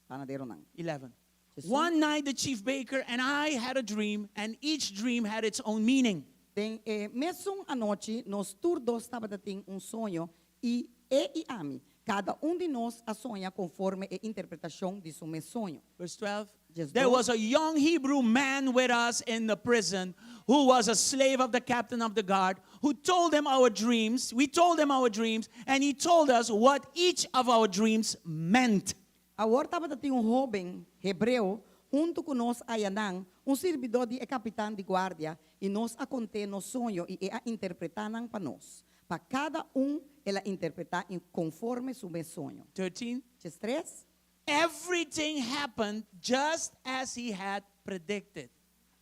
Panaderonan. 11. Jesus. One night, the chief baker and I had a dream, and each dream had its own meaning. Den e mesun anochi, nos tur dos tabata tin un soño, i e i ami, kada un di nos a soña konforme e interpretashon di su mes soño. Verse 12. Just There dos. was a young Hebrew man with us in the prison who was a slave of the captain of the guard who told him our dreams. We told him our dreams, and he told us what each of our dreams meant. Awor tabata tin un hóben hebreo huntu ku nos ayanan, un sirbidó di e kapitan di guardia, i nos a kont'é nos soño i e a interpretá nan pa nos. Pa kada un el a interpretá konforme su mes soño. 13. 13. Everything happened just as he had predicted.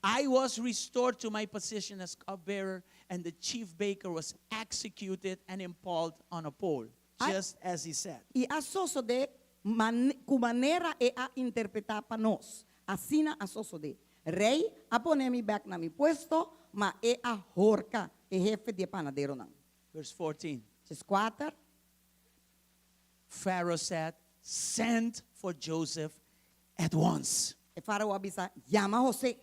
I was restored to my position as cupbearer, and the chief baker was executed and impaled on a pole, just as he said. I a sosodé man, ku manera e a interpretá pa nos. Asina a sosodé. Rei a pone mi bèk na mi puesto, ma e a horka e hefe di e panaderonan. Verse 14. 14. Pharaoh said, Send for Joseph at once. E Fárao a bisa, Yama José.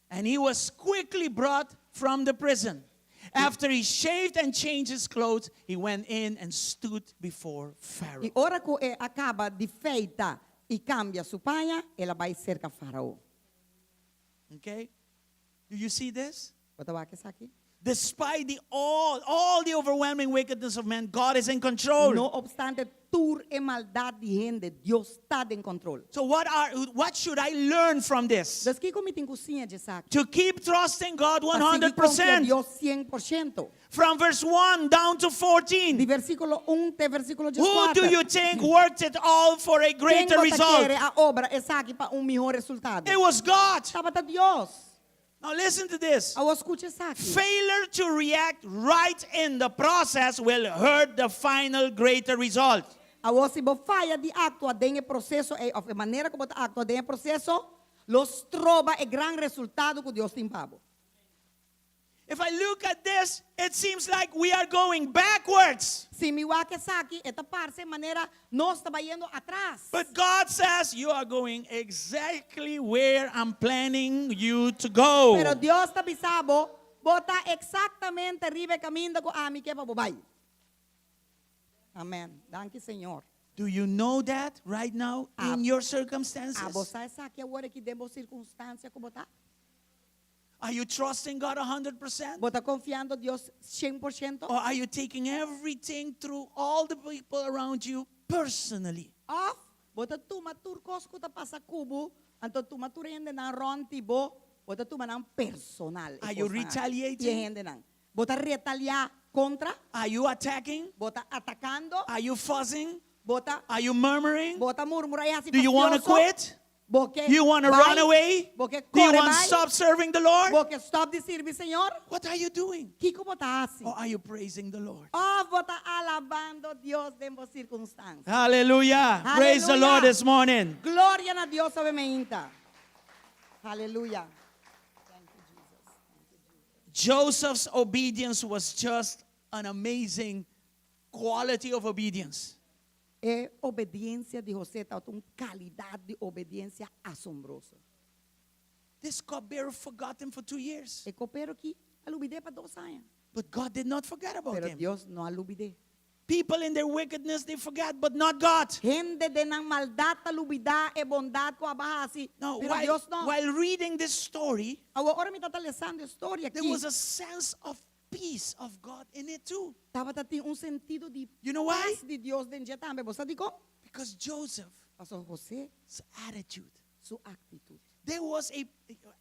And he was quickly brought from the prison. After he shaved and changed his clothes, he went in and stood before Pharaoh. I ora ku e a kaba di feita i kambia su paña, el a bai serka Fárao. Okay? Do you see this? Bo ta wak esaki? Despite the all, all the overwhelming wickedness of man, God is in control. No opstante tur e maldat di hende, Dios ta den kontròl. So what are what should I learn from this? Dus kiko mi tin ku siña di esaki? To keep trusting God Pa sigui konfia 100% Dios 100%. from verse 1 down to Di 14. versíkulo 1 te versíkulo Who do 14. you think worked it all for a Ken greater bo ta result? kere a obra esaki pa un mihó resultado? It was God. Tabata Dios. Now listen to this. Awor skucha esaki. Failure to react right in the process will hurt the final greater result. Awor si bo faya di aktua den e proseso ei òf e manera ku bo ta aktua den e proseso, lo stroba e gran resultado ku Dios tin pa bo. If I look at this, it seems like we are going backwards. Si mi wak esaki, e ta parse manera nos ta bayendo atras. But God says you are going exactly where I'm planning you to go. Pero Dios ta bisa bo, bo ta eksaktamente riba e kaminda ku ami ke pa bo bai. Amèn. Danki Señor. Do you know that right now Ah, in your circumstances? Abo sa esaki awor aki den bo sirkunstansia ku bo ta? Are you trusting God 100%? Bo ta konfiando Dios 100%? Or are you taking everything through all the people around you personally? Òf bo ta tuma tur kos ku ta pasa ku bo, anto tuma tur hendenan rònt di bo, bo ta tuma nan personal e Are you kosnan aki. retaliating? I e hendenan. Bo ta retaliá kontra? Are you attacking? Bo ta atakando? Are you fussing? Bo ta Are you murmuring? bo ta murmurá i hasi Do you want to fastioso? quit? Bo ke You want to bai? run away? Bo ke Do you kore want to bai? stop serving the Lord? Bo ke stòp di sirbi Señor? What are you doing? Kiko bo ta hasi? Or are you praising the Lord? Òf bo ta alabando Dios den bo sirkunstansia? Hallelujah. Praise the Hallelujah. Lord this morning. Gloria na Dios awe mainta. Hallelujah. Joseph's obedience was just an amazing quality of obedience. E obediensia di José tabata un kalidat di obediensia asombroso. This cupbearer forgot him for two years. E kopero aki a lubid'é pa dos aña. But God did not forget about Pero him. Dios no a lubid'é. People in their wickedness, they forgot, but not God. Hende den nan maldat ta lubidá e bondat ku a bo a hasi. Now, Pero while, Dios no. while reading this story, Awor, ora mi tabata lesando e storia there aki, was a sense of peace of God in it too. tabata tin un sentido di You know why? pas di Dios den dje tambe. Bo sa dikon? Because Joseph's Pasobra José attitude. su aktitut. There was a,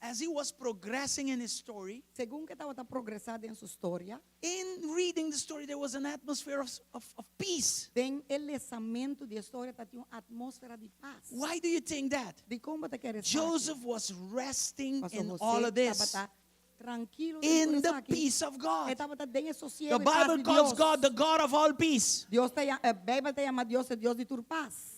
as he was progressing in his story, Segun ku e tabata progresá den su storia, in reading the story, there was an atmosphere of, of, of peace. den e lesamentu di e storia tabatin un atmósfera di pas. Why do you think that? Dikon bo ta kere esaki? Joseph was resting Pasobra in José all of this, tabata trankilo den in tur the esaki. peace of E God. tabata den e sosiego The i pas Bible di calls Dios. God the God of all peace. Dios ta, e Beibel ta yama Dios e Dios di tur pas.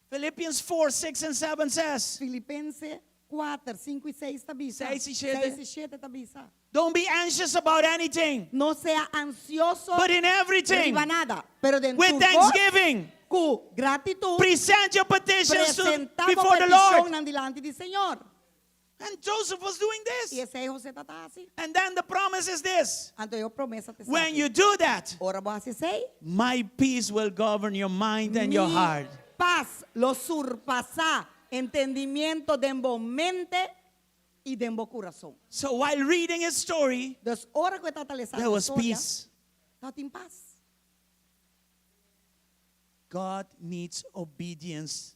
Philippians 4, 6 and 7 says, Filipense 4, 5 i 6 ta bisa. 6 i 7. 6 i 7 ta bisa. Don't be anxious about anything, No sea ansioso but in everything, riba nada, pero den with tur thanksgiving, ku gratitud present your petitions to, presentá bo before the Lord. petishonnan dilanti di Señor. And Joseph was doing I this. esei José tabata hasi. And then the promise is this Anto e promesa ta when you do that, Ora bo hasi esei, my peace will govern your mind and your mi heart. pas lo surpasá entendimiento den bo mente i den bo kurason. So while reading his story, Dus ora ku e tabata lesando there was historia, peace. tabatin pas. God needs obedience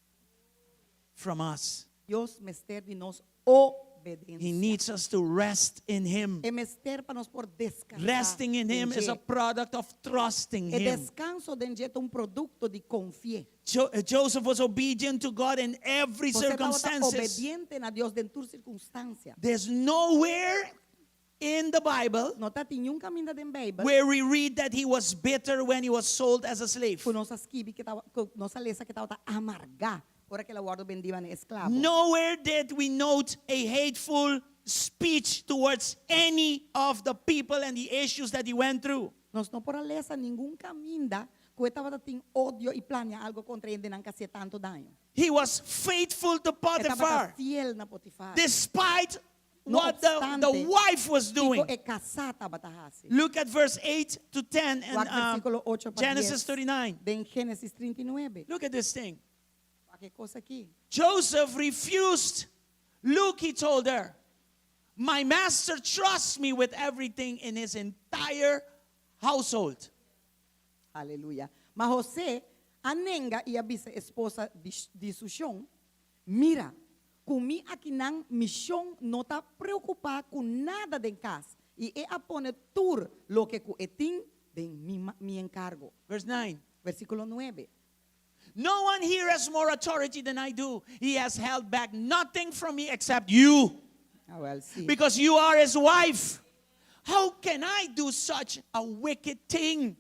from us. Dios mester di nos obedensia. He needs us to rest in Him. E mester pa nos por deskansá. Resting in Him is a product of trusting E Him. deskanso den dje ta un produkto di konfi'é. Jo- eh, Joseph was obedient to God in every José tabata circumstances. obediente na Dios den tur sirkunstansia. There's nowhere in the Bible No tabatin niun kaminda den Beibel where we read that he was bitter when he was sold as a slave. ku nos a skibi ku tabata ku nos a lesa ku e tabata amargá ora ku el a wòrdu bendí manera esklabo. Nowhere did we note a hateful speech towards any of the people and the issues that he went through. Nos no por a lesa ningun kaminda ku e tabatin odio i plania algu kontra hendenan ku a hasié tantu daño. He was faithful to E tabata Potiphar fiel na Potifar. despite No what the, the obstante, wife was doing. Kiko e kasá tabata hasi. Look at verse 8 to 10 and Wak um, versíkulo 8 pa Genesis 10. 39. Den Génesis 39. Look at this thing. Wak e kos aki. Joseph refused. Look, he told her, My master trusts me with everything in his entire household. Aleluya. Ma José a nenga i a bisa esposa di, di su shon, Mira, ku mi akinan mi shon no ta preokupá ku nada den kas, i e a pone tur loke ku e tin den mi, mi enkargo. Verse 9. Versíkulo 9. No one here has more authority than I do. He has held back nothing from me except you, Ah, wèl, sí. because you are his wife. How can I do such a wicked thing?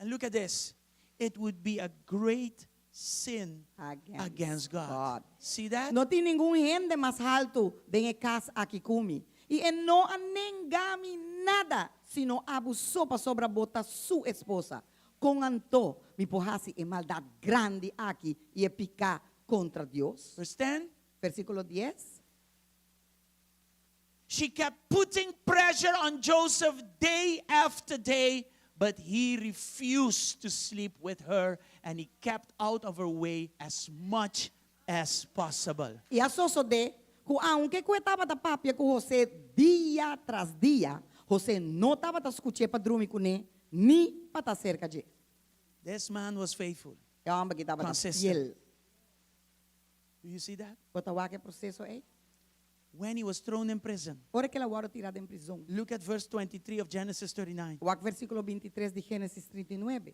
And look at this. It would be a great sin Against against God. God. See that? No tin ningun hende mas haltu den e kas aki ku mi. I e no a nenga mi nada, sino abo so pasobra bo ta su esposa. Kon anto mi por hasi e maldat grandi aki i e piká kontra Dios? Verse 10. Versíkulo 10. She kept putting pressure on Joseph day after day, but he refused to sleep with her and he kept out of her way as much as possible. I a sosodé ku aunke ku e tabata papia ku José dia tras dia, José no tabata skuch'é pa drumi kuné ni pa ta serka dje. This man was faithful. E hòmber aki tabata Consistent. fiel. Do you see that? Bo ta wak e proseso ei? When he was thrown in prison. Ora ku el a wòrdu tirá den prizon. Look at verse 23 of Genesis 39. Wak versíkulo 23 di Génesis 39.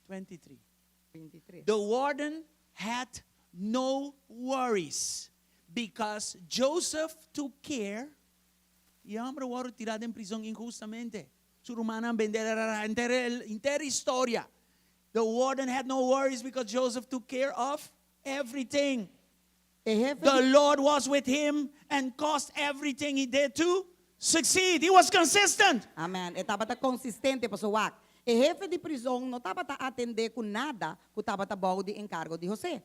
23. 23. The warden had no worries because Joseph took care. E hòmber a wòrdu tirá den prizon inhustamente. Su rumannan a bend'é, henter, henter historia. The warden had no worries because Joseph took care of everything. E hefe The di, Lord was with him and caused everything he did to succeed. He was consistent. Amen. E tabata konsistente, paso wak. E hefe di prizon no tabata atendé ku nada ku tabata bou di enkargo di José.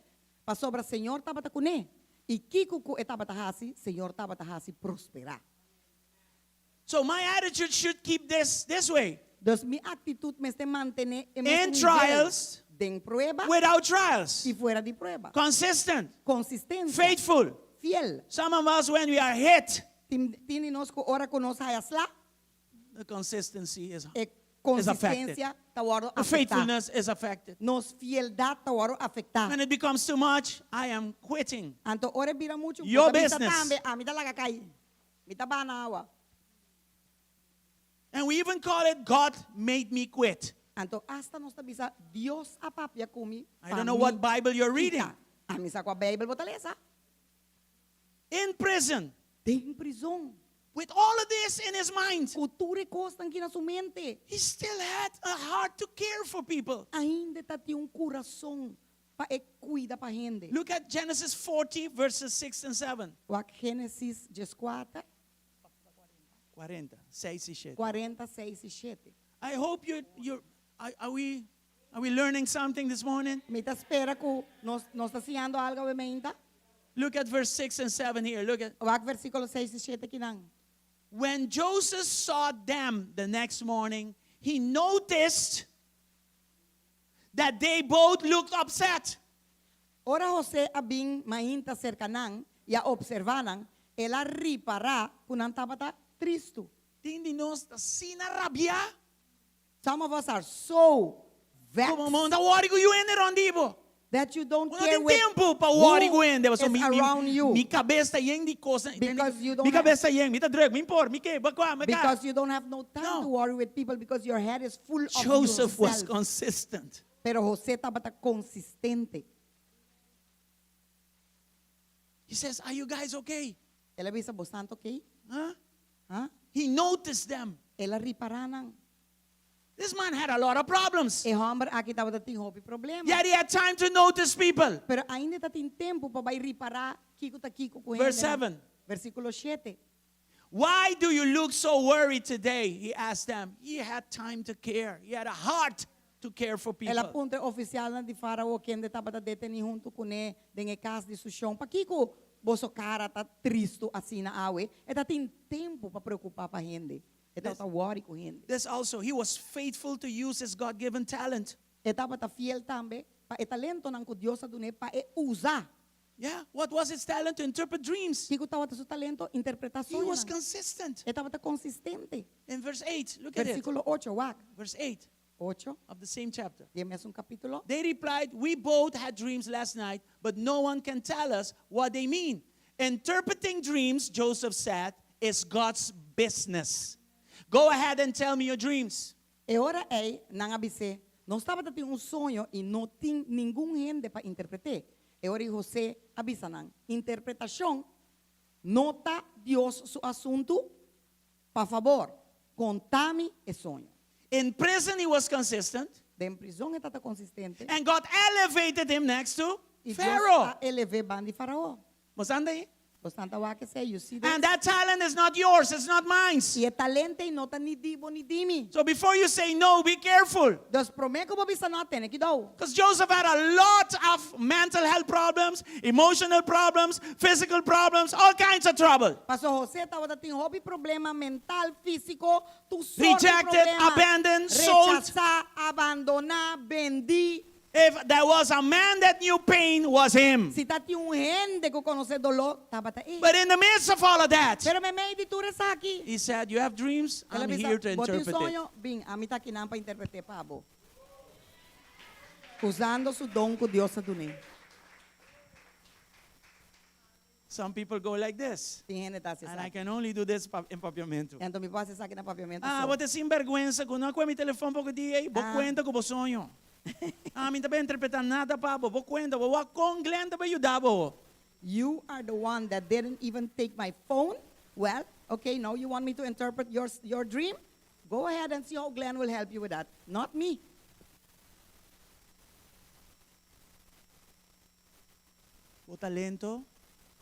Pasobra Señor tabata kuné. I kiko ku e tabata hasi, Señor tabata hasi prosperá. So my attitude should keep this way. Dus mi aktitut mester mantené e In mesun nivel trials, den prueba Without trials. i fuera di prueba. Consistent. Konsistente. Faithful. Fiel. Some of us, when we are hit, Tin tin di nos ku ora ku nos haya sla, the consistency is, e is affected. konsistensia ta wòrdu The afektá. faithfulness is affected. Nos fieldat ta wòrdu afektá. When it becomes too much, I am quitting. Anto ora e bira muchu, Your bo ta bisa business. tambe, ami ta laga kai. Mi ta bana awa. And we even call it God made me quit. Anto asta nos ta bisa Dios a papia ku mi. I don't know what Bible you're reading. Ami sa kua Bijbel bo ta lesa. In prison, Den prizon. with all of this in his mind, Ku tur e kosnan aki na su mente. he still had a heart to care for people. Ainda e tabatin un kurason pa e kuida pa hende. Look at Genesis 40, verses 6 and 7. Wak Génesis 14, 40, 6 i 7. 40, 6 i 7. I hope you are we learning something this morning? Mi ta spera ku nos nos ta siñando algu awe mainta. Look at verse 6 and 7 here. Look at Wak versíkulo 6 i 7 akinan. When Joseph saw them the next morning, he noticed that they both looked upset. Ora José a bin mainta serka nan i a opservá nan, el a ripará ku nan tabata tristu. Tin di nos ta asina rabiá. Some of us are so vexed. Komo no ta wòri ku niun hende rònt di bo. That you don't No care tin with tempu pa wòri who ku hende. is around you. Mi kabes ta yen di kos. Because you don't Mi kabes ta yen, mi ta drùk, mi por, mi ke, bakwa, mi Because you don't have no time No. to worry with people because your head is full of Joseph was yourself. consistent. Pero José tabata konsistente. He says, "Are you guys okay?" El a bisa, boso ta okay? Huh? Huh? He noticed them. El a ripará nan. This man had a lot of problems. E hòmber aki tabatin hopi problema. Yet he had time to notice people. Pero ainda e tabatin tempu pa bai ripará kiko ta kiko ku Verse hende. 7. Versíkulo 7. Why do you look so worried today? He asked them. He had time to care. He had a heart to care for El a people. puntra e ofisialnan di Farao kende tabata detení huntu kuné den e kas di su shon. Pakiko boso kara ta tristu asina awe? E tabatin tempu pa preokupá pa hende. E tabata worry ku hende. This also, he was faithful to use his God given talent. E tabata fiel tambe pa e talentonan ku Dios a dun'é pa e usa. Yeah, what was his talent? To interpret dreams. Kiko tabata su talento? Interpretá He was soñonan. consistent. E tabata konsistente. In verse 8, look at it. Versíkulo 8, wak. Verse 8 8, of the same chapter. di e mesun kapítulo. They replied, We both had dreams last night, but no one can tell us what they mean. Interpreting dreams, Joseph said, is God's business. Go ahead and tell me your dreams. E ora ei, nan a bis'é, Nos tabatin un soño i no tin ningun hende pa interpret'é. E ora ei José a bisa nan, Interpretashon no ta Dios su asuntu? Pa fabor, konta mi e soño. In prison, he was consistent, Den prizon e tabata konsistente. and God elevated him next to I Dios Pharaoh. a elev'é banda di Farao. Bos anda ei? Bosnan ta wak esei, you see this? And that talent is not yours, it's not mine. I e talento ei no ta ni di bo ni di mi. So before you say no, be careful. Dus promé ku bo bisa no, tene kuidou. Because Joseph had a lot of mental health problems, emotional problems, physical problems, all kinds of trouble. Paso José tabata tin hopi problema mental, físiko, tur sorto di Rejected, problema. abandoned, sold. Rechasá, abandoná, bendí. If there was a man that knew pain, was him. Si tatin un hende ku konosé doló, tabata e. But in the midst of all of that, Pero meimei di tur esaki. he said, You have dreams? El a I'm bisa, here to Bo tin interpret it. soño, bin, ami ta akinan pa interpret'é pa bo. Usando su don ku Dios a dun'é. Some people go like this. Tin hende ta hasi And I esaki. can only do this in papiamento. Anto mi por hasi esaki na papiamento Ah, so. bo ta sinbergüensa ku no a kue mi telefòn poko dia ei. Bo Ah. kuenta ku bo soño. Ah, mi ta bai interpretá nada pa bo. Bo kuenta, bo wak kon Glenn ta bai yuda bo. You are the one that didn't even take my phone. Well, okay, now you want me to interpret your, your dream? Go ahead and see how Glenn will help you with that. Not me. Bo talento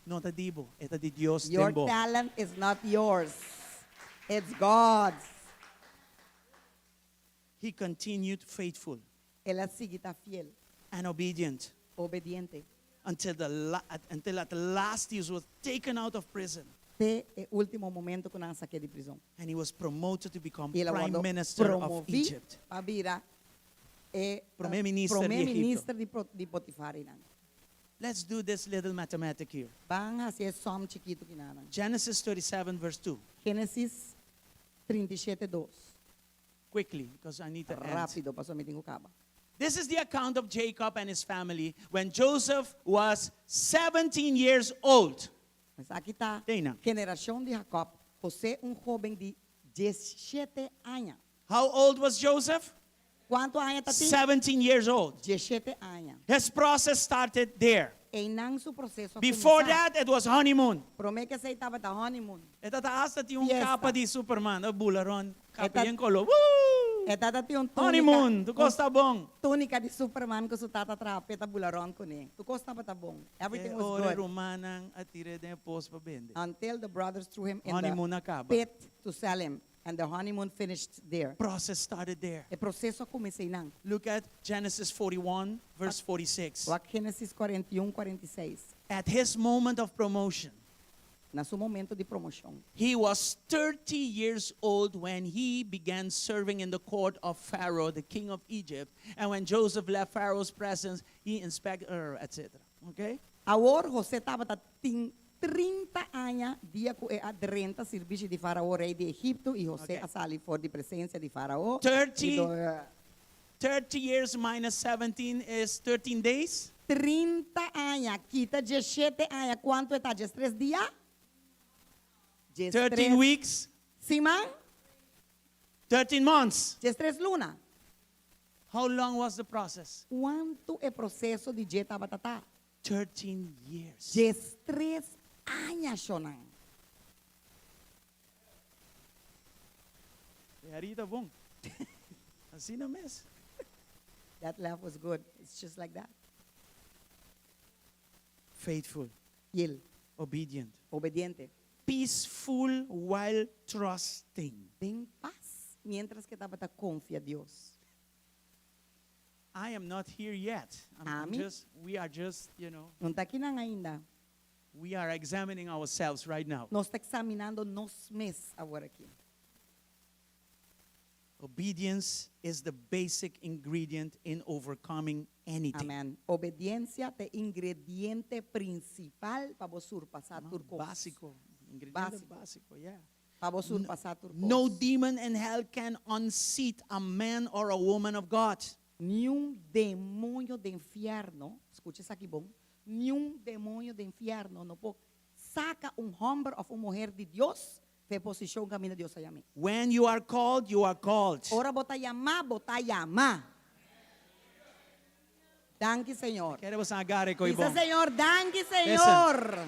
no ta di bo, e ta di Dios Your den bo. talent is not yours. It's God's. He continued faithful El a sigui ta fiel, and obedient obediente. until, the la, until at last he was taken out of prison Te e último momento ku nan a sak'é di prizon. and he was promoted to become I el a prime wordo minister of promoví Egypt. pa bira e Promé minister promé di Egipto. minister di, di Potifar. Let's do this little mathematic here. Ban hasi e som chikitu akinan. Genesis 37, verse 2. Génesis 37, 2. Quickly, because I need to end. Rápido, paso mi tin ku kaba. This is the account of Jacob and his family when Joseph was 17 years old. Mas aki ta Dana. generashon di Jacob, José, un hóben di 17 aña. How old was Joseph? Kuantu aña e tatin? 17 years old. 17 aña. His process started there. Einan su proseso a Before kuminsá. that, it was honeymoon. Promé ku esei tabata honeymoon. E tabata hasta tin un Fiesta. kapa di Superman, a bula rònt, kapa E ta- yen koló. Woo! E tabatin un túnika. Honeymoon, tur un kos ta bon. Túnika di Superman ku su tata a traha p'e ta bula rònt kuné. Tur kos tabata bon. Everything E was ora good. rumannan a tir'é den pos pa bende. Until the brothers threw him in Honeymoon the a kaba. pit to sell him. And the honeymoon finished there. Process started there. E proseso a kuminsá einan. Look at Genesis 41, verse 46. Wak Génesis 41, 46. At his moment of promotion, Na su momento di promoshon. he was 30 years old when he began serving in the court of Pharaoh, the king of Egypt. And when Joseph left Pharaoh's presence, he inspected, etc. Okay? Awor José tabata tin 30 aña dia ku el a drenta sirbishi di Farao rei di Egipto i José Okay. a sali for di presensia di Farao. 30. I do, eh, 30 years minus 17 is 13 days. 30 aña, kita 17 aña, kuantu e ta? 13 dia? 13 13 weeks, Siman? 13 months. 13 luna. How long was the process? Kuantu e proseso di dje tabata ta? 13 years. 13 aña, shonan. E hari ta bon. Asina mes. That laugh was good. It's just like that. Faithful, Fiel, obedient, obediente. peaceful while trusting. Den pas, mientras ku tabata konfia Dios. I am not here yet. I'm Ami? just, we are just, you know, No ta akinan ainda. we are examining ourselves right now. Nos ta eksaminando nos mes awor aki. Obedience is the basic ingredient in overcoming anything. Amèn. Obediensia ta e ingrediente prinsipal pa bo surpasá tur kos. Básiko. Ingrediente Básiko. básiko, yeah. Pa bo surpasá tur kos. No demon in hell can unseat a man or a woman of God. Niun demoño den fièrnu, skucha esaki bon, niun demoño den fièrnu no por saka un hòmber òf un muher di Dios for e posishon kaminda Dios a yam'é. When you are called, you are called. Ora bo ta yamá, bo ta yamá. Danki Señor. Kere boso agar'e ko'i Bisa bon. Señor, danki Señor.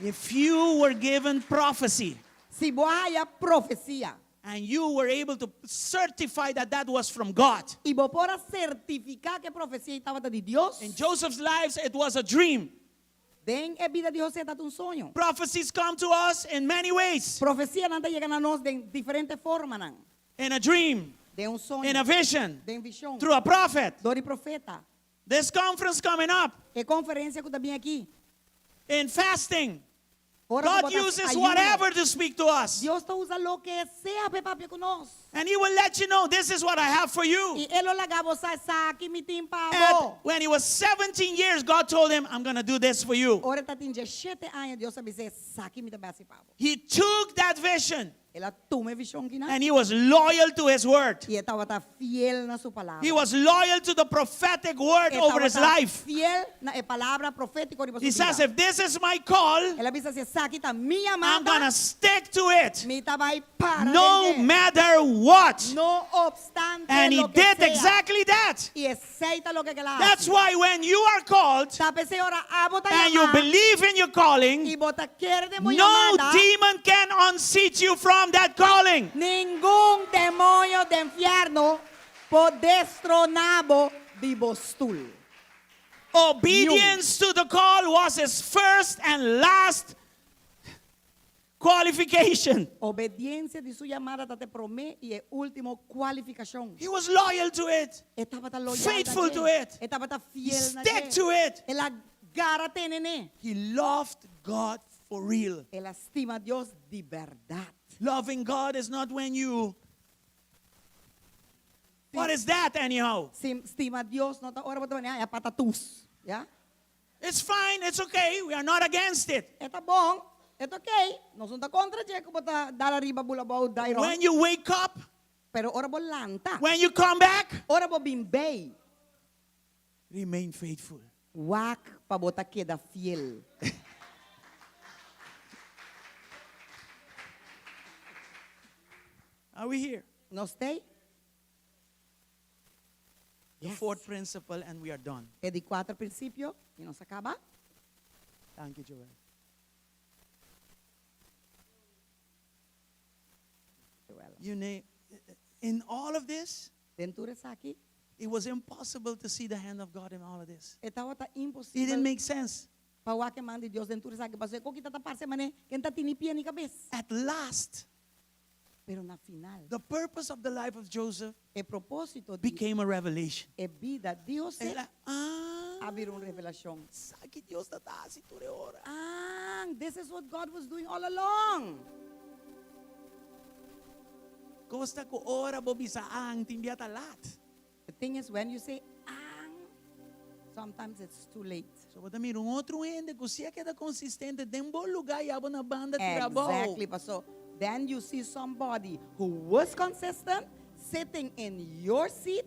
If you were given prophecy. Si bo a haya profesia. And you were able to certify that that was from God. I bo por a sertifiká ku e profesia ei tabata di Dios. In Joseph's lives it was a dream. Den e bida di José tabata un soño. Prophecies come to us in many ways. Profesianan ta yega na nos den diferente formanan. In a dream. Den un soño. In a vision. Den vishon. Through a prophet. Dor di profeta. This conference coming up. E konferensia ku ta bin aki. In fasting. Ora ku God bo ta uses ayuno. whatever to speak to us. Dios ta usa loke sea pa e papia ku nos. And he will let you know this is what I have for you. I e lo laga bo sa esaki mi tin pa At, bo. when he was 17 years, God told him, I'm going to do this for you. Ora e tatin diesshete aña, Dios a bis'é, Esaki mi ta bai hasi pa bo. He took that vision. El a tuma e vishon kinan. And he was loyal to his word. I e tabata fiel na su palabra. He was loyal to the prophetic word E over his tabata life. Fiel na e palabra profétiko riba su He says, bida. if this is my call, El a bisa si esaki ta mi I'm yamada, gonna stick to it. mi ta bai para No den dje. matter what. No obstante And he loke did sea. exactly that. I esei ta loke el a That's hasi. why when you are called Ta p'esei ora abo ta and you yamá believe in your calling, i bo ta kere den bo no yamada, demon can unseat you from that calling. Ningun demoño den fièrnu por destroná bo di bo stul. Obedience to the call was his first and last qualification. Obediensia di su yamada tabata e promé i e último kualifikashon. He was loyal to it. E tabata loyal Faithful na dje. to it. E tabata He fiel na stick dje. to it. El a gara tene n'e. He loved God for real. El a stima Dios di bèrdat. Loving God is not when you. What is that anyhow? Stima Dios no ta ora bo ta bani haña patatus. Ya? It's fine, it's okay. We are not against it. E ta bon, e ta okay. Nos no ta kontra dje ku bo ta dal ariba bula abou dai rònt. When you wake up, Pero ora bo lanta, when you come back, ora bo bin bei, remain faithful. wak pa bo ta keda fiel. Are we here? Nos t'ei? The Yes. fourth principle, and we are done. E di kuater prinsipio, i nos a kaba. Thank you, Joel. Joel. You know, in all of this, Den tur esaki, it was impossible to see the hand of God in all of this. e tabata It didn't imposibel make sense. pa wak e man di Dios den tur esaki. Pasobra e koki ta ta parse manera ku e no ta tin ni pia ni kabes. At last, Pero na final, the purpose of the life of Joseph e propósito di became a revelation. e bida di José El a, ah, a bira un revelashon. Esaki Dios tabata hasi tur e ora. Ah, this is what God was doing all along. Kos ta ku ora bo bisa ang tin bia ta lat. The thing is, when you say ang, sometimes it's too late. So bo ta mira un otro hende ku si a keda konsistente den bo lugá i abo na banda tira abou. Exactly, paso. Then you see somebody who was consistent sitting in your seat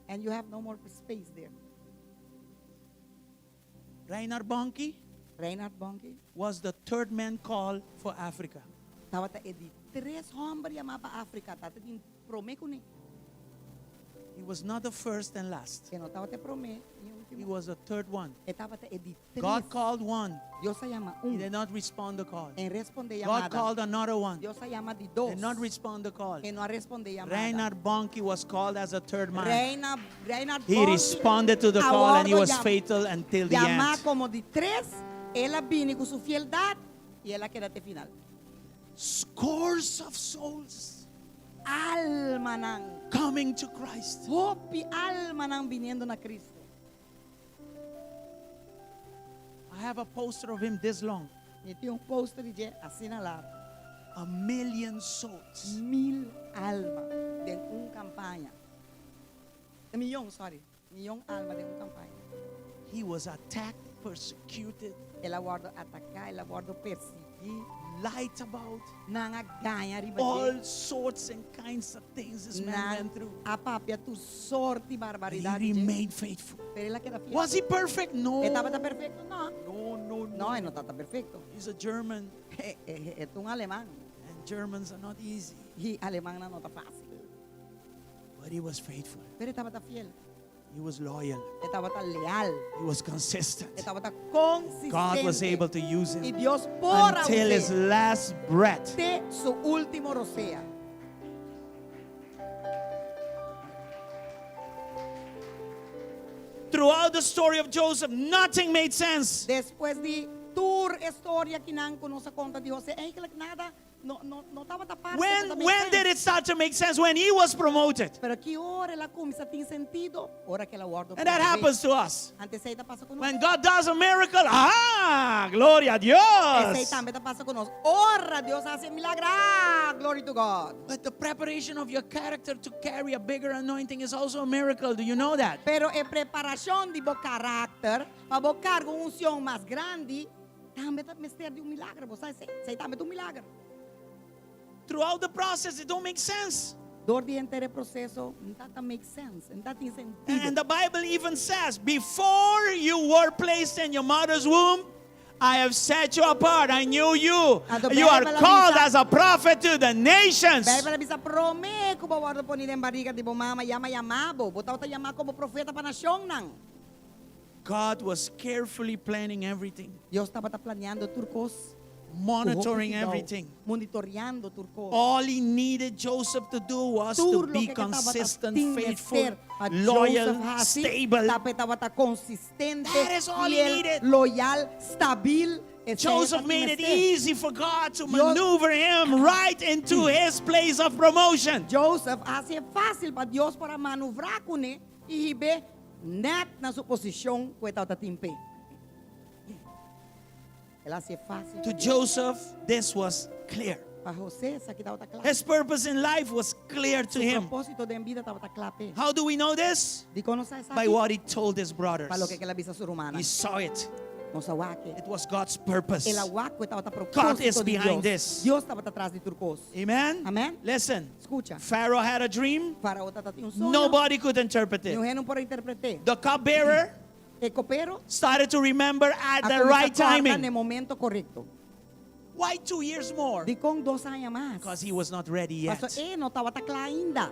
and you have no more space there. Reinhard Bonnke Reinhard Bonnke was the third man called for Africa. Tabata e di tres hòmber yamá pa Afrika, tabata tin promé kuné. He was not the first and last. E no tabata e promé ni He último. was the third one. E tabata e di tres. God called one. Dios a yama He un. did not respond the call. E n' respondé God yamada. called another one. Dios a yama di dos. Did not respond the call. E no a respondé yamada. Reinhard Bonnke was called as a third man. Reina, Reinhard He Bonnke responded to the call and he a wòrdu was yam- faithful until the yamá end. komo di tres, el a bini ku su fieldat i el a keda te final. Scores of souls Almanan. coming to Christ. Hopi almanan biniendo na Cristo. I have a poster of him this long. Mi tin un poster di dje asina largu. A million souls. Mil alma den un kampaña. Mion, sorry. Mion alma den un kampaña. He was attacked, persecuted, El a wòrdu ataká, el a wòrdu persiguí. lied about. Nan a gaña riba All dje. sorts and kinds of things this man Nan went through. a papia tur sorto di But he barbaridat di dje. remained faithful. Pero el a keda fiel. Was he perfect? No. E tabata perfekto? No. No, no, no. No, e no tabata perfekto. He's a German, E ta un aleman. and Germans are not easy. I alemannan no ta fásil. But he was faithful. Pero e tabata fiel. He was loyal. E tabata leal. He was consistent. E tabata konsistente. God was able to use I him Dios por until his us'é last breath. te su último rosea. Throughout the story of Joseph, nothing made sense. Despues di tur e storia akinan ku nos a konta di José, eigenlijk nada no no no tabata parse When, ku ta make when did sense. it start to make sense? When he was promoted. Pero ki ora el a kuminsá tin sentido? Ora ku el a wòrdu And that promové. happens to us. Anto esei ta pasa ku nos. When God does a miracle, ah, gloria a Dios. Esei tambe ta pasa ku nos. Ora Dios hasi milager, ah, glory to God. But the preparation of your character to carry a bigger anointing is also a miracle. Do you know that? Pero e preparashon di bo karakter pa bo karga un unshon mas grandi tambe ta mester di un milager. Bo sa esei? Esei tambe ta un milager. Throughout the process, it don't make sense. Dor di henter e proseso, no ta ta make sense, no ta tin sentido. And the Bible even says, before you were placed in your mother's womb, I have set you apart. I knew you. Anto You are Bijbel a called bisa- as a prophet to the nations. Bijbel a bisa promé ku bo a wòrdu poní den barriga di bo mama, ya m'a yama bo. Bo tabata yamá komo profeta pa nashonnan. God was carefully planning everything. Dios tabata planeando tur kos. Monitoring everything. Monitoreando tur kos. All he needed Joseph to do was Tur to be loke ku tabata consistent, tin faithful, mester pa loyal, Joseph hasi, stable. ta p'e tabata konsistente, That is all he fiel, needed. loyal, stabil. Esei Joseph ta made it mester. easy for God to Dios- maneuver him right into his place of promotion. Joseph a hasi fásil pa Dios por a manobrá kuné i hib'é nèt na su posishon ku e tabata tin p'e. El a hasi fásil. To Joseph, this was clear. Pa José, esaki tabata kla. His purpose in life was clear to Su him. propósito den bida tabata kla p'e. How do we know this? Dikon nos sa esaki? By what he told his brothers. Pa loke el a bisa su rumannan. He saw it. Nos a wak e. It was God's purpose. El a wak ku e tabata God is propósito di behind Dios. this. Dios tabata tras di tur kos. Amen? Amen. Listen. Skucha. Pharaoh had a dream. Farao tabatin un soño. Nobody could interpret it. Niun hende no por a interpret'é. The cupbearer E kopero started to remember at a the kuminsá right kòrda timing. na e momento korekto. Why two years more? Dikon dos aña mas? Because he was not ready yet. Paso e no tabata kla ainda.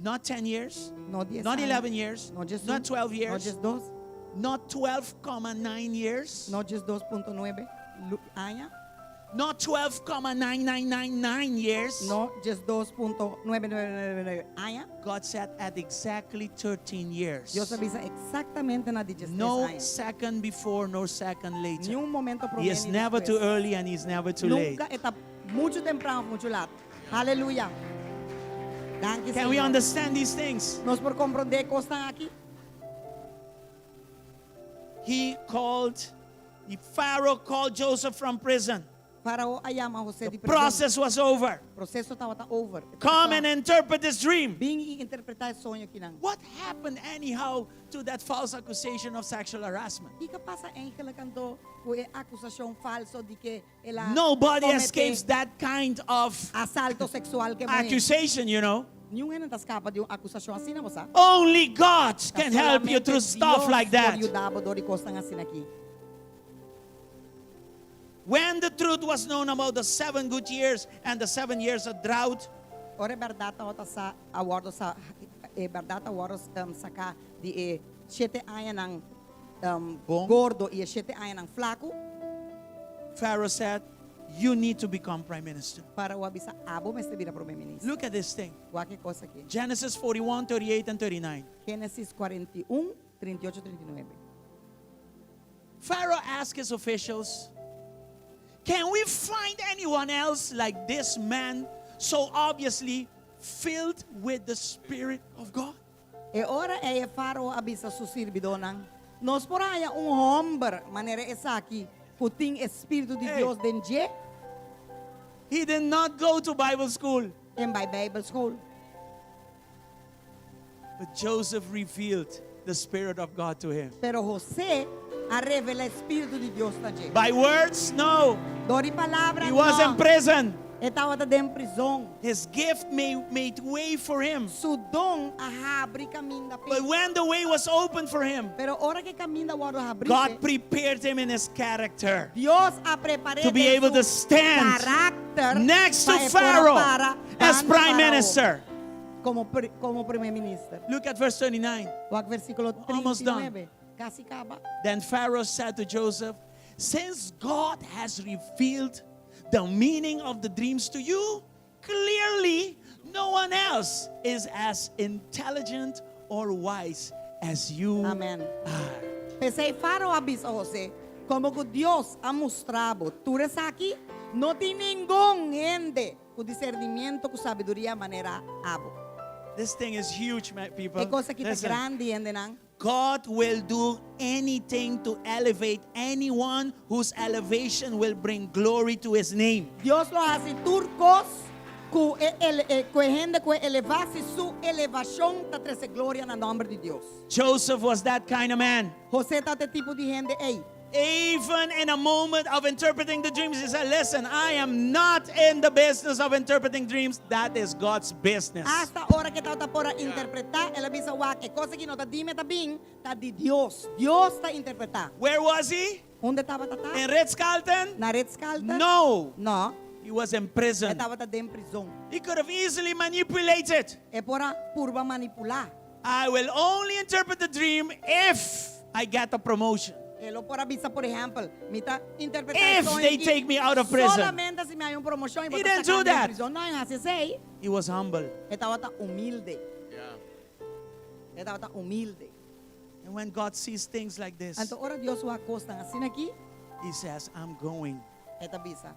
Not 10 years, No 10 not aña. 11 years, No 11, not 12 No years, 12. not 12,9 years, No 12.9 aña. not 12,9999 years. No 12.9999 aña. God said at exactly 13 years. Dios a bisa eksaktamente na 13 No aña. second before, no second later. Ni un momento He is promé ni never despues. too early and he's never too late. Nunka e ta muchu tempran òf muchu lat. Aleluya. Danki, Can we Señor. understand these things? Nos por komprondé e kosnan aki? He called, the Pharaoh called Joseph from prison. Farao a yama José The di prizòn. process was over. Proseso tabata over. Come and interpret this dream. Bin i interpretá e soño akinan. What happened anyhow to that false accusation of sexual harassment? Kiko a pasa eigenlijk anto ku e akusashon falso di ku el a Nobody kometé escapes that kind of asalto seksual ku muhé. accusation, you know. Niun hende no ta skapa di un akusashon asina, bo sa. Only God can help you Solamente through stuff Dios like that. por yuda bo dor di kosnan asina aki. When the truth was known about the seven good years and the seven years of drought, Ora e bèrdat tabata sa a wòrdu sa e bèrdat a wòrdu um, saká di e shete añanan um, Bon. gordo i e shete añanan flaku, Pharaoh said, You need to become prime minister. Farao a bisa abo mester bira promé minister. Look at this thing Wak e kos aki. Genesis 41, 38, and 39. Génesis 41, 38, 39. Pharaoh asked his officials, Can we find anyone else like this man, so obviously filled with the Spirit of God? E ora ei Farao a bisa su sirbidónan, Nos por haña un hòmber manera esaki, Ku tin e Spiritu di Hey. Dios den dje. He did not go to Bible school. E n' bai Bijbel school. But Joseph revealed the Spirit of God to him. Pero José a revelá e Spiritu di Dios na dje. By words? No. Dor di palabra? He was No. in prison. E tabata den prizon. His gift made, made way for him. Su don a habri kaminda p'e. But when the way was opened for him, Pero ora ku e kaminda a wòrdu habrí, God prepared him in his character Dios a prepar'é to be den able su to stand karakter next to pa e por a Pharaoh para as banda prime Farao minister. Komo, komo promé minister. Look at verse 39. Wak versíkulo Almost done. 39. Kasi kaba. Then Pharaoh said to Joseph, Since God has revealed the meaning of the dreams to you, clearly no one else is as intelligent or wise as you Amen. are. P'esei Fárao a bisa José, Komo ku Dios a mustra bo tur esaki, no tin ningun hende ku disernimentu ku sabiduria manera abo. This thing is huge, my people. E kos aki ta Listen. grandi, hendenan. God will do anything to elevate anyone whose elevation will bring glory to his name. Dios lo hasi tur kos ku e ele, e, ku e hende ku e elevá si su elevashon ta trese gloria na nòmber di Dios. Joseph was that kind of man. José tabata e tipo di hende ei. Even in a moment of interpreting the dreams, he said, Listen, I am not in the business of interpreting dreams. That is God's business. Asta ora ku e tabata por a interpretá, el a bisa, Wak, e kos aki no ta di mi e ta bin, ta di Dios. Dios ta interpretá. Where was he? Unda e tabata ta? In Ritz Carlton? Na Ritz Carlton? No. No. He was in E prison. tabata den prizon. He could have easily manipulated. E por a purba manipulá. I will only interpret the dream if I get a promotion. E lo por a bisa, por ehèmpel, mi ta interpretá e If soño they aki take me out of prison. solamente si mi haña un promoshon i bo He ta didn't saka do mi di that. prizon. No, e no a hasi esei. He was humble. E tabata humilde. E tabata humilde. And when God sees things like this, Anto ora Dios wak kosnan asina aki, He says, I'm going e ta bisa,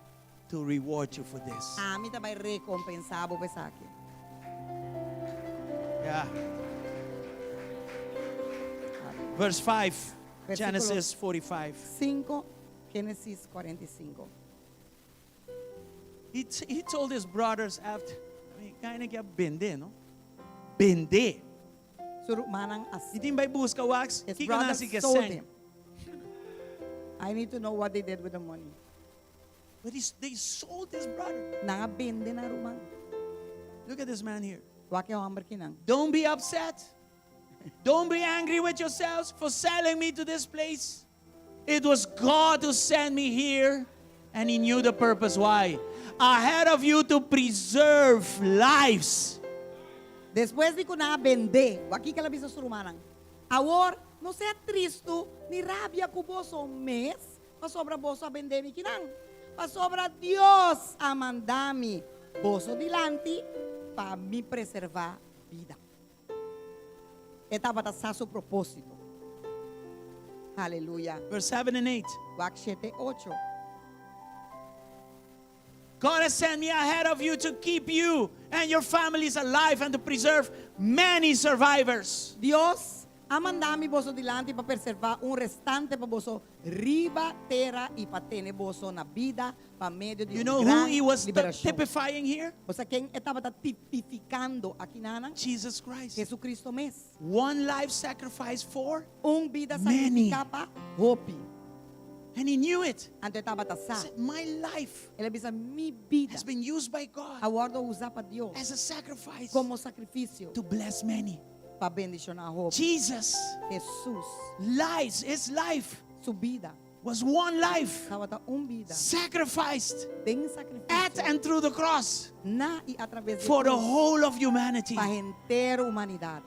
to reward you for this. Ami ta bai rekompensá bo pa esaki. Yeah. Verse 5, Versículo Genesis 45. 5, Génesis 45. He, t- he told his brothers after, I mean, kind of get bende, no? Bende. Su rumannan a E tin bai buska wax, His kiko brothers nan a hasi ku sold sèn. him. I need to know what they did with the money. But he, they sold his brother. Nan a bende nan ruman. Look at this man here. Wak e hòmber akinan. Don't be upset. Don't be angry with yourselves for selling me to this place. It was God who sent me here, and He knew the purpose why. Ahead of you to preserve lives. Despues di ku nan a bend'é, wak kiko el a bisa su rumannan, Awor, no sea tristu ni rabia ku boso mes, pasobra boso a bende mi kinan. Pasobra Dios a manda mi boso dilanti pa mi preservá bida. E tabata sa su propósito. Aleluya. Verse 7 and 8. Wak shete ocho. God has sent me ahead of you to keep you and your families alive and to preserve many survivors. Dios a manda mi boso dilanti pa preservá un restante pa boso riba tera i pa tene boso na bida pa medio di You un know who gran he was liberashon. typifying here? Bo sa ken e tabata tipifikando akinanan? Jesus Christ. Jesucristo mes. One life sacrifice for Un bida many. sakrifiká pa hopi. And he knew it. Anto e tabata sa. He said, My life El a bisa mi bida has been used by God a wòrdu usá pa Dios as a sacrifice komo sakrifisio to bless many. pa bendishoná hopi. Jesus Jesus, lies, his life su bida was one life tabata un bida sacrificed den at sakrifisio and through the cross na i atraves di for the krus whole of humanity. pa henter humanidat.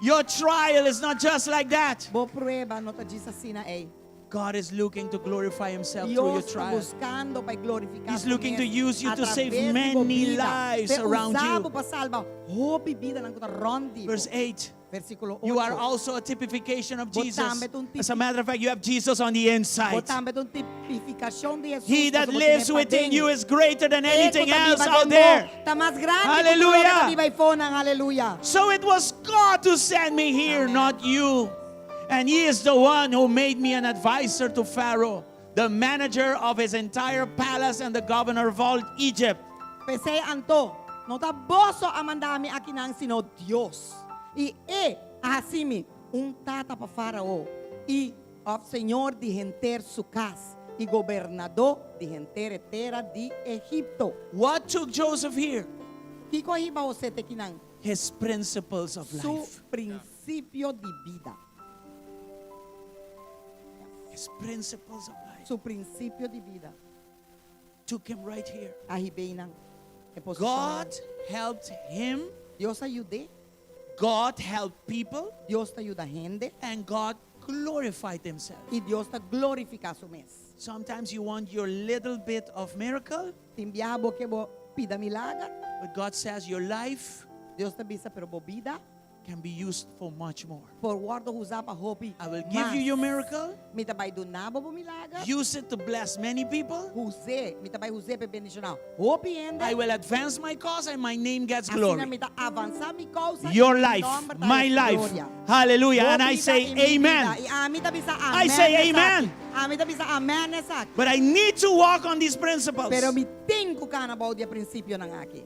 Your trial is not just like that. Bo prueba no ta djis asina ei. God is looking to glorify himself through your Dios ta trial. buskando pa glorifiká He's su looking to mes use you to save atraves di bo many bida. lives Pe around usa you. bo pa salba hopi bidanan ku ta rònt di bo. Verse 8. Versíkulo You are 8. also a typification of Bo Jesus. tambe ta un As a matter of fact, you have Jesus on the Bo inside. tambe ta un tipifikashon di Jesus. He that pasobra bo lives tene within paden. you is greater than E anything ku ta else biba out den bo there. ta mas grandi ku tur loke ta Hallelujah. biba eifonan. Aleluya. So it was God who sent me here, Amen. not you. And he is the one who made me an advisor to Pharaoh, the manager of his entire palace and the governor of all Egypt. P'esei anto, no ta boso a manda mi akinan sino Dios. I E a hasi mi un tata pa Fárao i òf señor di henter su kas i gobernadó di henter e tera di Egipto. What took Joseph here? Kiko a hiba José te kinan? His principles of Su life. prinsipio di bida. His principles of life Su prinsipio di bida. took him right here. A hib'é nan e posishon. God helped him. Dios a yud'é. God helped people. Dios ta yuda hende. And God glorified himself. I Dios ta glorifiká su mes. Sometimes you want your little bit of miracle, Tin biaha bo ke bo pida milager. but God says your life Dios ta bisa pero bo bida can be used for much more. por wòrdu usá pa hopi I will give you mas. your miracle. Mi ta bai duna bo bo milager. Use it to bless many people. Us'é, mi ta bai us'é pa bendishoná hopi hende. I will advance my cause and my name gets Asina glory. mi ta avansá mi kousa Your i mi life, nòmber ta my haña life. gloria. Hallelujah. Bo And I bida say i mi bida. amen. I ami ta bisa I amen say esaki. amen. Ami ta bisa amen esaki. But I need to walk on these principles. Pero mi tin ku kana bou di e prinsipionan aki.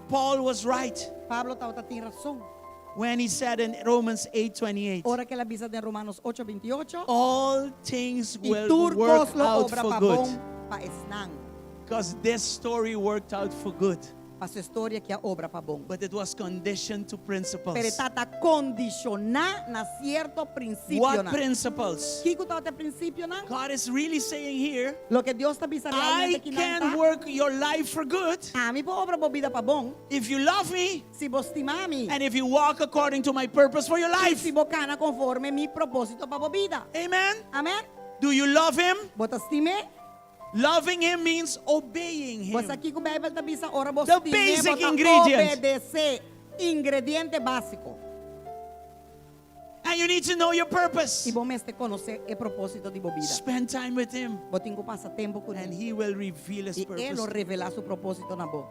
Paul was right Pablo tabata tin rason. when he said in Romans 8:28, Ora ku el a bisa den Romanos 8, 28, all things i will tur work kos lo out obra for pa good. bon pa esnan. Because this story worked out for good. Paso e storia aki a obra pa bon. But it was conditioned to principles. Pero e tabata kondishoná na sierto prinsipio What nan. principles? Kiko tabata e prinsipionan? God is really saying here, Loke Dios ta bisa I realmente ki nan can ta. work your life for good Ami por obra bo bida pa bon. if you love me Si bo stima mi. and if you walk according to my purpose for your life. Si bo kana konforme mi propósito pa bo bida. Amen. Amen. Do you love him? Bo ta stim'é? Loving him means obeying him. Bo sa kiko Bijbel ta bisa ora bo The stim'é, basic bo ta ingredient. obedesé. Ingrediente básiko. And you need to know your purpose. I bo mester konosé e propósito di bo bida. Spend time with him Bo tin ku pasa tempu kuné. and he will reveal his I e lo purpose. revelá su propósito na bo.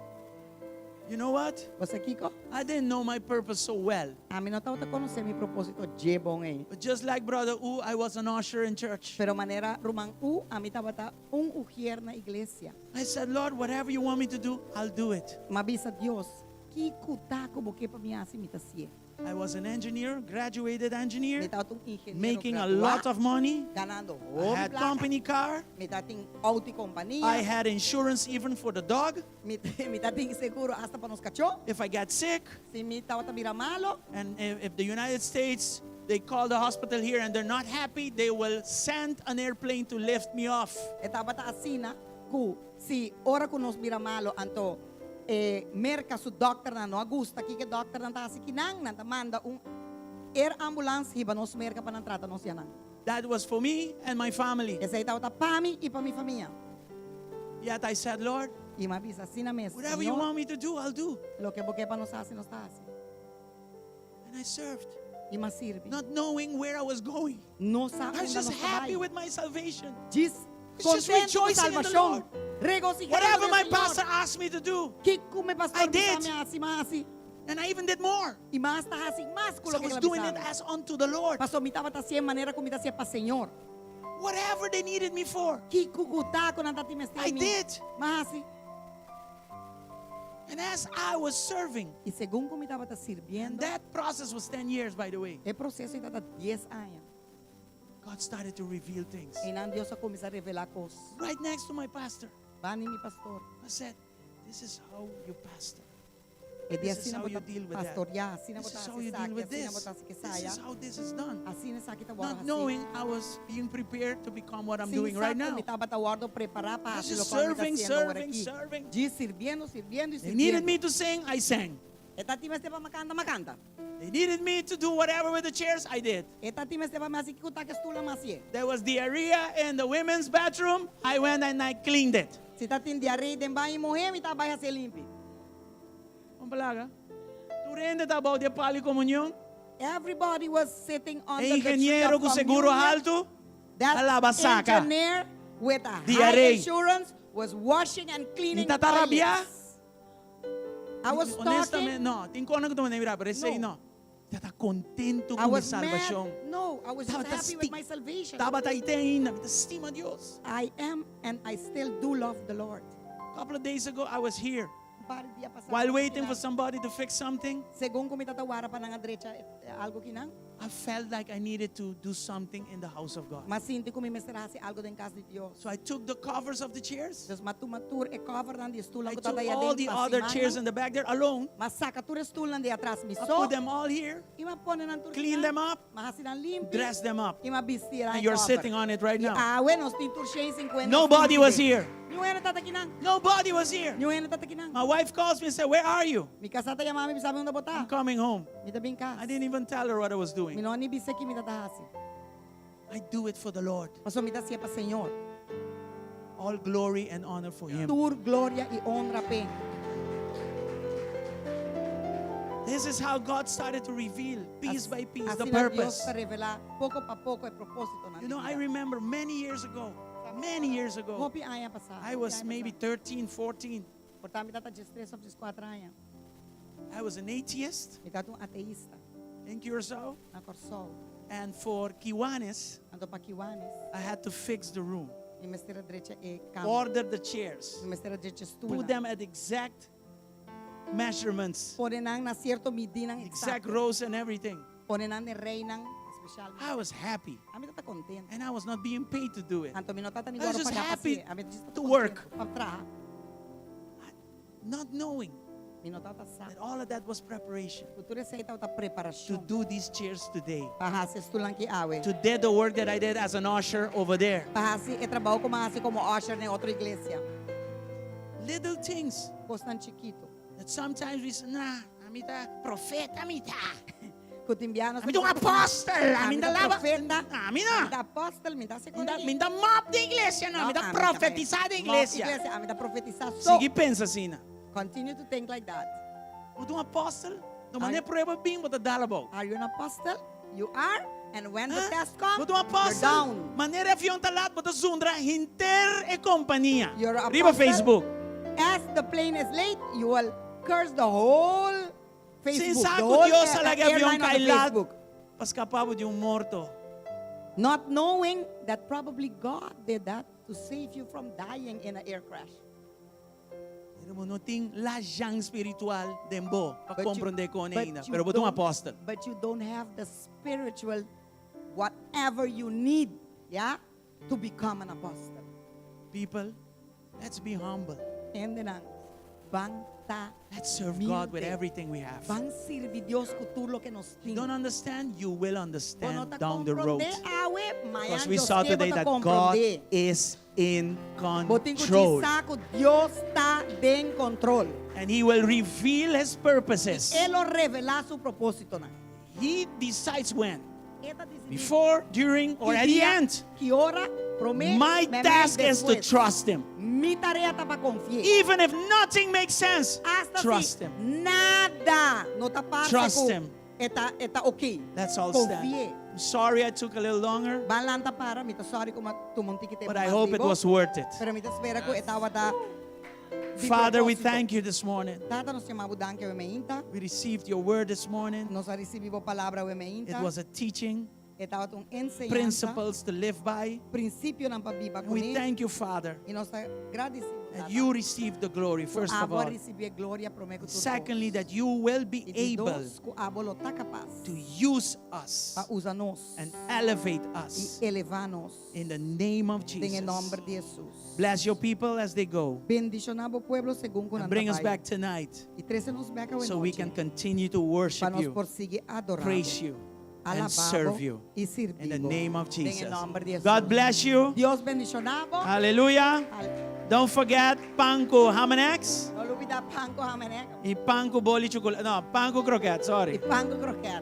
You know what? Bo sa kiko? I didn't know my purpose so well. Ami no tabata konosé mi propósito dje bon ei. But just like Brother U, I was an usher in church. Pero manera ruman U, ami tabata un ujier na iglesia. I said, Lord, whatever you want me to do, I'll do it. M'a bisa Dios, kiko ta ku bo ke pa mi hasi mi ta hasié. I was an engineer, graduated engineer, Mi tabata un ingeniero making a graduá, lot of money. ganando I hopi had plaka. company car. Mi tabatin outo di kompania. I had insurance even for the dog. Mi, mi tabatin seguro hasta pa nos kachó. If I got sick, Si mi tabata bira malu, and if the United States, they call the hospital here and they're not happy, they will send an airplane to lift me off. E tabata asina ku si ora ku nos bira malu anto e Merka su dòkternan no a gusta kiko e dòkternan ta hasi kinan, nan ta manda un air ambulance hiba nos Merka pa nan trata nos yanan. That was for me and my family. Esei tabata pa mi i pa mi famia. Yet I said, Lord, I m'a bisa asina mes, whatever you Señor, want me to do, I'll do. loke bo ke pa nos hasi, nos ta hasi. And I served, I m'a sirbi. not knowing where I was going. No sa I was unda just nos ta happy bai. with my salvation. Djis It's just kontentu ku rejoicing in the salvashon. Lord. Regosihando Whatever den my Señor. pastor asked me to do, Kiko mi pastor I did. bisa mi hasi, m'a hasi. And I even did more. I m'a hasta hasi mas ku So I loke was el a doing it bisa mi. as unto the Lord. Paso mi tabata hasié manera ku mi ta hasié pa Señor. Whatever they needed me for, Kiko ku ta ku nan tabatin mester I mi. did. M'a hasi. And as I was serving, I segun ku mi tabata and sirbiendo, that process was 10 years, by the way, e proseso ei tabata 10 aña. God started to reveal things. Einan Dios a kuminsá revelá kos. Right next to my pastor, Band'i mi pastor. I said, This is how you pastor. E di This is asina how you bo ta deal with that. pastoriá, asina This bo ta is how hasi you deal esaki, with asina this. bo ta hasi This kesaya. is how this is done. Asina esaki ta wòrdu Not hasí. knowing I was being prepared to become what I'm Sin doing right sa ku now. mi tabata wòrdu prepará pa I was hasi just loke mi ta serving, hasiendo awor serving, aki. serving. Djis sirbiendo, sirbiendo i They needed sirbiendo. me to sing, I sang. E tabatin mester pa mi kanta, m'a kanta. They needed me to do whatever with the chairs, I did. E tabatin mester pa mi hasi kiko ku stul, m'a hasié. There was diarrhea in the women's bathroom. I went and I cleaned it. Si tabatin diarea den baño di muhé, mi tabata bai hasié limpi. Kon palaga. Tur hende ta bou di e pal'i komunion. Everybody was sitting under E the tree ingeniero of ku seguro communion. haltu. That A laba saka. engineer with a high Diarrea. insurance was washing and cleaning Mi tabata rabia. toilets. I was Honestamente, talking. no. Tin kos ku ta mira, pero esei No. no. Tabata kontentu I ku mi was mad. salbashon. No, I was just Tabata happy with my salvation. Tabata i te ainda, mi ta stima Dios. I am and I still do love the Lord. A couple of days ago, I was here. Un par di dia pasá. While waiting for somebody to fix something, Segun ku mi tabata warda pa nan a drecha algu akinan. I felt like I needed to do something in the house of God. M'a sinti ku mi mester hasi algu den kas di Dios. So I took the covers of the chairs. Dus m'a tuma tur e covernan di stoel I ku took tabata all the other chairs in the back there alone. M'a saka tur e stoelnan di atras mi I so. put them all here, I m'a pone nan tur clean them up, M'a hasi nan limpi. dress them up. I m'a bisti And you're sitting on it right now. Awe nos tin tur 150. Nobody was here. Niun hende no tabata akinan. Nobody was here. Niun hende no tabata akinan. My wife calls me and said, Where are you? Mi kasá ta yama mi bisa mi unda I'm bo ta. coming home. Mi ta bin kas. I didn't even tell her what I was Mi doing. no a ni bis'é kiko mi tabata hasi. I do it for the Lord. Paso mi ta hasié pa Señor. All glory and honor for Him. Tur gloria i honra p'e. This is how God started to reveal piece by piece the Asina Dios purpose. a revelá poko pa poko e propósito na You know, I bida. remember many years ago, many years ago, Hopi aña pasá. I was maybe 13, 14. Por ta mi tabata 13 òf 14 aña. I was an atheist Mi tabata un ateista in Curacao. na Kòrsou. And for Kiwanis, Anto pa Kiwanis. I had to fix the room, Mi mester a drecha e kamber. order the chairs, Mi mester a drecha stoel. put them at exact measurements, Pone nan na sierto midinan exact eksakto. rows and everything. Pone nan den rijnan spesial. I was happy. Ami tabata kontentu. And I was not being paid to do it. Anto mi no tabata ni I was wòrdu just pagá pa happy hasié. Ami just to work. Pa traha. Not knowing Mi no tabata sa. that all of that was preparation Ku tur esei tabata to preparashon. do these chairs today. Pa hasi e stulnan aki awe. To did the work that I did as an usher over there. Pa hasi e trabou ku m'a hasi komo usher na otro iglesia. Little things Kosnan chikitu. that sometimes we say, nah, ami ta profeta, ami ta. Ku tin bia nos Ami ta un apòstel, ami ta laba. Profeta. Ami no. Ami ta apòstel, mi ta Mi ta, mi ta mòp den iglesia, no. Mi ta profetisá den iglesia. Iglesia, ami ta profetisá. So, Sigui pensa asina. continue to think like that. Bo ta un apòstel, no manera prueba bin, bo ta dal abou. Are you an apostle? You are. And when the test comes, Bo ta un you're apòstel, down. manera avion ta lat, bo ta zundra henter e kompania. You're an Riba apostle. Facebook. As the plane is late, you will curse the whole Sin Facebook. The sa ku whole Dios a laga avion airline on kai the lat, Facebook. pa skapa bo di un morto. Not knowing that probably God did that to save you from dying in an air crash. Pero bo no tin lajan spiritual den bo pa But you- komprondé kon but ainda. you Pero bo ta un don't- apòstel. But you don't have the spiritual whatever you need, yeah, to become an apostle. People, let's be humble. Hendenan, ban ta Let's serve God with humilde. everything we have. Ban sirbi Dios ku tur loke nos You tin. don't understand, you will Bo no understand ta down the road. komprondé awe, mañan Because we Dios saw ke bo today ta that God komprondé. is in Bo tin ku control. sa ku Dios ta den kontrol. And He will reveal His purposes. E lo revelá su propósitonan. He decides when. E ta disidí Before, during, or ki at the dia, end. Ki ora, promé, My meimei, task is to despues. trust Him. Mi tarea ta pa konfi'é. Even if nothing makes sense, Hasta trust si Him. nada no ta parse Trust ku him. e ta e ta okay. Let's all stand. Konfi'é. I'm sorry I took a little longer, Ban lanta para, mi ta sorry ku m'a tuma un tiki tempu but I mas hope it di bo. was worth it. Pero mi ta spera ku e tabata di Father, we propósito. thank you this morning. Tata nos ta yama bo danki awe mainta. We received your word this morning. Nos a risibí bo palabra awe mainta. It was a teaching, E tabata un enseñansa. principles to live by. Prinsipionan pa biba And we kuné. thank you, Father, I nos ta gradisido. that you received the glory, first of Abo all. risibí gloria promé ku tur Secondly, that you will be I di able dos, ku abo lo ta kapas to use us pa usa nos and elevate us i elevá nos in the name of den Jesus. nòmber di Jesus. Bless your people as they go Bendishoná bo pueblo segun ku and bring us back tonight I trese nos bèk so we can continue to worship pa nos you, por sigui adorá, praise you, and serve you. i sirbi In the name of Jesus. Den nòmber di Jesus. God bless you. Dios bendishoná bo. Hallelujah. Don't forget pan ku ham and eggs No lubidá pan ku ham and egg i pan ku boli chocolate. No, pan ku kroket, i sorry. pan ku kroket.